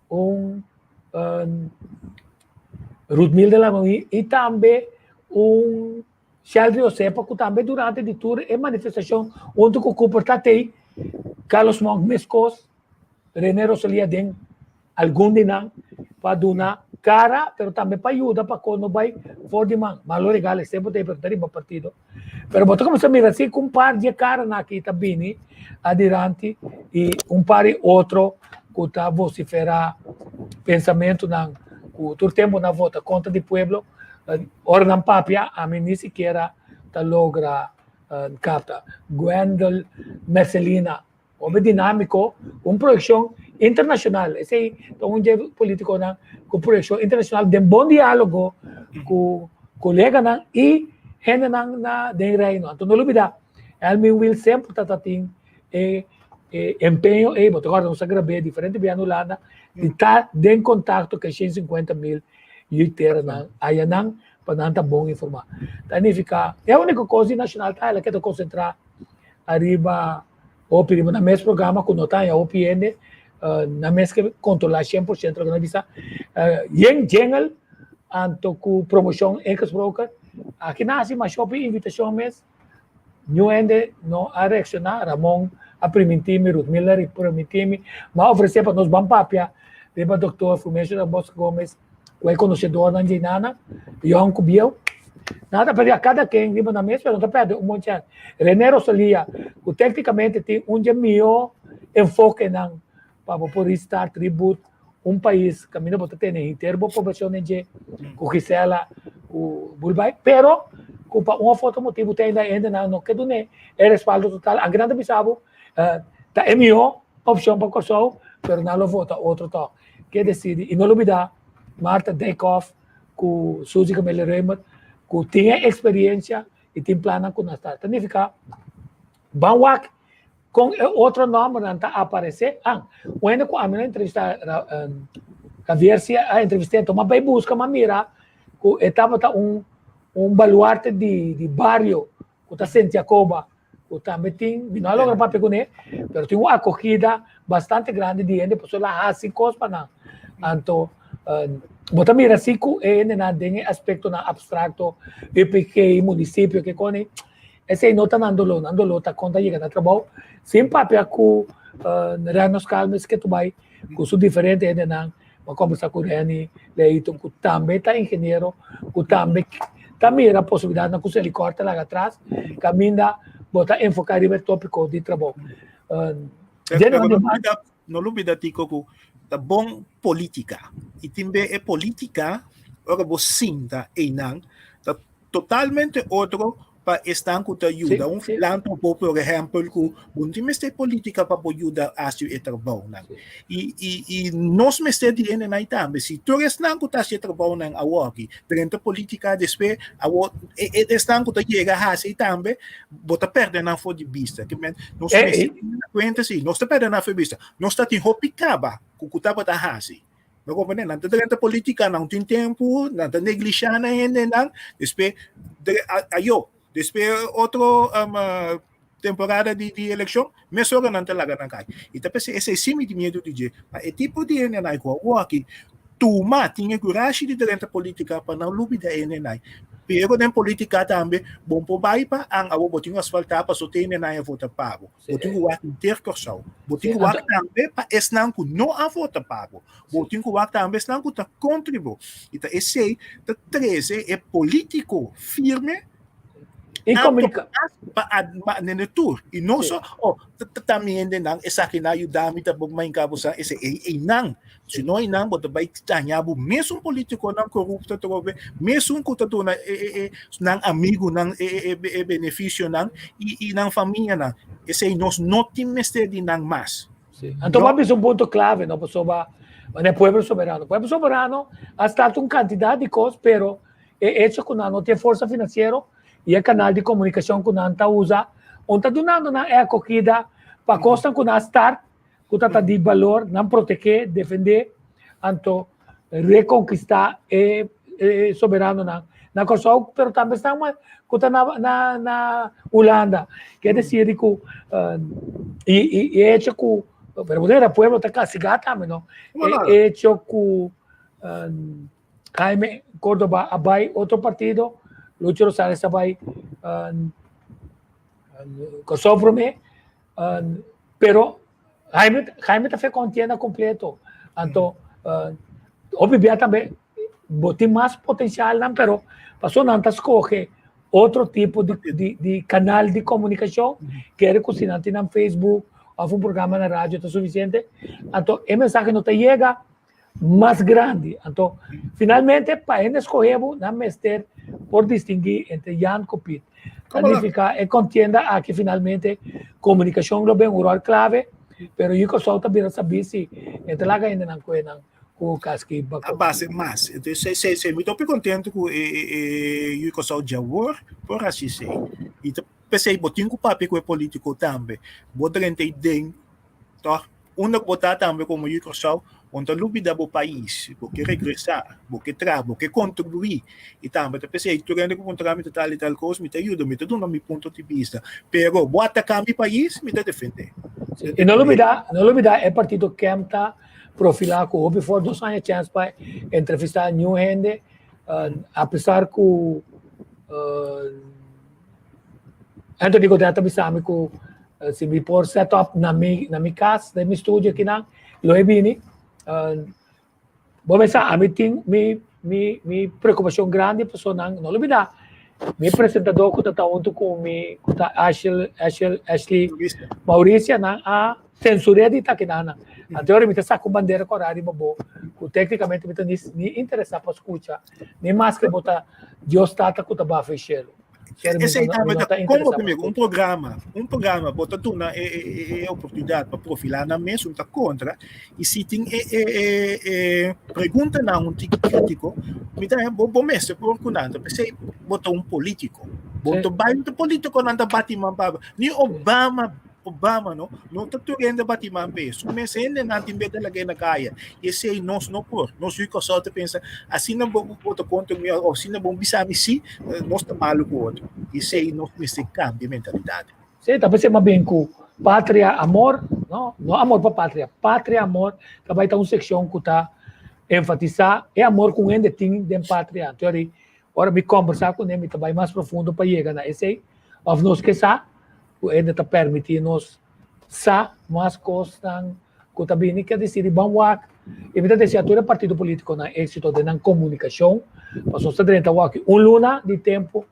un Rudmil de la Marie y tambe un Sheldry Osepa cu tambe durante di tur e manifestacion hunto cu Cooper Tatey, Carlos Monk mescos, Rene Rosalia den algun di nan pa duna cara pero tambe pa yuda pa con no bay for di man. Malo regalo semper ta pero ta riba partido. Pero bo ta cuminsa mira si cu un par di e caranan aki ta bini adiranti y un par di otro cu ta vocifera pensamentonan cu tur tempo nan vota contra di pueblo. Ora nan papia ami ni sikiera ta logra capta. Gwendel Mercelina Homber dinámiko, ku un proyekshon internashonal. Esei ta un dje politikonan ku proyekshon internashonal den bon diálogo ku koleganan i hendenan na den Reino. Anto no lubidá, Elmin Wiel semper ta ta tin e e empeño ei, bo ta kòrda nos a grab'é diferente bia na Hulanda, di ta den kontakto ku e 150 mil yuiteranan ayanan pa nan ta bon informá. Ta nifiká e úniko kos di Nashonal ta el a keda konsentrá ariba Hopi riba nan mes programa ku no ta haña hopi hende, nan mes ke kontrolá 100% loke nan bisa. Yen jengel anto ku promoshon ingesproken. Aki nan hasi masha hopi invitashon mes, niun hende no a reakshoná. Ramon a primintí mi, Ruth Miller a primintí mi, mi a ofresé pa nos ban papia riba doktor Frumencio da Bosque Gomez ku e konosedornan dje nana, yòn ku bieu. Nan ta pèrdè kada ken riba nan mes, pero nan ta pèrdè un bon chèns. René Rosalia, ku téknikamente tin un dje mihó enfokenan pa bo por restart, reboot un pais kaminda bo ta tene henter bo poblashon den dje, ku Gisela, ku Bulbay, pero ku pa un òf otro motibu te ainda hendenan no ke dun'é e respaldo total. Anke nan ta bisa bo ta e mihó opshon pa Kòrsou, pero nan lo vota otro tòg. Ke desidi i no lubida Martha Dijkhoff ku Suzy Camelia Römer ku tin e eksperiencia i tin plannan ku nan sta. Ta nifiká ban wak kon e otro nòmbernan ta aparesé. An, un hende ku ami no entrevistá, Javier si a entrevist'é, anto m'a bai buska, m'a mira ku e tabata un un baluarte di di bario ku ta Sint Jacoba, ku tambe tin, mi no a logra papia kuné, pero tin un akogida bastante grandi di hende pasobra el a hasi kos pa nan. Anto bo ta mira si ku e hendenan den e aspektonan abstrakto, UPG, munisipio, ke kos esei no ta nan doló, nan doló ta kon ta yega na trabou sin papia ku Rennos Calmes ke ta bai ku su diferente hendenan. Bo a kombersá ku Renny Leito ku tambe ta ingeniero, ku tambe ta mira posibilidatnan ku Selikor ta laga atras, kaminda bo ta enfoká riba e tópiko di trabou. Pero no lubida, no lubida Tico ku ta bon polítika. I tin be e polítika ora bo sinta einan ta totalmente otro. pa esnan ku ta yuda. Un filántropo, por ehèmpel, ku bo no tin mester polítika pa bo yuda hasi e trabounan. I, i, i nos mester di hendenan tambe. Si tur esnan ku ta hasi e trabounan awoki drenta polítika despues, awor e, e esnan ku ta yega hasi tambe, bo ta pèrdè nan for di bista. Ke men, nos mester tene na kuenta si, nos ta pèrdè nan for di bista. Nos ta tin hopi kaba ku ku tabata hasi. Bo comprende? Nan ta drenta politica, nan tin tempo, nan ta neglisha nan hendenan. Despues, ayo, despues otro um, temporada di, di eleccion, mesora nan ta laga nan kai. I ta p'esei esei sí mi tin miedu di dje. Pa e tipo di hendenan ku awor aki tuma, tin e kurashi di drenta politica pa nan lubida e hendenan. Pero den politica tambe, bo por bai pa an awor bo tin asfaltá paso te hendenan a vota pa bo. Bo tin ku wak henter Kòrsou. Bo tin ku wak tambe pa esnan ku no a vota pa bo. Bo tin ku wak tambe esnan ku ta kontra bo. I ta esei ta trese e polítiko firme I komunika. pa pa nene tur. I no so, oh, ta mi hendenan, esakinan a yuda mi, ta bo mainka bo sa, esei einan. Si no einan bo ta bai daña bo mesun politiconan corrupto atrobe, mesun cu ta duna e, e, e, nan amigunan e, e, e, e beneficionan y, y nan famianan. Esei nos no tin mester di nan mas. Sí. Anto no. bisa un punto clave, no? Pasobra e pueblo soberano. Pueblo soberano a start un cantidad di cos, pero e hecho cu nan no tin forsa financiero y e canal di comunicacion cu nan ta usa, un ta dunando nan e acogida pa cosnan cu nan a start ku ta ta di balor, nan protegé, defendé, anto rekonkistá e e soberanonan na Kòrsou, pero tambe esnan ku ta na na na Hulanda. Ke desir di ku i i e hecho ku, pero bo ta mira pueblo ta kastigá tambe no, e hecho ku Jaime Cordoba a bai otro partido, Lucho Rosales a bai Kòrsou Promé, Pero Jaime, Jaime ta fe contienda completo. Anto, uh, hopi bia tambe bo tin mas potencial nan, pero paso nan ta scoge otro tipo di, di, di canal di comunicacion, kere ku si nan tin nan Facebook of un programa na radio ta suficiente. Anto, e mensahe no ta yega mas grandi. Anto, finalmente, pa hende escoge bo, nan mester por distingui entre Jan cu Piet. Ta nifica e contienda aki finalmente comunicacion lo ben un rol clave, pero Yu Kòrsou ta bira sabí si e ta laga hendenan cu enan cu kaski bako. A base mas. Entonces, se, se, se, mi ta hopi contento cu e, e, e Yu Kòrsou djawor por haci esei. I ta p'esei bo tin cu papia cu e politico tambe. Bo drenta ei den, toch? Unda ku bo ta tambe komo yu Kòrsou, bo no ta lubida bo pais, bo ke regresá, bo ke traha, bo ke kontribuí. I tambe ta p'esei tur hende ku puntra mi ta tal i tal kos, mi ta yuda, mi ta duna mi punto di bista. Pero bo ataká mi pais, mi ta defendé. I no lubida, no lubida e partido KEM ta profilá ku hopi for nos haña chèns pa entrevistá niun hende, apesar ku Anthony Godett ta bisa mi ku si mi por set up na mi na mi kas, den mi studio akinan, lo e bini. Bo mester sa, ami tin mi mi mi preokupashon grandi pasobra nan, no lubida, mi presentador ku ta ta huntu ku mi, ku ta Ashel Ashel Ashley Mauricia, nan a sensur'é di ta akinan. Anto ora mi ta saka un bandera kòrá riba bo, ku téknikamente mi ta ni ni interesá pa skucha, ni maske bo ta Dios Tata ku ta bafa e shelu. Esei tambe ta como comigo, un programa, un programa bo ta duna e, e, e, e oportunidad pa profilá nan mes, un ta contra, y si tin e, e, e, e preguntanan un tiki crítico, mi ta bo, bo mester por cu nan, ta p'esei bo ta un político. Bo ta bai un político nan ta bati man pa, ni Obama Obama no, no ta tur hende bati man p'e. Su mes hendenan tin beta lag'é na kaya. I esei nos no por. Nos yu Kòrsou ta pensa, asina bo bo ta kontra mi òf asina bo bisa mi sí, nos ta malu ku otro. I esei nos mester kambia mentalidat. Sí, ta p'esei mas bien ku Patria Amor, no, no amor pa patria, Patria Amor ta bai ta un sekshon ku ta enfatisá e amor ku un hende tin den patria. Anto ora mi kòmbersá kuné mi ta bai mas profundo pa yega na esei. Òf nos ke sa ku hende ta permití nos sa mas kosnan ku ta bini ke disidi ban wak. I mi ta desea tur e partido politikonan éksito den nan komunikashon, pasobra nos ta drenta wak un luna di tempu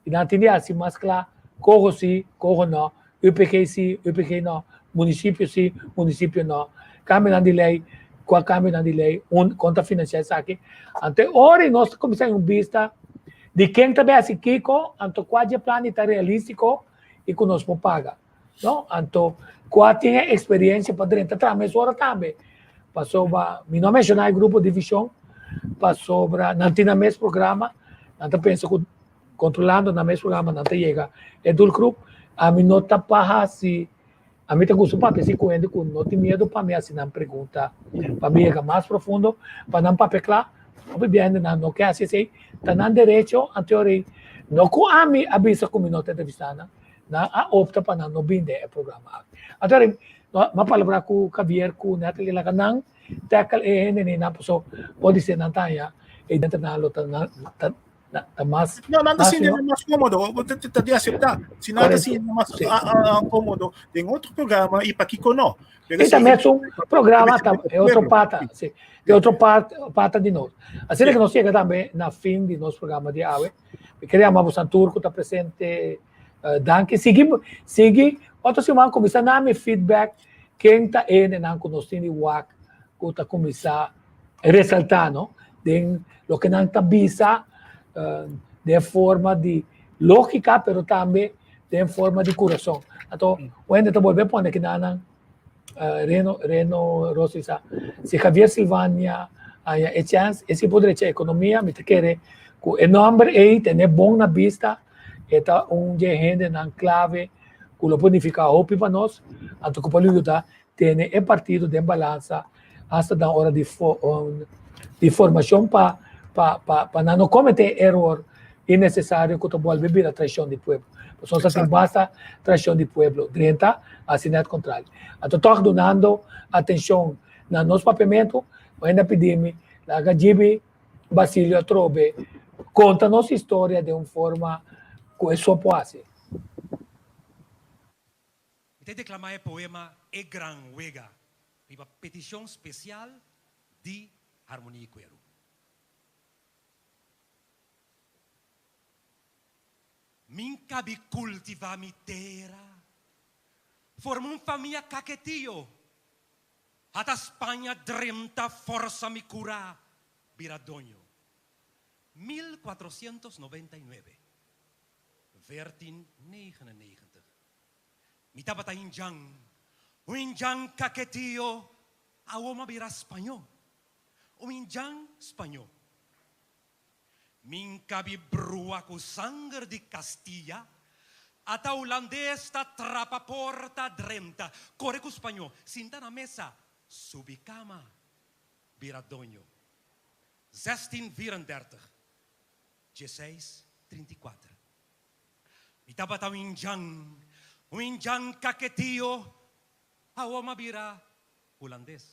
i nan tin di hasi mas kla koho si, koho no, UPG si, UPG no, munisipio si, munisipio no, kambionan di lei, kua kambionan di lei, un kon ta finansiá esaki. Anto e ora nos ta kuminsá un bista. Di ken ta bay haci kico, anto cua dje plan di ta realistico y cu nos por paga. No? Anto cua tin e experiencia pa drenta traha mesora tambe. Pasobra mi no a menciona e grupo di vision, pasobra nan tin nan mes programa, nan ta pensa cu controlando nan mes programa nan ta yega e doelgroep. Ami no ta pa haci, ami ta gusta papia si cu hende cu no tin miedo pa mi haci nan pregunta, pa mi yega mas profundo, pa nan papia cla. Hopi bia hendenan no ke haci esey, ta nan derecho, anto ora no cu ami a bisa cu mi no ta entrevista nan, nan a opta pa nan no bin den e programa aki. Anto ora mi a palabra cu Javier cu Natalie laga nan tackle e hendenan paso podise nan ta haña e denter nan lo ta ta ta mas No, nan ta sinti nan mas kómodo, ta di aseptá. Si nan ta sinti nan mas kómodo den otro programa, i pakiko no? Pero si tambe un programa, ta, e otro pata, si, e otro pata di nos. Asina ku nos yega tambe na fin di nos programa di awe. Mi kere yama boso tur ku ta presente, danki. Sigui, sigui otro siman kuminsá na mi feedback ken ta e hendenan ku nos tin di wak ku ta kuminsá resaltá no den loke nan ta bisa den forma di lógika pero tambe den forma di kurason. Anto un hende ta bolbe pone kinanan Reno Reno Rossi sa si Javier Silvania haña e chèns e si por drecha ekonomia mi ta kere ku e nòmber ei tene bon na bista e ta un dje hendenan klave ku lo por nifiká hopi pa nos anto ku por yuda tene e partido den balansa hasta dan ora di di formacion pa pa pa pa nan no comete error innecesario cu ta bolbe bira traicion di pueblo. Pasobra nos a tin basta traicion di pueblo drenta haci net contrario. Anto toch dunando atencion na nos papiamento, bo hende a pidi mi laga Gibi Basilio atrobe conta nos historia den un forma cu e so por haci. Mi ta declama e poema E Gran Wega riba peticion special di Harmonie y Cuero. Min cabi cultiva mi tera, forma un famia caquetio, hasta Spaña drenta forza mi cura bira doño. 1499, 1499. Mi tabata indjan, un indjan kaketio, awor m'a bira spañó, un indjan spañó. Mi nkabi brua ku sanger di Kastilla, ata hulandes ta trapa porta drenta, kore ku spañó, sinta na mesa, subi kama, bira doño. 1634, dieseis 34. Mi tabata un indjan, un indjan kaketio, awor m'a bira hulandes.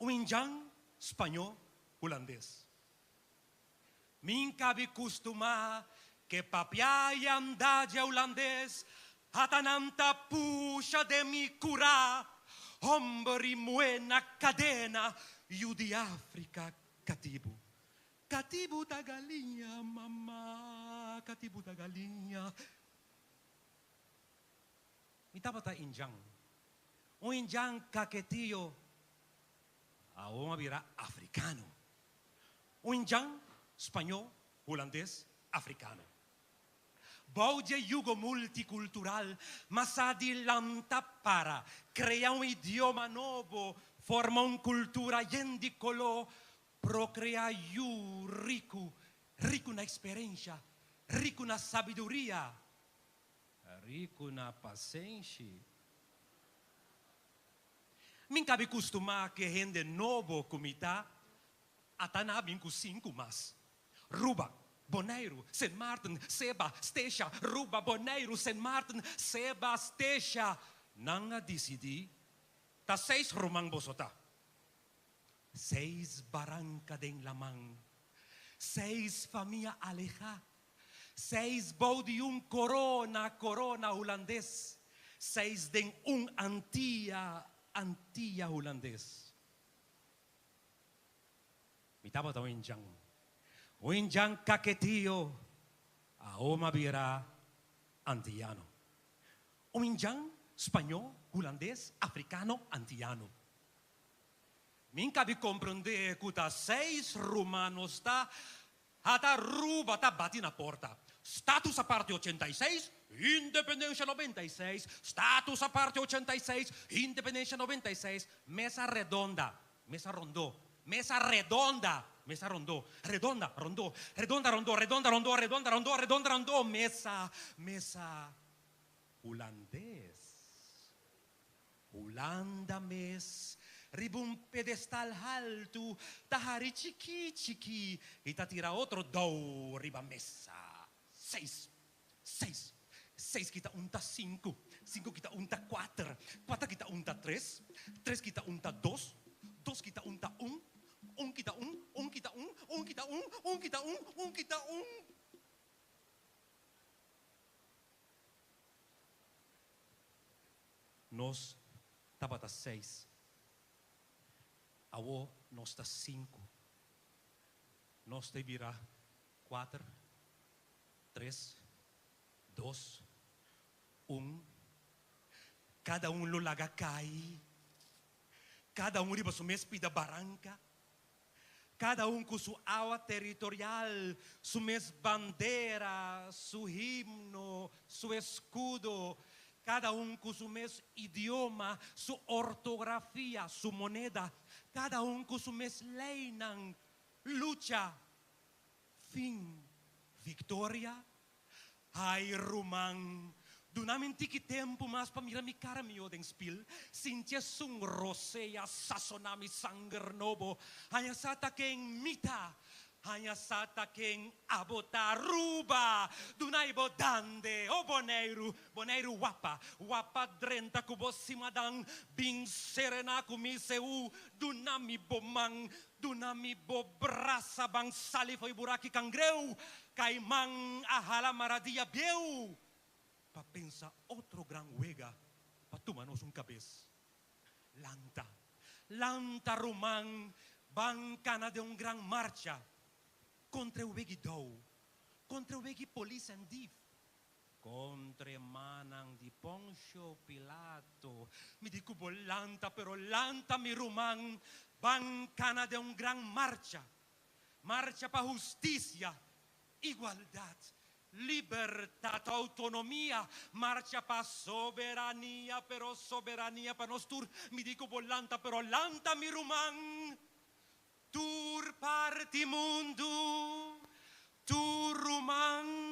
Un indjan spañó hulandes. Mi nkabi kustumá ke papia i anda dje hulandes, ata nan ta pusha den mi kurá, hòmber i muhé na kadena, yu di Afrika katibu. Katibu ta galiña, mama, katibu ta galiña. Mi tabata indjan, un indjan kaketio, awor a bira afrikano. Un indjan spañó, hulandes, afrikano. Bou dje yugo multikultural, mas a dilanta para krea un idioma nobo, forma un kultura yen di koló, Procrea yu riku, riku na eksperensha, riku na sabiduria, riku na pasenshi. Mi kabi kustumá ku e hende nobo ku mi ta, ata na bin ku sinku mas. Ruba, Boneiru, Sint Maarten, Seba, Stesha, Ruba, Boneiru, Sint Maarten, Seba, Stesha. Nan a disidí ta seis ruman boso ta. Seis baranka den laman, seis famia alehá, seis bou di un korona, korona hulandes, seis den un Antia, Antia hulandes. Mi tabata un indjan, un indjan kaketio, awo m'a bira antiano. Un indjan spañó, hulandes, afrikano, antiano. Min kabi komprendé ku ta seis ruman nos ta, Ata Aruba ta bati na porta. Status Aparte 86, Independencia 96, Status Aparte 86, Independencia 96, Mesa redonda, mesa rondó, mesa redonda, mesa rondó, redonda, rondó, redonda, rondó, redonda, rondó, redonda, rondó, redonda, rondó, mesa, mesa hulandes. Hulanda mes riba un pedestal haltu ta hari chikí chikí i ta tira otro dou riba mesa. Seis, seis, seis kita un ta sinku, sinku kita un ta kuater, kuater kita un ta tres, tres kita un ta dos, dos kita un ta un, un kita un, un kita un, un kita un, un kita un, un kita un. Nos tabata seis, awo nos ta sinku. Nos ta bira kuater, tres, dos, un. Kada un lo laga kai, kada un riba su mes pida baranka, kada un ku su awa teritorial, su mes bandera, su himno, su eskudo, kada un ku su mes idioma, su ortografia, su moneda, kada un ku su mes leinan, lucha, fin, viktoria. Ai ruman, duna mi un tiki tempu mas pa mira mi kara mihó den spil, sinti esun rosea sasoná mi sanger nobo, haña sa ta ken mi ta, haña sa ta ken abo ta. Aruba, duna i bo dande, o Boneiru, Boneiru wapa, wapa drenta ku bo simadan, bin serená ku mi seú, duna mi bo man, Duna mi bo brasa ban sali fo'i buraki kangreu, kaiman a hala maradia bieu pa pensa otro gran wega pa tuma nos un kabes. Lanta, lanta ruman, ban kana den un gran marcha kontra e wegi dou, kontra e wegi polis en dief, kontra e mannan di Poncio Pilato. Mi di ku bo lanta, pero lanta mi ruman, ban kana den un gran marcha, marcha pa hustisia, igualdat, libertat, outonomia, marcha pa soberania, pero soberania pa nos tur. Mi di ku bo lanta, pero lanta mi ruman, tur parti mundu, tur ruman.